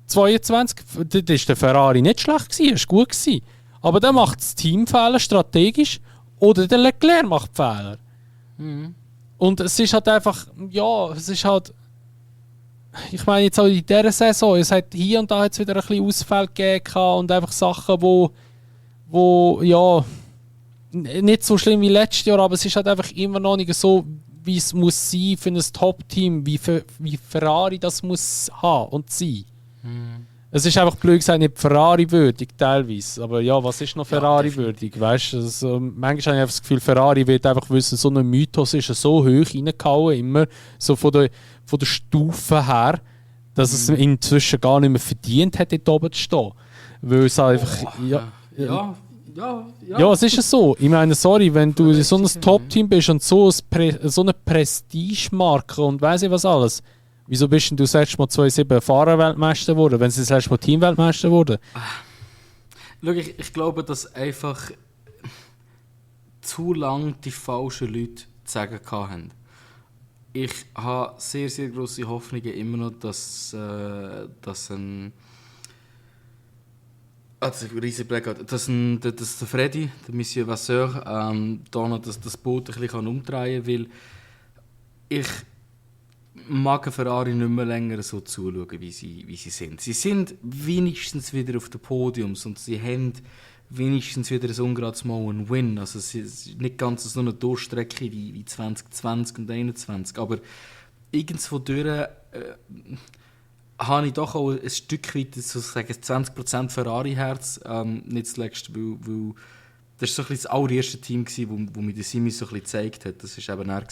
22, dort war der Ferrari nicht schlecht gewesen, es war gut gewesen. Aber dann macht das Team Fehler strategisch oder der Leclerc macht Fehler. Mhm. Und es ist halt einfach, ja, es ist halt, ich meine jetzt auch in dieser Saison, es hat hier und da jetzt wieder ein bisschen Ausfälle gegeben und einfach Sachen, wo ja, nicht so schlimm wie letztes Jahr, aber es ist halt einfach immer noch nicht so, wie es muss sein für ein Top-Team, wie Ferrari das muss haben und sein. Mhm. Es ist einfach blöd gesagt nicht Ferrari-würdig teilweise. Aber ja, was ist noch Ferrari-würdig? Weißt du, also, manchmal habe ich einfach das Gefühl, Ferrari wird einfach wissen, so ein Mythos ist so hoch reingehauen, immer so von der Stufe her, dass es inzwischen gar nicht mehr verdient hat, dort oben zu stehen. Weil es einfach. Ja, es ist so. Ich meine, sorry, wenn du so ein Top-Team bist und so eine Prestige-Marke und weiss ich was alles. Wieso bist denn du das letzte Mal 2007 Fahrerweltmeister geworden, wenn sie das letzte Mal Teamweltmeister wurden? Schau, ich glaube, dass einfach zu lange die falschen Leute zu sagen hatten. Ich habe sehr, sehr grosse Hoffnungen immer noch, dass ein... das ist ein riesiger Blackout. Dass der Freddy, der Monsieur Vasseur, da noch das Boot ein bisschen umdrehen kann, weil ich mag Ferrari nicht mehr länger so zuschauen, wie sie sind. Sie sind wenigstens wieder auf den Podiums und sie haben wenigstens wieder ein ungerades Mal einen Win. Also es ist nicht ganz so eine Durchstrecke wie 2020 und 2021, aber irgendwo durch habe ich doch auch ein Stück weit sozusagen 20% Ferrari-Herz, nicht zuletzt, weil das war so das allererste Team, wo mir der Simi so ein bisschen gezeigt hat. Das war eben er,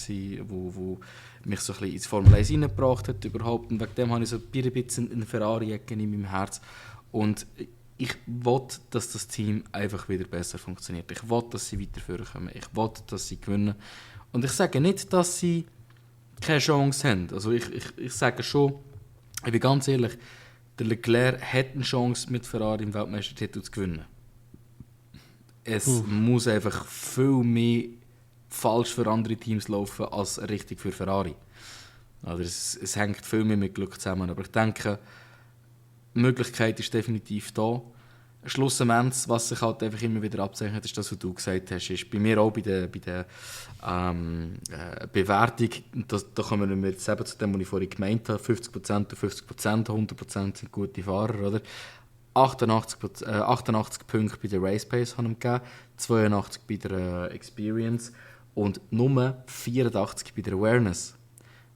wo mich so ein bisschen ins Formel 1 reingebracht hat überhaupt. Und wegen dem habe ich so ein bisschen eine Ferrari-Ecke in meinem Herz. Und ich will, dass das Team einfach wieder besser funktioniert. Ich will, dass sie weiter vorkommen. Ich will, dass sie gewinnen. Und ich sage nicht, dass sie keine Chance haben. Also ich sage schon, ich bin ganz ehrlich, der Leclerc hat eine Chance, mit Ferrari im Weltmeistertitel zu gewinnen. Es muss einfach viel mehr falsch für andere Teams laufen als richtig für Ferrari. Also es hängt viel mehr mit Glück zusammen. Aber ich denke, die Möglichkeit ist definitiv da. Schlussendlich, was sich halt einfach immer wieder abzeichnet, ist das, was du gesagt hast. Ist bei mir auch bei der Bewertung, da kommen wir jetzt eben zu dem, was ich vorhin gemeint habe, 50% und 50%, 100% sind gute Fahrer, oder? 88 Punkte bei der Race Pace haben ihm gegeben, 82 bei der Experience und nur 84 bei der Awareness.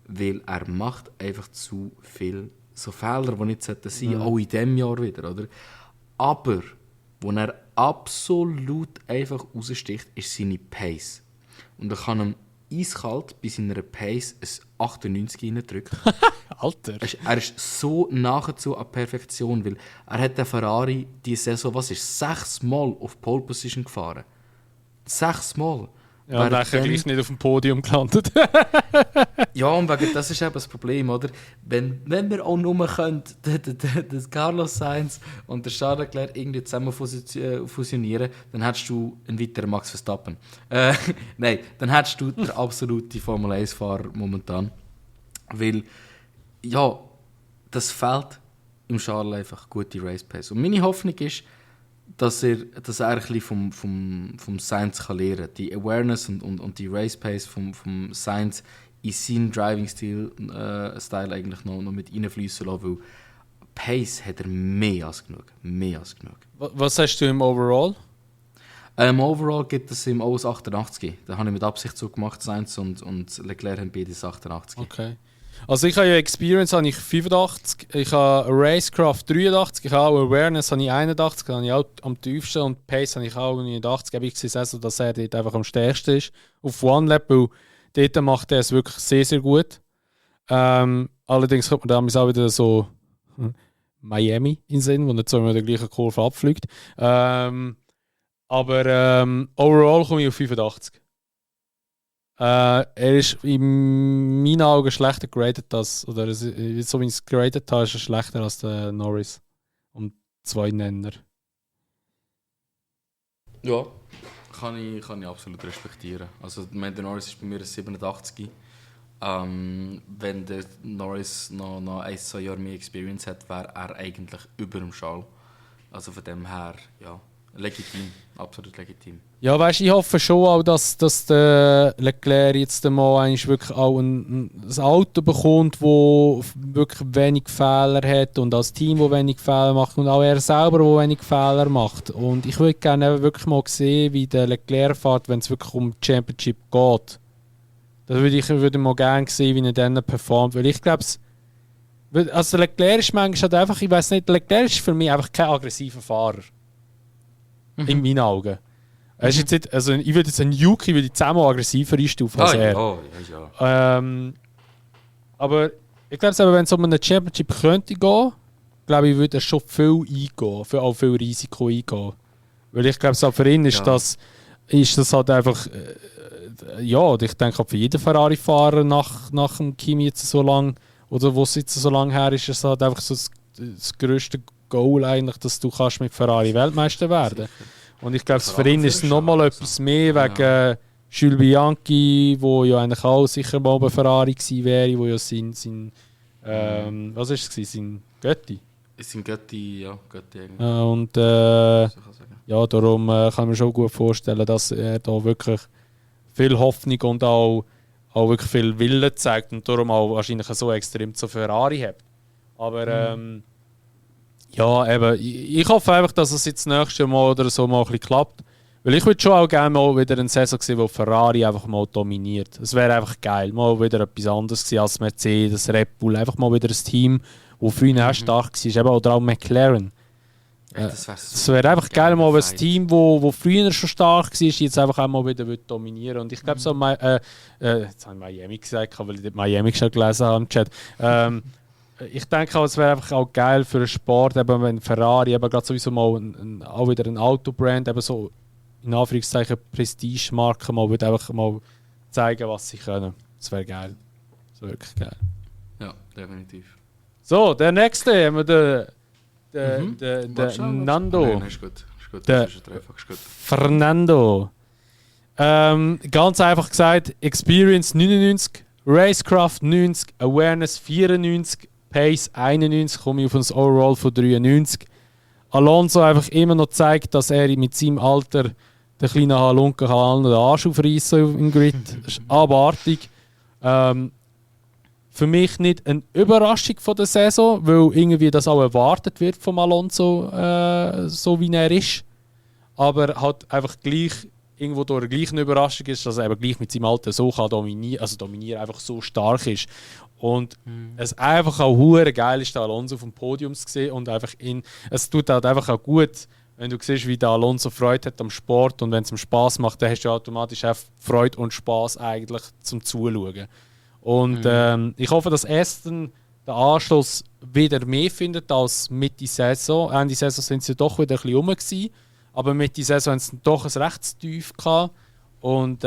Weil er macht einfach zu viel so Fehler, die nicht sein sollten, auch in diesem Jahr wieder, oder? Aber, wo er absolut einfach raussticht, ist seine Pace. Und er kann ihm eiskalt bei seiner Pace ein 98 reindrücken. Alter! Er ist so nahezu an Perfektion, weil er hat den Ferrari diese Saison, 6 Mal auf Pole Position gefahren. 6 Mal. Ja, und dann gleich nicht auf dem Podium gelandet. Ja, und wegen das ist eben das Problem, oder? Wenn wir auch nur können, das Carlos Sainz und der Charles Leclerc irgendwie zusammen fusionieren, dann hättest du einen weiteren Max Verstappen. Nein, dann hättest du den absoluten Formel 1-Fahrer momentan. Weil, ja, das fehlt im Charles einfach gute Race Pace. Und meine Hoffnung ist, dass er ein bisschen vom Sainz lernen kann. Die Awareness und die Race Pace vom Sainz in seinen Driving Style eigentlich noch mit reinfließen lassen, weil Pace hat er mehr als genug. Mehr als genug. Was hast du im Overall? Overall gibt es ihm auch ein 88. Da habe ich mit Absicht so gemacht, Sainz und Leclerc haben beide 88. Okay. Also ich habe ja Experience habe ich 85, ich habe Racecraft 83, ich habe auch Awareness habe ich 81, da habe ich auch am tiefsten und Pace habe ich auch 89. Ich sehe also, dass er dort einfach am stärksten ist. Auf One Lap, weil dort macht er es wirklich sehr, sehr gut. Allerdings kommt man damals auch wieder so Miami in den Sinn, wo nicht so immer der gleichen Kurve abfliegt. Aber overall komme ich auf 85. Er ist in meinen Augen schlechter geradet als, oder so wie ich es geradet habe, ist er schlechter als der Norris. Um 2 Nenner. Ja. Kann ich absolut respektieren. Also der Norris ist bei mir ein 87. Wenn der Norris noch 1-2 Jahre mehr Experience hat, wäre er eigentlich über dem Charles. Also von dem her, ja, legitim, absolut legitim. Ja, weißt du, ich hoffe schon auch, dass der Leclerc jetzt mal eigentlich wirklich auch ein Auto bekommt, das wirklich wenig Fehler hat und das Team, das wenig Fehler macht und auch er selber, der wenig Fehler macht. Und ich würde gerne wirklich mal sehen, wie der Leclerc fährt, wenn es wirklich um die Championship geht. Das würde mal gerne sehen, wie er dann performt. Weil ich glaube, also Leclerc ist manchmal halt einfach, ich weiß nicht, Leclerc ist für mich einfach kein aggressiver Fahrer. In meinen Augen. Er ist jetzt nicht, also ich würde jetzt einen Yuki 10-mal aggressiver einstufen als er. Ja. Aber ich glaube, wenn es um eine Championship könnte gehen, glaube ich, würde er schon viel eingehen, auch viel Risiko eingehen. Weil ich glaube, für ihn ist das halt einfach, ja, ich denke auch für jeden Ferrari-Fahrer nach dem Kimi jetzt so lang, oder wo es jetzt so lange her ist, es halt einfach so das grösste Goal eigentlich, dass du kannst mit Ferrari Weltmeister werden. Und ich glaube, für ihn ist es nochmal etwas mehr wegen Jules Bianchi, wo ja eigentlich auch sicher mal bei Ferrari gewesen wäre, wo ja sein was ist es gewesen? Sein Götti? Sein Götti eigentlich. Und ja, darum kann ich mir schon gut vorstellen, dass er da wirklich viel Hoffnung und auch wirklich viel Wille zeigt und darum auch wahrscheinlich so extrem zu Ferrari hat. Aber ja, eben, ich hoffe einfach, dass es jetzt das nächste Mal oder so mal ein bisschen klappt. Weil ich würde schon auch gerne mal wieder eine Saison sehen, wo Ferrari einfach mal dominiert. Es wäre einfach geil, mal wieder etwas anderes gewesen als Mercedes, Red Bull. Einfach mal wieder ein Team, das früher auch stark war. Eben, oder auch McLaren. Das wäre einfach geil, mal ein Team, das früher schon stark war, jetzt einfach auch mal wieder dominieren. Und ich glaube, so jetzt habe ich Miami gesagt, weil ich Miami schon gelesen habe im Chat. Ich denke auch, es wäre einfach auch geil für den Sport, eben wenn Ferrari eben gerade sowieso mal auch wieder ein Autobrand, eben so in Anführungszeichen Prestige-Marke mal würde einfach mal zeigen, was sie können. Das wäre geil. Das wäre wirklich geil. Ja, definitiv. So, der nächste haben wir den Nando. Nein, ist gut. Das ist gut. Fernando. Ganz einfach gesagt, Experience 99, Racecraft 90, Awareness 94, Pace 91, komme ich auf ein Overall von 93. Alonso einfach immer noch zeigt, dass er mit seinem Alter den kleinen Halunken kann den Arsch aufreißen im Grid. Das ist abartig. Für mich nicht eine Überraschung von der Saison, weil irgendwie das auch erwartet wird vom Alonso, so wie er ist. Aber halt einfach gleich irgendwo durch gleich eine Überraschung ist, dass er eben gleich mit seinem Alter so kann dominieren, einfach so stark ist. Und es einfach auch hure geil ist, den Alonso auf dem Podium zu sehen und einfach es tut halt einfach auch gut, wenn du siehst, wie der Alonso Freude hat am Sport und wenn es ihm Spass macht, dann hast du automatisch auch Freude und Spass eigentlich zum Zuschauen. Und ich hoffe, dass Aston den Anschluss wieder mehr findet als Mitte Saison. Ende Saison sind sie doch wieder ein bisschen rum gewesen, aber Mitte Saison haben sie doch ein Rechtstief gehabt. Und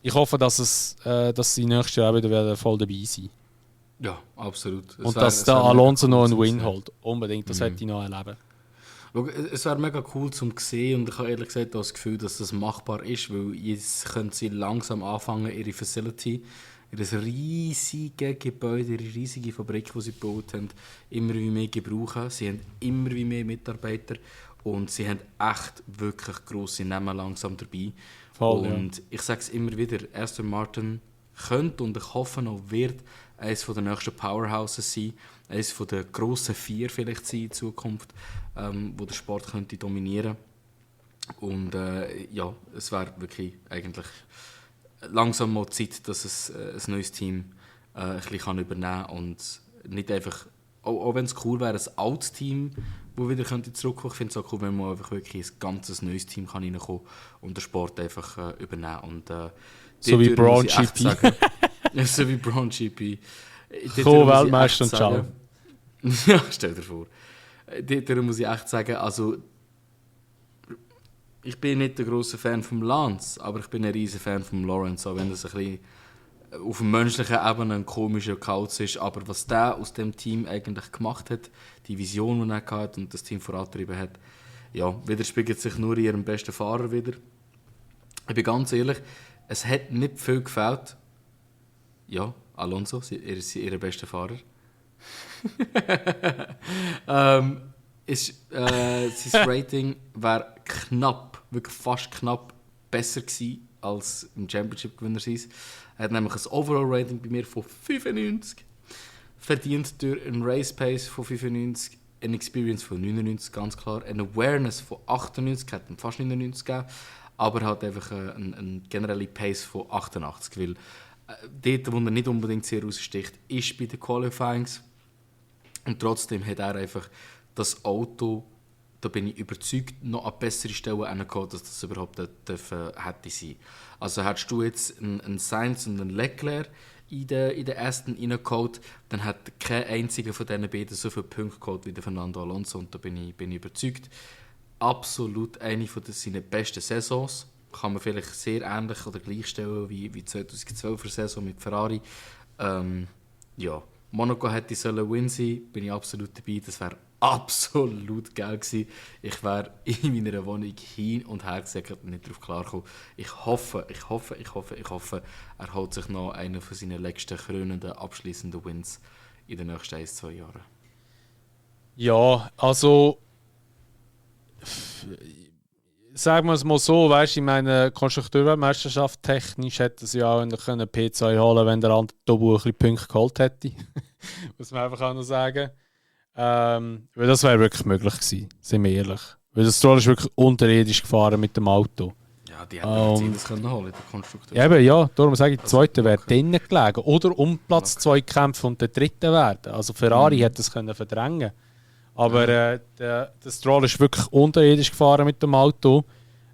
ich hoffe, dass sie nächstes Jahr wieder voll dabei sind. Ja, absolut. Und dass der Alonso noch einen Win holt. Unbedingt, das hätte ich noch erleben. Es wäre mega cool zum sehen und ich habe ehrlich gesagt das Gefühl, dass das machbar ist, weil jetzt können sie langsam anfangen, ihre Facility, ihr riesiges Gebäude, ihre riesige Fabrik, die sie gebaut haben, immer wie mehr gebrauchen. Sie haben immer wie mehr Mitarbeiter und sie haben echt wirklich grosse Namen langsam dabei. Voll, und ich sage es immer wieder, Aston Martin könnte und ich hoffe noch wird eines der nächsten Powerhouses sein, eines der grossen 4 vielleicht sein in Zukunft, wo der Sport könnte dominieren. Und ja, es wäre wirklich eigentlich langsam mal Zeit, dass es ein neues Team ein bisschen übernehmen kann und nicht einfach, auch wenn es cool wäre, ein altes Team, das wieder zurückkommen könnte. Ich finde es auch cool, wenn man einfach wirklich ein ganzes neues Team kann reinkommen und den Sport einfach übernehmen. Und, so wie Braun GP. So wie Braun GP. Co-Weltmeister und ciao. Ja, stell dir vor. Darum muss ich echt sagen, also ich bin nicht der grosse Fan von Lance, aber ich bin ein riesen Fan von Lawrence, auch wenn das ein bisschen auf der menschlichen Ebene ein komischer Kauz ist. Aber was der aus dem Team eigentlich gemacht hat, die Vision, die er hatte und das Team vorangetrieben hat, ja, widerspiegelt sich nur in ihrem besten Fahrer wieder. Ich bin ganz ehrlich, es hat nicht viel gefällt. Ja, Alonso, er ist ihr bester Fahrer. Sein Rating wäre knapp, wirklich fast knapp besser gewesen als im Championship-Gewinner sein. Er hat nämlich ein Overall-Rating bei mir von 95, verdient durch einen Race-Pace von 95, eine Experience von 99, ganz klar, eine Awareness von 98, hat ihm fast 99 gegeben, aber hat einfach eine generelle Pace von 88, weil dort, wo er nicht unbedingt sehr raussticht, ist bei den Qualifyings. Und trotzdem hat er einfach das Auto, da bin ich überzeugt, noch an bessere Stellen hingekommen, dass das überhaupt hätte sein. Also hättest du jetzt einen Sainz und einen Leclerc in den Aston reingeholt, dann hat kein einziger von diesen beiden so viele Punkte geholt wie der Fernando Alonso. Und da bin ich überzeugt, absolut eine von seiner besten Saisons. Kann man vielleicht sehr ähnlich oder gleichstellen wie 2012er Saison mit Ferrari. Ja, Monaco hätte Win sein, bin ich absolut dabei. Das wäre absolut geil gewesen. Ich wäre in meiner Wohnung hin und her gesäckert und nicht darauf klargekommen. Ich hoffe, er holt sich noch einen von seinen letzten krönenden, abschließenden Wins in den nächsten 1-2 Jahren. Ja, also sagen wir es mal so, weißt, in meiner Konstrukteurweltmeisterschaft technisch hätte es ja auch können P2 holen, wenn der andere Tobu ein bisschen Punkte geholt hätte. Muss man einfach auch noch sagen. Weil das wäre wirklich möglich gewesen, sind wir ehrlich. Weil das Stroll ist wirklich unterirdisch gefahren mit dem Auto. Ja, die hätten das können holen, der Konstrukteur. Ja, eben, ja, darum sage ich, der zweite wäre drinnen gelegen. Oder um Platz 2 kämpfen und der dritte werden. Also Ferrari hätte das können verdrängen. Aber der Stroll ist wirklich unterirdisch gefahren mit dem Auto.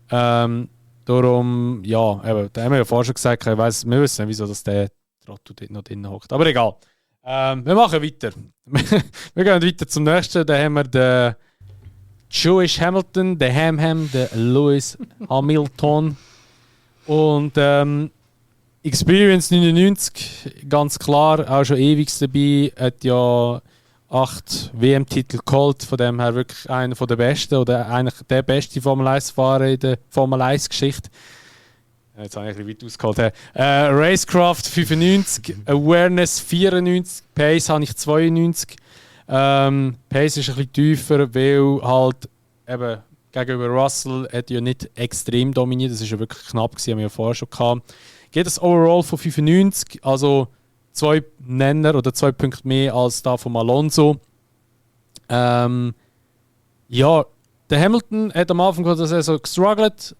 Darum, ja, eben, da haben wir ja vorher schon gesagt, wir wissen, wieso dass der Trotto dort noch drin hockt. Aber egal. Wir machen weiter. Wir gehen weiter zum nächsten. Da haben wir den Jewish Hamilton, den Ham, den Lewis Hamilton. Und Experience 99, ganz klar, auch schon ewig dabei. Hat ja 8 WM-Titel geholt, von dem her wirklich einer der besten oder eigentlich der beste Formel 1-Fahrer in der Formel 1-Geschichte. Jetzt habe ich ein bisschen weit ausgeholt. Racecraft 95, Awareness 94, Pace habe ich 92. Pace ist ein bisschen tiefer, weil halt eben gegenüber Russell hat ja nicht extrem dominiert, das war ja wirklich knapp, haben wir ja vorher schon gehabt. Geht das Overall von 95, also 2 Nenner oder 2 Punkte mehr als da von Alonso. Ja, der Hamilton hat am Anfang der Saison gestruggelt,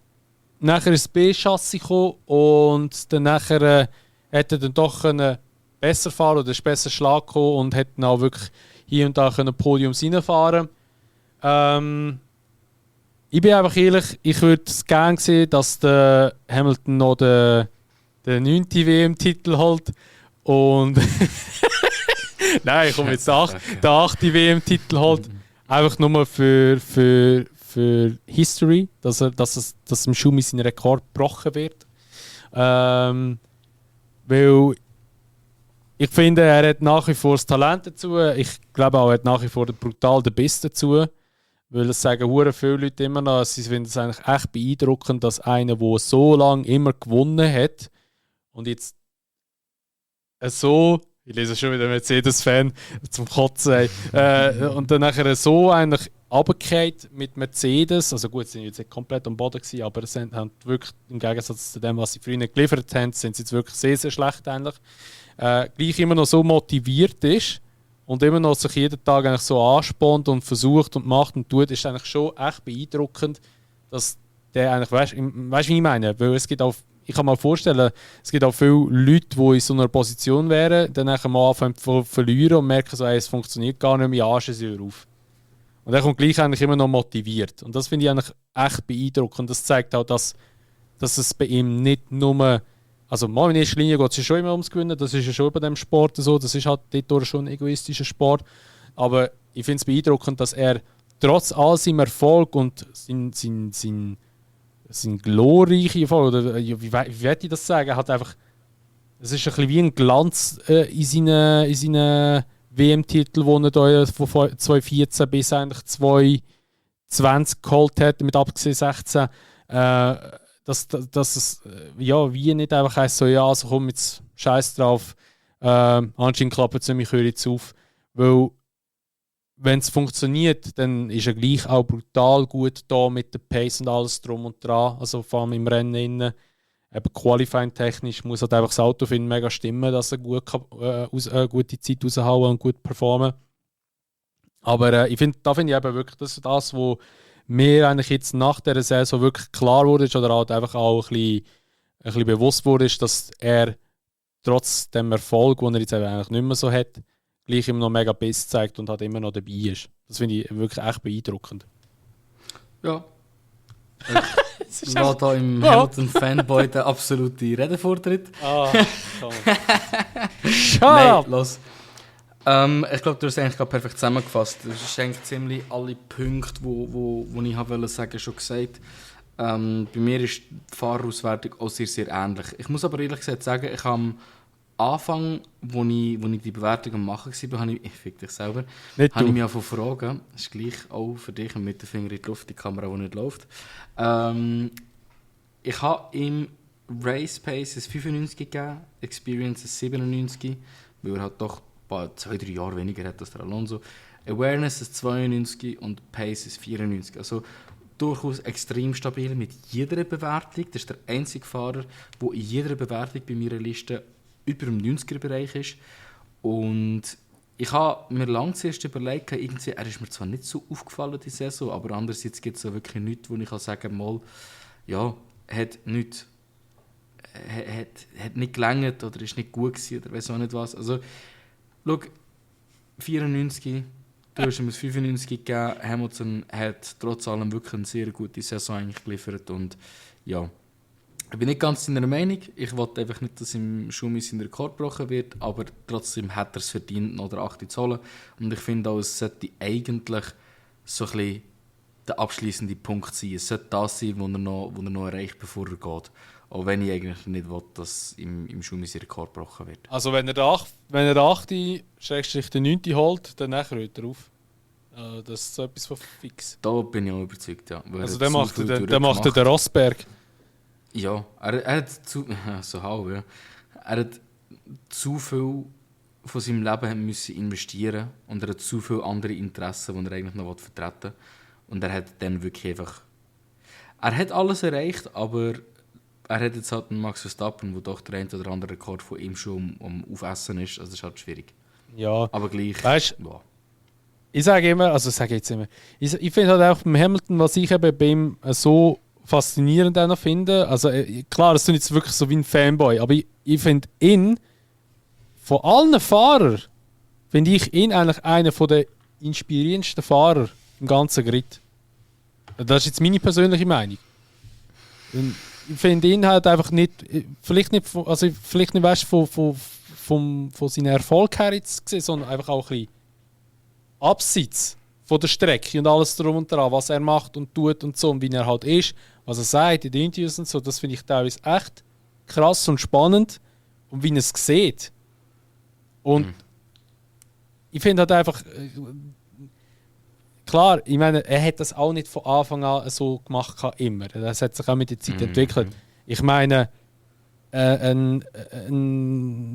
nachher ist das B-Chassis gekommen und dann nachher hat er dann doch besser fahren oder ist besser Schlag gekommen und hat dann auch wirklich hier und da Podiums reinfahren. Ich bin einfach ehrlich, ich würde es gerne sehen, dass der Hamilton noch den 9. WM-Titel holt. Und nein, ich komme jetzt der 8. WM-Titel holt. Einfach nur für History, dass im Schumi sein Rekord gebrochen wird. Weil ich finde, er hat nach wie vor das Talent dazu. Ich glaube auch, er hat nach wie vor brutal den Biss dazu. Weil das sagen hure viele Leute immer noch, sie finden es eigentlich echt beeindruckend, dass einer, der so lange immer gewonnen hat und jetzt ich lese schon wieder Mercedes-Fan zum Kotzen, und dann nachher so eigentlich runtergefallen mit Mercedes. Also gut, sie sind jetzt nicht komplett am Boden gewesen, aber sie haben wirklich, im Gegensatz zu dem, was sie früher geliefert haben, sind sie jetzt wirklich sehr, sehr schlecht eigentlich. Gleich immer noch so motiviert ist und immer noch sich jeden Tag eigentlich so anspornt und versucht und macht und tut, ist eigentlich schon echt beeindruckend, dass der eigentlich, weißt du, wie ich meine? Weil es gibt auch, ich kann mir vorstellen, es gibt auch viele Leute, die in so einer Position wären, dann mal anfangen zu verlieren und merken, so, hey, es funktioniert gar nicht mehr, arschen sie auf. Und er kommt gleich eigentlich immer noch motiviert. Und das finde ich eigentlich echt beeindruckend. Das zeigt auch, dass es bei ihm nicht nur, also mal in erster Linie geht es ja schon immer ums Gewinnen, das ist ja schon bei dem Sport so, das ist halt dort schon ein egoistischer Sport. Aber ich finde es beeindruckend, dass er trotz all seinem Erfolg und sein glorreicher Erfolg, oder wie werde ich das sagen, hat einfach, es ist ein bisschen wie ein Glanz in seinen WM-Titel, die er da von 2014 bis eigentlich 2020 geholt hat, mit abgesehen 16, dass es ja, wie nicht einfach heisst, so, ja, also komm jetzt Scheiß drauf, anscheinend klappt es nicht, ich höre jetzt auf. Weil, wenn es funktioniert, dann ist er gleich auch brutal gut da mit der Pace und alles drum und dran, also vor allem im Rennen innen. Eben Qualifying-technisch muss halt einfach das Auto finden, mega stimmen, dass er gute Zeit raushauen und gut performen. Aber da finde ich eben wirklich, das ist das, was mir eigentlich jetzt nach dieser Saison wirklich klar wurde, oder halt einfach auch ein bisschen bewusst wurde, ist, dass er trotz dem Erfolg, den er jetzt eigentlich nicht mehr so hat, gleich immer noch mega Biss zeigt und halt immer noch dabei ist. Das finde ich wirklich echt beeindruckend. Ja. Ich war da im Hamilton-Fanboy der absolute Redevortritt. Komm. Shut Nein, up! los. Ich glaube, du hast es eigentlich gerade perfekt zusammengefasst. Du hast eigentlich ziemlich alle Punkte, die ich wollte sagen, schon gesagt. Bei mir ist die Fahrerauswertung auch sehr, sehr ähnlich. Ich muss aber ehrlich gesagt sagen, ich habe am Anfang, wo ich die Bewertung am machen war, habe ich fick dich selber, habe ich mich auch fragen, das ist gleich auch für dich mit dem Finger in die Luft, die Kamera, die nicht läuft. Ich habe im Race Pace ein 95 gegeben, Experience ein 97, weil er halt doch 2-3 Jahre weniger hat als der Alonso. Awareness ist 92 und Pace ist 94. Also durchaus extrem stabil mit jeder Bewertung. Das ist der einzige Fahrer, der in jeder Bewertung bei meiner Liste über dem 90er-Bereich ist. Und ich habe mir lange zuerst überlegt, irgendwie, er ist mir zwar nicht so aufgefallen, die Saison, aber andererseits gibt es so wirklich nichts, wo ich sagen kann, mal, ja, hat nicht gelangt oder ist nicht gut gewesen oder weiss auch nicht was. Also, schau, 94, du hast ihm ein 95 gegeben, Hamilton hat trotz allem wirklich eine sehr gute Saison eigentlich geliefert und ja, ich bin nicht ganz seiner Meinung. Ich wollte einfach nicht, dass im Schumi sein Rekord gebrochen wird, aber trotzdem hat er es verdient, noch der 8 zu holen. Und ich finde auch, es sollte eigentlich so ein bisschen der abschließende Punkt sein. Es sollte das sein, was er noch erreicht, bevor er geht. Auch wenn ich eigentlich nicht will, dass im Schumi sein Rekord gebrochen wird. Also wenn er den 8. Schrägstrich den 9. holt, dann hört er auf. Das ist so etwas von fix. Da bin ich auch überzeugt, ja. Also der macht den Rosberg. Ja, er hat er hat zu viel von seinem Leben müssen investieren und er hat zu viele andere Interessen, die er eigentlich noch vertreten will. Und er hat dann wirklich einfach... Er hat alles erreicht, aber er hat jetzt halt einen Max Verstappen, wo doch der ein oder andere Rekord von ihm schon um Aufessen ist. Also das ist halt schwierig. Ja. Aber gleich... Weißt, ja. Ich sage ich finde halt auch beim Hamilton, was ich eben bei ihm so faszinierend auch noch finde, also klar, das ist jetzt wirklich so wie ein Fanboy, aber ich finde ihn, von allen Fahrern, finde ich ihn eigentlich einer der inspirierendsten Fahrer im ganzen Grid. Das ist jetzt meine persönliche Meinung. Ich finde ihn halt einfach nicht, vielleicht nicht weißt, von seinem Erfolg her jetzt gesehen, sondern einfach auch ein bisschen abseits von der Strecke und alles drum und dran, was er macht und tut und so und wie er halt ist, was er sagt in den Interviews und so, das finde ich teilweise echt krass und spannend und wie er es sieht. Und ich finde halt einfach, klar, ich meine, er hat das auch nicht von Anfang an so gemacht, immer. Das hat sich auch mit der Zeit entwickelt. Ich meine, ich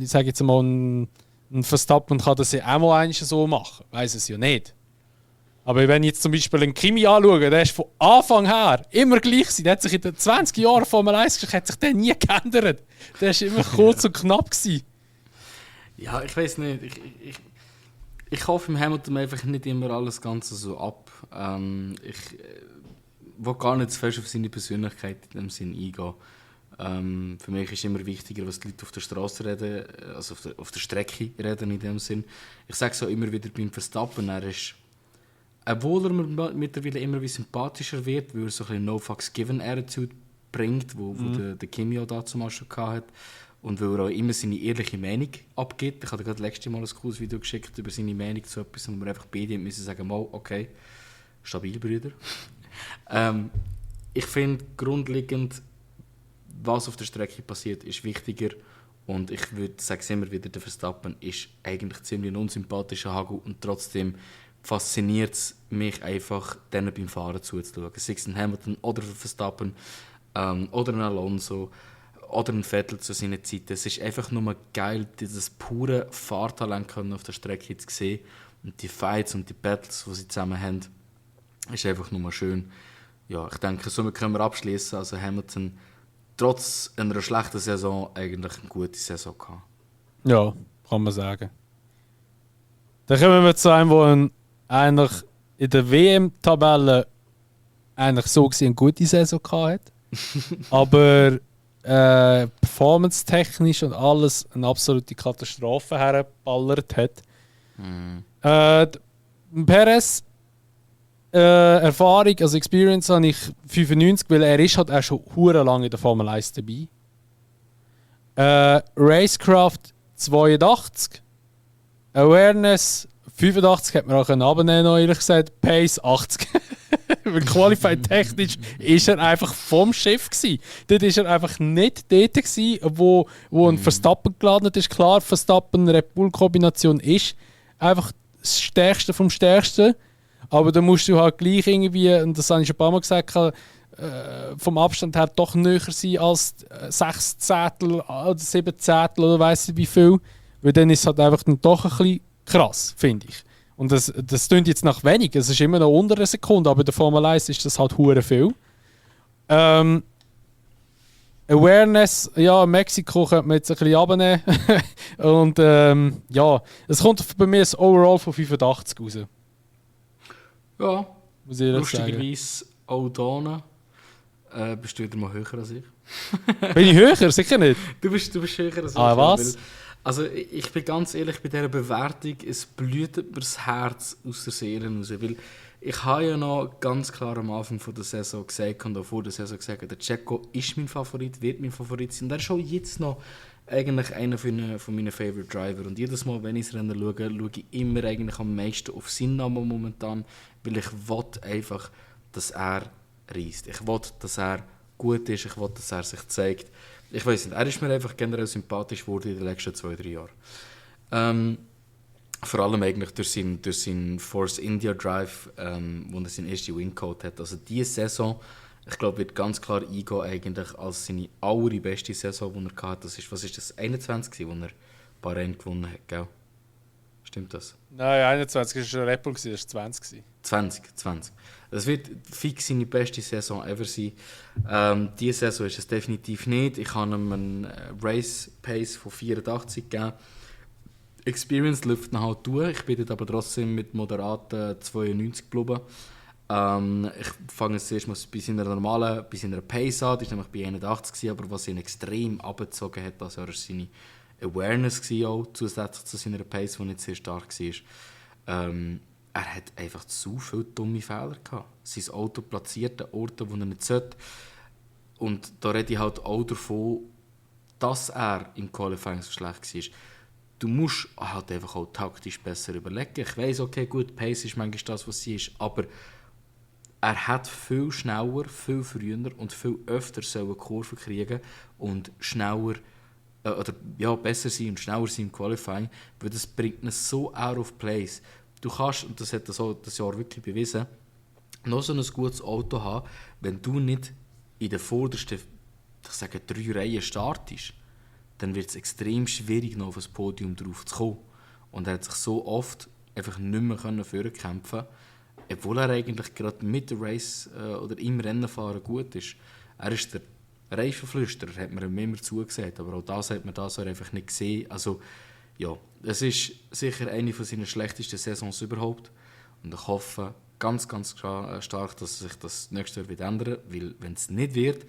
sage jetzt mal, ein Verstappen kann das ja auch mal so machen, weiß es ja nicht. Aber wenn ich jetzt zum Beispiel einen Kimi anschaue, der ist von Anfang her immer gleich gewesen. Der hat sich in den 20 Jahren Formel 1 hat sich der nie geändert. Der war immer kurz und knapp gewesen. Ja, ich weiß nicht. Ich hoffe im Hamilton einfach nicht immer alles Ganze so ab. Ich will gar nicht zu fest auf seine Persönlichkeit in dem Sinn eingehen. Für mich ist immer wichtiger, was die Leute auf der Straße reden, also auf der Strecke reden in dem Sinn. Ich sage es auch immer wieder beim Verstappen, er ist, obwohl er mittlerweile immer wie sympathischer wird, weil er so ein bisschen No-Fucks-Given-Attitude bringt, wo der Kimi auch dazu mal schon hatte. Und weil er auch immer seine ehrliche Meinung abgibt. Ich habe gerade letztes Mal ein cooles Video geschickt über seine Meinung zu etwas, wo wir einfach beide müssen sagen, mal, okay, stabil, Brüder. Ich finde grundlegend, was auf der Strecke passiert, ist wichtiger. Und ich würde sagen, immer wieder, der Verstappen ist eigentlich ziemlich ein unsympathischer Hagel und trotzdem fasziniert es mich einfach, denen beim Fahren zuzuschauen. Sei es ein Hamilton oder ein Verstappen oder ein Alonso oder ein Vettel zu seiner Zeit. Es ist einfach nur geil, dieses pure Fahrtalent auf der Strecke zu sehen. Und die Fights und die Battles, die sie zusammen haben, ist einfach nur schön. Ja, ich denke, somit können wir abschließen. Also Hamilton, trotz einer schlechten Saison, eigentlich eine gute Saison gehabt. Ja, kann man sagen. Dann kommen wir zu einem, der eigentlich in der WM-Tabelle eigentlich so gesehen eine gute Saison hatte. Aber performance-technisch und alles eine absolute Katastrophe hergeballert hat. Perez, Erfahrung, also Experience habe ich 95, weil er ist halt auch schon hure lang in der Formel 1 dabei. Racecraft 82, Awareness 85 hat man auch abnehmen, noch ehrlich gesagt, Pace 80. Weil Qualified technisch ist er einfach vom Schiff gsi. Dort ist er einfach nicht dort gsi, wo ein Verstappen gelandet ist. Klar, Verstappen-Red Bull-Kombination ist einfach das Stärkste vom Stärksten. Aber da musst du halt gleich irgendwie, und das habe ich schon ein paar Mal gesagt, vom Abstand her doch näher sein als 6 Zehntel oder 7 Zehntel oder weiss ich wie viel. Weil dann ist es halt einfach dann doch ein bisschen krass, finde ich. Und das klingt jetzt nach wenig, es ist immer noch unter einer Sekunde, aber in der Formel 1 ist das halt hure viel. Awareness, ja, Mexiko könnte man jetzt ein bisschen abnehmen. Und ja, es kommt bei mir das Overall von 85 raus. Ja, muss ich lustigerweise auch da bist du wieder mal höher als ich. Bin ich höher? Sicher nicht. Du bist höher als ich. Ah, was? Also ich bin ganz ehrlich bei dieser Bewertung, es blüht mir das Herz aus der Seele raus, weil ich habe ja noch ganz klar am Anfang von der Saison gesagt und auch vor der Saison gesagt, der Checo ist mein Favorit, wird mein Favorit sein. Und er ist auch jetzt noch eigentlich einer von meinen Favorite Driver. Und jedes Mal, wenn ich das Rennen schaue, schaue ich immer eigentlich am meisten auf seinen Namen momentan, weil ich will einfach, dass er reist. Ich will, dass er gut ist, ich will, dass er sich zeigt. Ich weiß nicht, er ist mir einfach generell sympathisch geworden in den letzten 2-3 Jahren. Vor allem eigentlich durch seinen Force India Drive, wo er seinen ersten Win-Code hat. Also diese Saison, ich glaube, wird ganz klar eingehen eigentlich als seine allerbeste Saison, die er hatte. Das ist, was ist das, 21, wo er ein paar Rennen gewonnen hat, gell? Stimmt das? Nein, 21 war Red Bull, das war 20. 20. Das wird fix seine beste Saison ever sein. Diese Saison ist es definitiv nicht. Ich habe ihm einen Race Pace von 84 gegeben. Experience läuft noch halt durch. Ich bin dort aber trotzdem mit moderaten 92 geblieben. Ich fange jetzt erst mal bei seiner Pace an. Die war nämlich bei 81 gewesen, aber was ihn extrem abgezogen hat, also war seine Awareness gewesen, auch zusätzlich zu seiner Pace, die nicht sehr stark war. Er hat einfach zu viele dumme Fehler gehabt. Sein Auto platziert an Orten, wo er nicht sollte. Und da rede ich halt auch davon, dass er im Qualifying so schlecht war. Du musst halt einfach auch taktisch besser überlegen. Ich weiss, okay, gut, Pace ist manchmal das, was sie ist, aber er hat viel schneller, viel früher und viel öfter eine Kurve kriegen und schneller oder ja, besser sein und schneller sein im Qualifying, weil das bringt ihn so out of place. Du kannst, und das hat das Jahr wirklich bewiesen, noch so ein gutes Auto haben, wenn du nicht in den vordersten, ich sage, 3 Reihen startest, dann wird es extrem schwierig, noch auf das Podium drauf zu kommen. Und er hat sich so oft einfach nicht mehr vorkämpfen können. obwohl er eigentlich gerade mit dem Race oder im Rennenfahren gut ist. Er ist der Reifenflüsterer, hat man ihm immer zugesagt, aber auch das hat man da so einfach nicht gesehen. Also ja, es ist sicher eine von seinen schlechtesten Saisons überhaupt und ich hoffe ganz, ganz stark, dass sich das nächstes Jahr wird ändern, weil wenn es nicht wird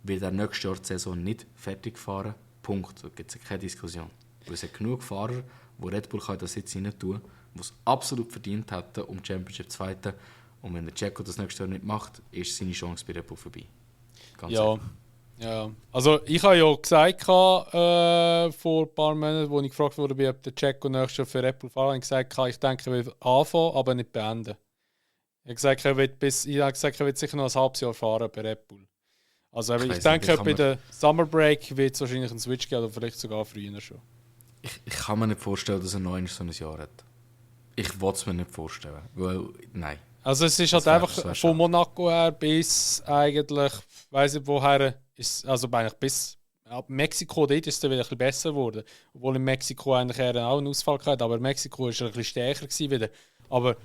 er nächstes Jahr die Saison nicht fertig fahren. Punkt. Da gibt es keine Diskussion. Weil es hat genug Fahrer, wo Red Bull das jetzt rein tun, die es absolut verdient hätten, um die Championship zu fighten. Und wenn der Checo das nächstes Jahr nicht macht, ist seine Chance bei Red Bull vorbei. Ganz ja. Ja, also ich habe ja gesagt vor ein paar Monaten, als ich gefragt wurde, ob der Checo nächstes Jahr für Red Bull fahren, habe ich gesagt, ich denke, er will anfangen, aber nicht beenden. Ich habe gesagt, er wird sicher noch ein halbes Jahr fahren bei Red Bull. Also ich denke, bei der Summer Break wird es wahrscheinlich einen Switch geben, oder vielleicht sogar früher schon. Ich kann mir nicht vorstellen, dass er noch so ein Jahr hat. Ich will es mir nicht vorstellen, weil, nein. Also es ist halt einfach von Monaco her bis eigentlich, ich weiss nicht woher, also eigentlich bis Mexiko, dort ist es dann wieder ein bisschen besser geworden. Obwohl in Mexiko eigentlich eher auch einen Ausfall hatte, aber Mexiko war ein bisschen stärker wieder. Aber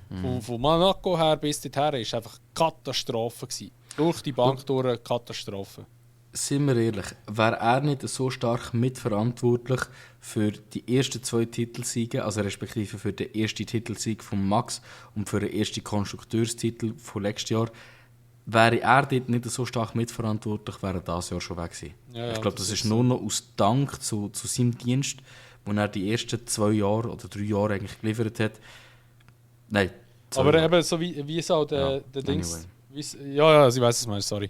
von Monaco her bis dorthin war es einfach Katastrophe gewesen. Durch die Bank durch eine Katastrophe. Sind wir ehrlich, wäre er nicht so stark mitverantwortlich für die ersten 2 Titelsiege, also respektive für den ersten Titelsieg von Max und für den ersten Konstrukteurstitel von letztes Jahr, wäre er dort nicht so stark mitverantwortlich, wäre er dieses Jahr schon weg gewesen. Ja, ich glaube, das ist nur noch aus Dank zu seinem Dienst, wo er die ersten 2 Jahre oder 3 Jahre eigentlich geliefert hat. Nein. Aber eben so wie es auch der Dings... Anyway. Ja, ich weiß es mal, sorry.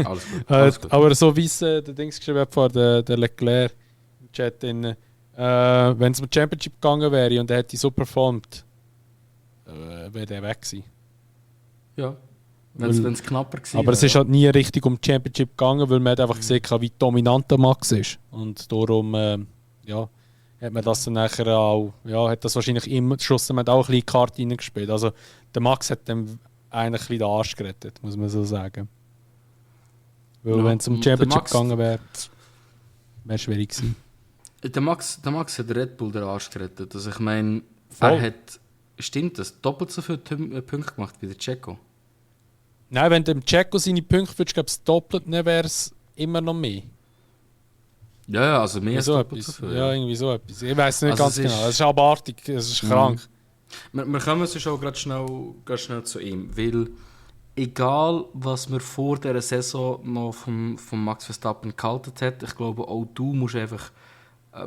Alles gut. Alles gut. Aber so wie es der Dings geschrieben hat, vor der Leclerc im Chat, wenn es um Championship gegangen wäre und er hätte so performt, wäre der weg gewesen. Ja, wenn es knapper gewesen aber es ist halt nie richtig um Championship gegangen, weil man hat einfach gesehen hat, wie dominant der Max ist. Und darum hat man das dann nachher auch, hat das wahrscheinlich immer schlussendlich auch ein bisschen die Karte reingespielt. Also der Max hat dann eigentlich ein bisschen den Arsch gerettet, muss man so sagen. Weil wenn es um Championship gegangen wäre, wäre es schwierig gewesen. Der Max hat Red Bull den Arsch gerettet. Also ich meine, stimmt das, doppelt so viele Punkte gemacht wie der Checo? Nein, wenn dem Checo seine Punkte würdest, doppelt, dann wäre es immer noch mehr. Ja, also mehr als so doppelt so viel. Ja, irgendwie so etwas. Ich weiß nicht ganz genau. Es ist abartig, es ist krank. Wir kommen so schon gerade schnell zu ihm, weil egal, was man vor dieser Saison noch von Max Verstappen gehalten hat, ich glaube, auch du musst einfach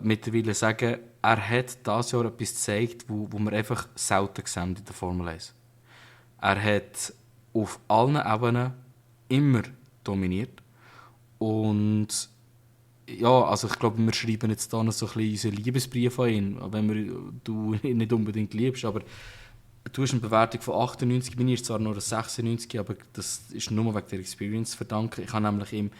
mittlerweile sagen, er hat dieses Jahr etwas gezeigt, wo wir einfach selten sehen in der Formel 1. Er hat auf allen Ebenen immer dominiert und ja, also ich glaube, wir schreiben jetzt da noch so ein bisschen unseren Liebesbrief an ihn, wenn du ihn nicht unbedingt liebst, aber du hast eine Bewertung von 98, bei mir ist zwar nur eine 96, aber das ist nur wegen der Experience zu verdanken. Ich habe nämlich ihm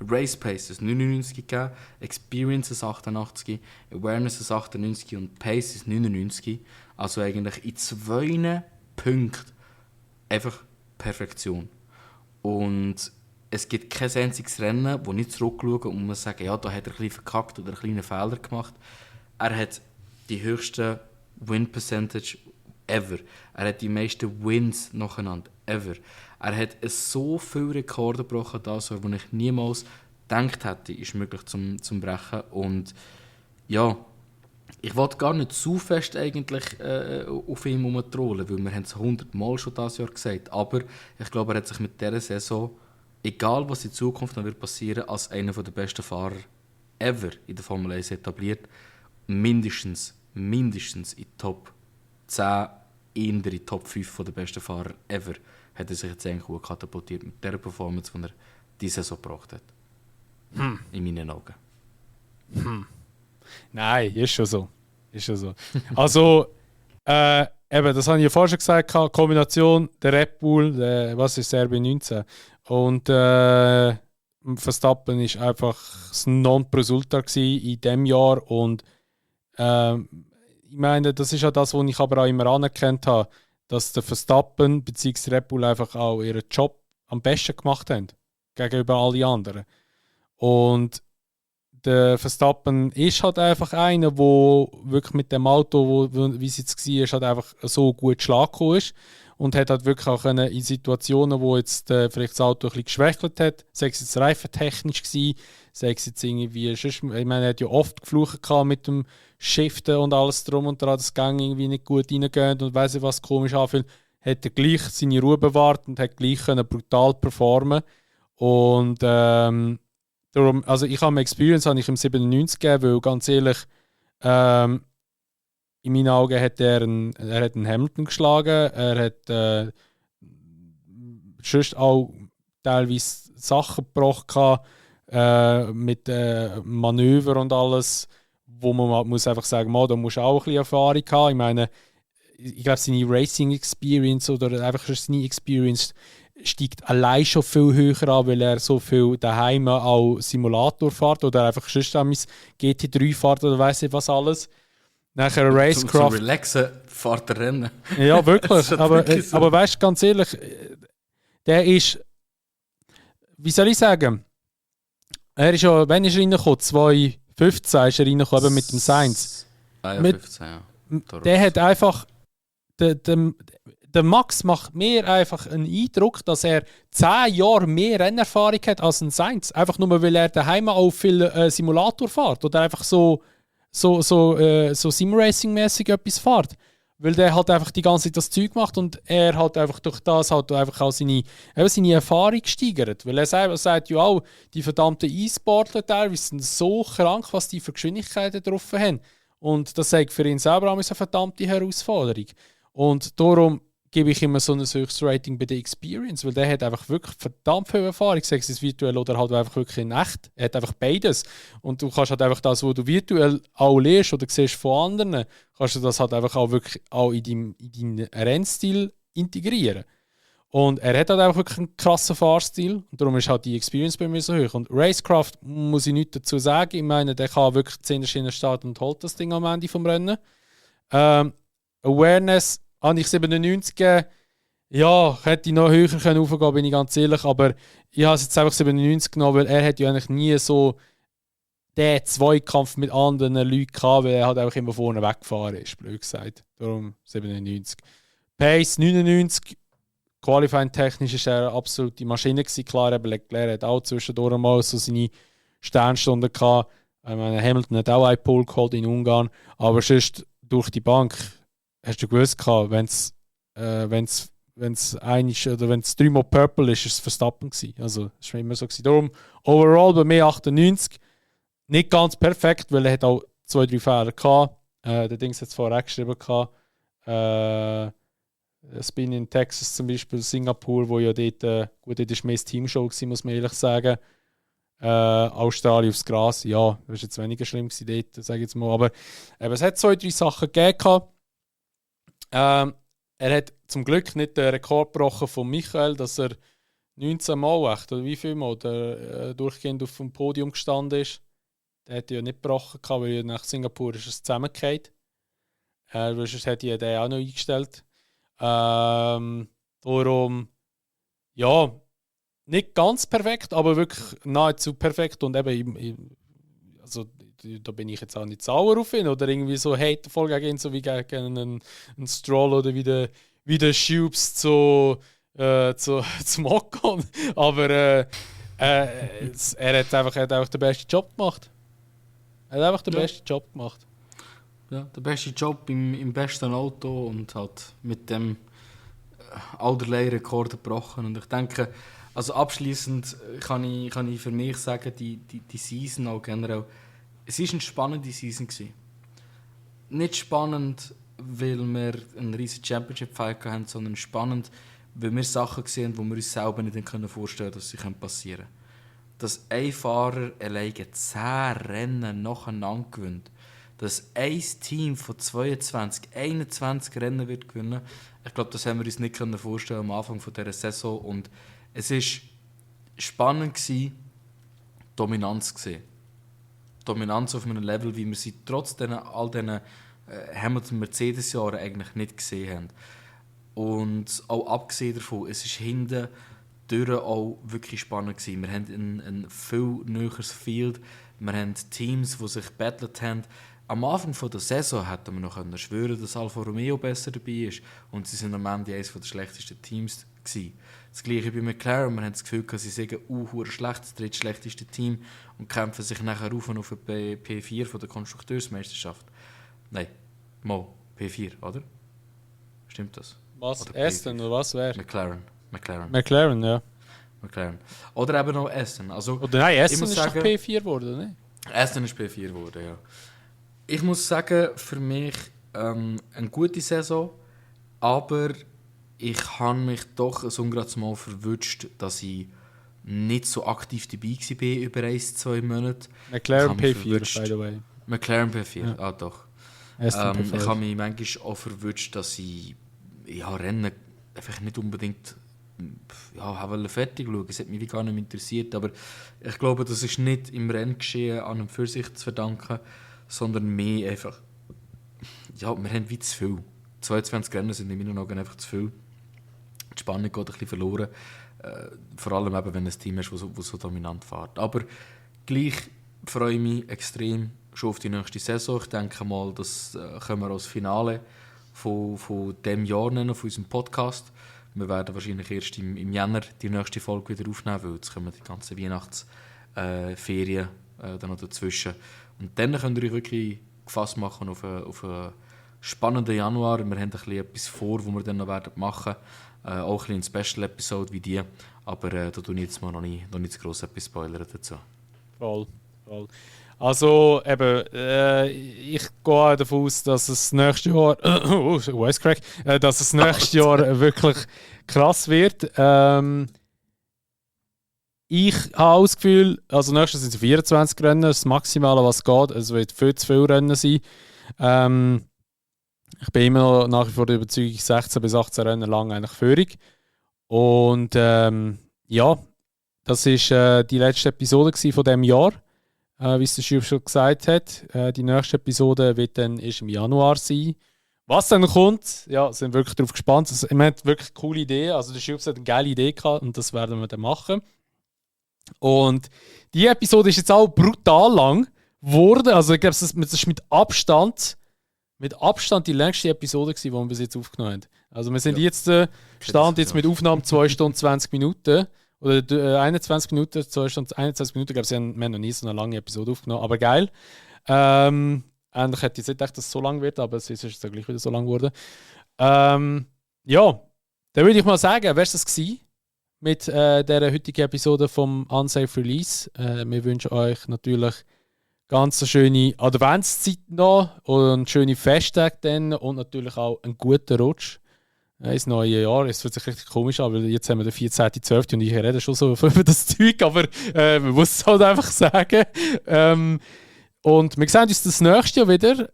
Race Pace ein 99 gegeben, Experience ein 88, Awareness ein 98 und Pace ein 99. Also eigentlich in 2 Punkten einfach Perfektion. Und es gibt kein einziges Rennen, wo nicht zurückschauen und man sagen, ja, da hat er ein bisschen verkackt oder einen kleinen Fehler gemacht. Er hat die höchste Win-Percentage ever. Er hat die meisten Wins nacheinander ever. Er hat so viele Rekorde gebrochen, das, wo ich niemals gedacht hätte, ist möglich zum Brechen. Und ja, ich wollte gar nicht zu fest eigentlich auf ihn herumtrollen, weil wir haben es 100 Mal schon dieses Jahr gesagt. Aber ich glaube, er hat sich mit dieser Saison, egal was in Zukunft noch passieren wird, als einer der besten Fahrer ever in der Formel 1 etabliert. Mindestens in die Top 10, in die Top 5 der besten Fahrer ever, hat er sich jetzt eigentlich gut katapultiert mit der Performance, die er diese Saison gebracht hat. In meinen Augen. Nein, ist schon so. Also, eben, das habe ich ja vorher schon gesagt, Kombination der Red Bull, was ist RB19? Und Verstappen war einfach das Nonplusultra in diesem Jahr. Und ich meine, das ist ja das, was ich aber auch immer anerkannt habe, dass der Verstappen bzw. Red Bull einfach auch ihren Job am besten gemacht haben gegenüber allen anderen. Und der Verstappen ist halt einfach einer, der wirklich mit dem Auto, wie es jetzt war, halt einfach so gut Schlag gekommen ist. und hat halt wirklich auch können, in Situationen, wo jetzt vielleicht das Auto ein bisschen geschwächelt hat, sei es jetzt reifentechnisch gewesen, sei es jetzt irgendwie, sonst, ich meine, er hat ja oft geflucht gehabt mit dem Shiften und alles drum und dran, das Gang irgendwie nicht gut reingeht und weiss ich was komisch anfühlt, hat er gleich seine Ruhe bewahrt und hat gleich können brutal performen. Und darum, also ich habe eine Experience habe ich im 97 gegeben, weil ganz ehrlich, in meinen Augen hat er einen Hamilton geschlagen, er hat sonst auch teilweise Sachen gebracht mit Manöver und alles, wo man muss einfach sagen, da musst du auch ein bisschen Erfahrung haben. Ich meine, ich glaube, seine Racing-Experience oder einfach schon seine Experience steigt allein schon viel höher an, weil er so viel daheim auch Simulator fährt oder einfach sonst auch GT3 fährt oder weiss ich was alles. Nachher Racecraft. Zum Relaxen fährt er Rennen. Ja, wirklich. So. Aber weißt du, ganz ehrlich, der ist, wie soll ich sagen, er ist ja, wenn ist er reingekommen? 2015 ist er reingekommen, eben mit dem Sainz. Ah ja, 15, ja. Der hat einfach, der Max macht mir einfach einen Eindruck, dass er 10 Jahre mehr Rennerfahrung hat als ein Sainz. Einfach nur, weil er daheim auch viel Simulator fährt oder einfach so Sim-Racing-mäßig etwas fährt. Weil der halt einfach die ganze Zeit das Zeug macht und er halt einfach durch das halt einfach auch seine Erfahrung gesteigert. Weil er selber sagt ja auch, die verdammten E-Sportler teilweise sind so krank, was die für Geschwindigkeiten drauf haben. Und das sagt für ihn selber auch eine verdammte Herausforderung. Und darum gebe ich immer so ein höchstes Rating bei der Experience, weil der hat einfach wirklich verdammt viel Erfahrung, sei es virtuell oder halt einfach wirklich in echt. Er hat einfach beides. Und du kannst halt einfach das, was du virtuell auch lernst oder siehst von anderen, kannst du das halt einfach auch wirklich auch in deinen Rennstil integrieren. Und er hat halt einfach wirklich einen krassen Fahrstil und darum ist halt die Experience bei mir so hoch. Und Racecraft muss ich nichts dazu sagen. Ich meine, der kann wirklich 10 Schienen starten und holt das Ding am Ende vom Rennen. Awareness habe ich 97 gegeben. Ja, hätte ich noch höher können raufgehen, bin ich ganz ehrlich. Aber ich habe es jetzt einfach 97 genommen, weil er hat ja eigentlich nie so den Zweikampf mit anderen Leuten gehabt, weil er halt einfach immer vorne weggefahren ist, blöd gesagt. Darum 97. Pace 99. Qualifying technisch war er eine absolute Maschine gewesen. Klar, eben Leclerc hat auch zwischendurch mal so seine Sternstunden gehabt. Ich meine, Hamilton hat auch einen Pole geholt in Ungarn. Aber sonst durch die Bank hast du gewusst, wenn es einig oder wenn es 3-mal Purple ist, ist es Verstappen gewesen. Also das war immer so gewesen. Darum overall bei mir 98 nicht ganz perfekt, weil er hat auch 2-3 Fehler gehabt. Der Dings hat es vorher auch geschrieben gehabt. Spin in Texas zum Beispiel, Singapur, wo ja dort gut, dort ist mehr das Teamshow gewesen, muss man ehrlich sagen. Australien aufs Gras, ja, das war jetzt weniger schlimm gewesen dort, sage ich jetzt mal. Aber es hat 2-3 Sachen gegeben. Er hat zum Glück nicht den Rekord gebrochen von Michael, dass er 19 Mal echt, oder wie viel Mal der durchgehend auf dem Podium gestanden ist. Der hat ja nicht gebrochen, weil nach Singapur ist es zusammengefallen. Sonst hätte ich den auch noch eingestellt. Darum, ja, nicht ganz perfekt, aber wirklich nahezu perfekt. Und eben, also da bin ich jetzt auch nicht sauer auf ihn oder irgendwie so hatevoll gegen ihn, so wie gegen einen Stroll oder wie der Schubs zum Ocon. Aber er hat einfach den besten Job gemacht. Er hat einfach den besten Job gemacht. Ja, der beste Job im besten Auto und halt mit dem allerlei Rekorde gebrochen. Und ich denke, also abschließend kann ich für mich sagen, die Season auch generell, es war eine spannende Season gewesen. Nicht spannend, weil wir einen riesen Championship-Fight hatten, sondern spannend, weil wir Sachen gesehen haben, die wir uns selber nicht vorstellen können, dass sie passieren können. Dass ein Fahrer alleine 10 Rennen nacheinander gewinnt, dass ein Team von 22, 21 Rennen wird gewinnen, ich glaube, das haben wir uns nicht vorstellen am Anfang dieser Saison. Und es war spannend gewesen, Dominanz gesehen. Dominanz auf einem Level, wie wir sie trotz all diesen Hamilton-Mercedes-Jahren eigentlich nicht gesehen haben. Und auch abgesehen davon, es ist hinten durch auch wirklich spannend gewesen. Wir haben ein viel näheres Field, wir haben Teams, die sich gebettelt haben. am Anfang der Saison hätten wir noch schwören können, dass Alfa Romeo besser dabei ist. Und sie sind am Ende eines der schlechtesten Teams gewesen. Das gleiche bei McLaren. Wir haben das Gefühl, sie sind schlecht, das drittschlechteste Team und kämpfen sich nachher auf den P4 von der Konstrukteursmeisterschaft. Nein, mal P4, oder? Stimmt das? Was? Oder Aston oder was wäre? McLaren, ja. McLaren. Oder eben noch Aston. Also, Oder nein, Aston ist sagen, doch P4 geworden, ne? Aston ist P4 geworden, ja. Ich muss sagen, für mich eine gute Saison, aber ich habe mich doch so gerade mal verwünscht, dass ich nicht so aktiv dabei war über 1-2 Monate. McLaren P4, by the way. McLaren P4, Ja. Doch. Aston Ich P5. habe mich manchmal auch verwünscht, dass ich Rennen einfach nicht unbedingt wollte fertig schauen. Es hat mich wie gar nicht interessiert, aber ich glaube, das ist nicht im Renngeschehen an und für sich zu verdanken, sondern mehr einfach, wir haben wie zu viel. 22 Rennen sind in meinen Augen einfach zu viel. Die Spannung geht ein bisschen verloren, vor allem eben, wenn du ein Team hast, das so dominant fährt. Aber gleich freue ich mich extrem schon auf die nächste Saison. Ich denke mal, das können wir als Finale von diesem Jahr nennen, von unserem Podcast. Wir werden wahrscheinlich erst im Jänner die nächste Folge wieder aufnehmen, weil jetzt kommen die ganzen Weihnachtsferien dann noch dazwischen. Und dann könnt ihr euch wirklich gefasst machen auf einen spannenden Januar. Wir haben etwas vor, was wir dann noch machen werden. Auch ein Special-Episode wie die. Aber da tue ich jetzt mal noch nicht zu gross etwas spoilern dazu. Voll. Also, eben, ich gehe davon aus, dass es nächstes Jahr, Wisecrack, dass es nächstes Jahr wirklich krass wird. Ich habe auch das Gefühl, also nächstes sind es 24 Rennen, das Maximale, was geht. Es wird viel zu viele Rennen sein. Ich bin immer noch nach wie vor der Überzeugung, 16 bis 18 Rennen lang eigentlich Führung. Und ja, das war die letzte Episode von diesem Jahr. Wie es der Schub schon gesagt hat. Die nächste Episode wird dann im Januar sein. Was dann kommt, ja, sind wirklich darauf gespannt. Also, wir haben wirklich eine coole Idee. Also der Schub hat eine geile Idee gehabt und das werden wir dann machen. Und die Episode ist jetzt auch brutal lang geworden. Also ich glaube, das ist mit Abstand die längste Episode gewesen, die wir bis jetzt aufgenommen haben. Also wir sind jetzt Stand jetzt mit Aufnahmen 2 Stunden 20 Minuten. Oder 21 Minuten, 2 Stunden 21 Minuten. Ich glaube, wir haben noch nie so eine lange Episode aufgenommen. Aber geil. Eigentlich hätte ich nicht gedacht, dass es so lang wird, aber es ist jetzt gleich wieder so lang geworden. Ja, dann würde ich mal sagen, wäre es das gewesen mit dieser heutigen Episode vom Unsafe Release. Wir wünschen euch natürlich ganz eine schöne Adventszeit noch und schöne Festtage dann und natürlich auch einen guten Rutsch ins neue Jahr. Es fühlt sich richtig komisch an, weil jetzt haben wir den 14.12. und ich rede schon so über das Zeug, aber man muss es halt einfach sagen. Und wir sehen uns das nächste Jahr wieder.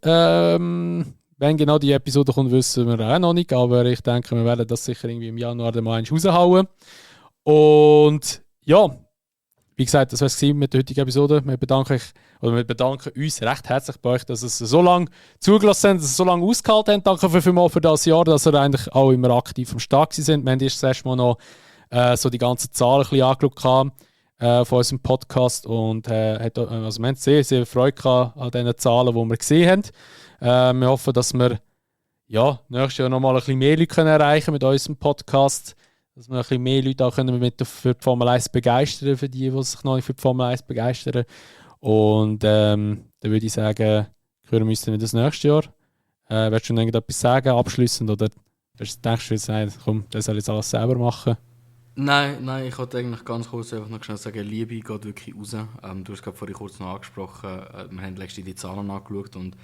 Wenn genau die Episode kommt, wissen wir auch noch nicht, aber ich denke, wir werden das sicher irgendwie im Januar dann mal raushauen. Und ja, wie gesagt, das war es mit der heutigen Episode. Wir bedanken uns recht herzlich bei euch, dass ihr es so lange zugelassen habt, dass ihr es so lange ausgehalten habt. Danke vielmals für das Jahr, dass ihr eigentlich auch immer aktiv am Start sind. Wir haben erst das erste Mal noch so die ganzen Zahlen ein bisschen angeschaut von unserem Podcast und also wir haben sehr, sehr Freude gehabt an diesen Zahlen, die wir gesehen haben. Wir hoffen, dass wir nächstes Jahr noch mal ein bisschen mehr Leute erreichen können mit unserem Podcast. Dass wir ein bisschen mehr Leute auch für die Formel 1 begeistern, für die sich noch nicht für die Formel 1 begeistern. Und dann würde ich sagen, hören wir uns dann das nächste Jahr. Willst du noch irgendetwas sagen, abschliessend? Oder denkst du jetzt, nein, komm, das soll jetzt alles selber machen? Nein, ich wollte eigentlich ganz kurz einfach noch schnell sagen, Liebe geht wirklich raus. Du hast gerade vorhin kurz noch angesprochen, wir haben letztens die Zahlen angeschaut und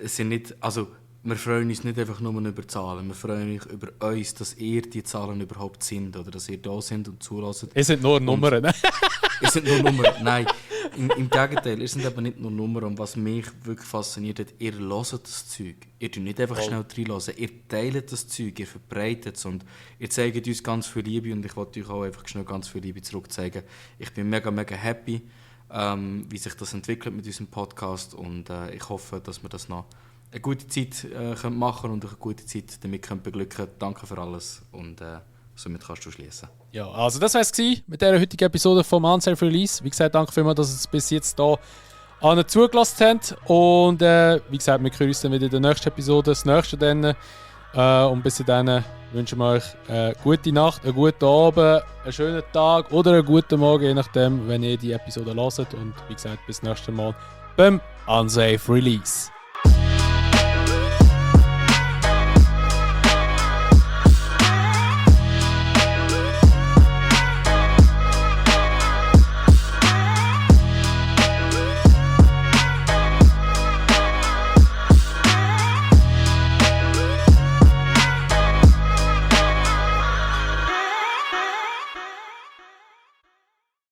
es sind nicht, also wir freuen uns nicht einfach nur über Zahlen, wir freuen uns über uns, dass ihr die Zahlen überhaupt sind oder dass ihr da sind und zulässt. Es sind nur Nummern, ne? Es sind nur Nummern, nein. Im Gegenteil, es sind aber nicht nur Nummern. Und was mich wirklich fasziniert hat, ihr hört das Zeug. Ihr tut nicht einfach schnell reinhören, ihr teilt das Zeug, ihr verbreitet es und ihr zeigt uns ganz viel Liebe und ich wollte euch auch einfach schnell ganz viel Liebe zurückzeigen. Ich bin mega, mega happy, wie sich das entwickelt mit unserem Podcast und ich hoffe, dass wir das noch eine gute Zeit machen können und eine gute Zeit damit beglücken können. Danke für alles und somit kannst du schließen. Ja, also das war es mit dieser heutigen Episode vom Unsafe Release. Wie gesagt, danke vielmals, dass ihr es bis jetzt hier allen zugelassen habt. Und wie gesagt, wir hören uns dann wieder in der nächsten Episode, das nächste dann. Und bis dahin wünschen wir euch eine gute Nacht, einen guten Abend, einen schönen Tag oder einen guten Morgen, je nachdem, wenn ihr die Episode hört. Und wie gesagt, bis nächstes Mal beim Unsafe Release.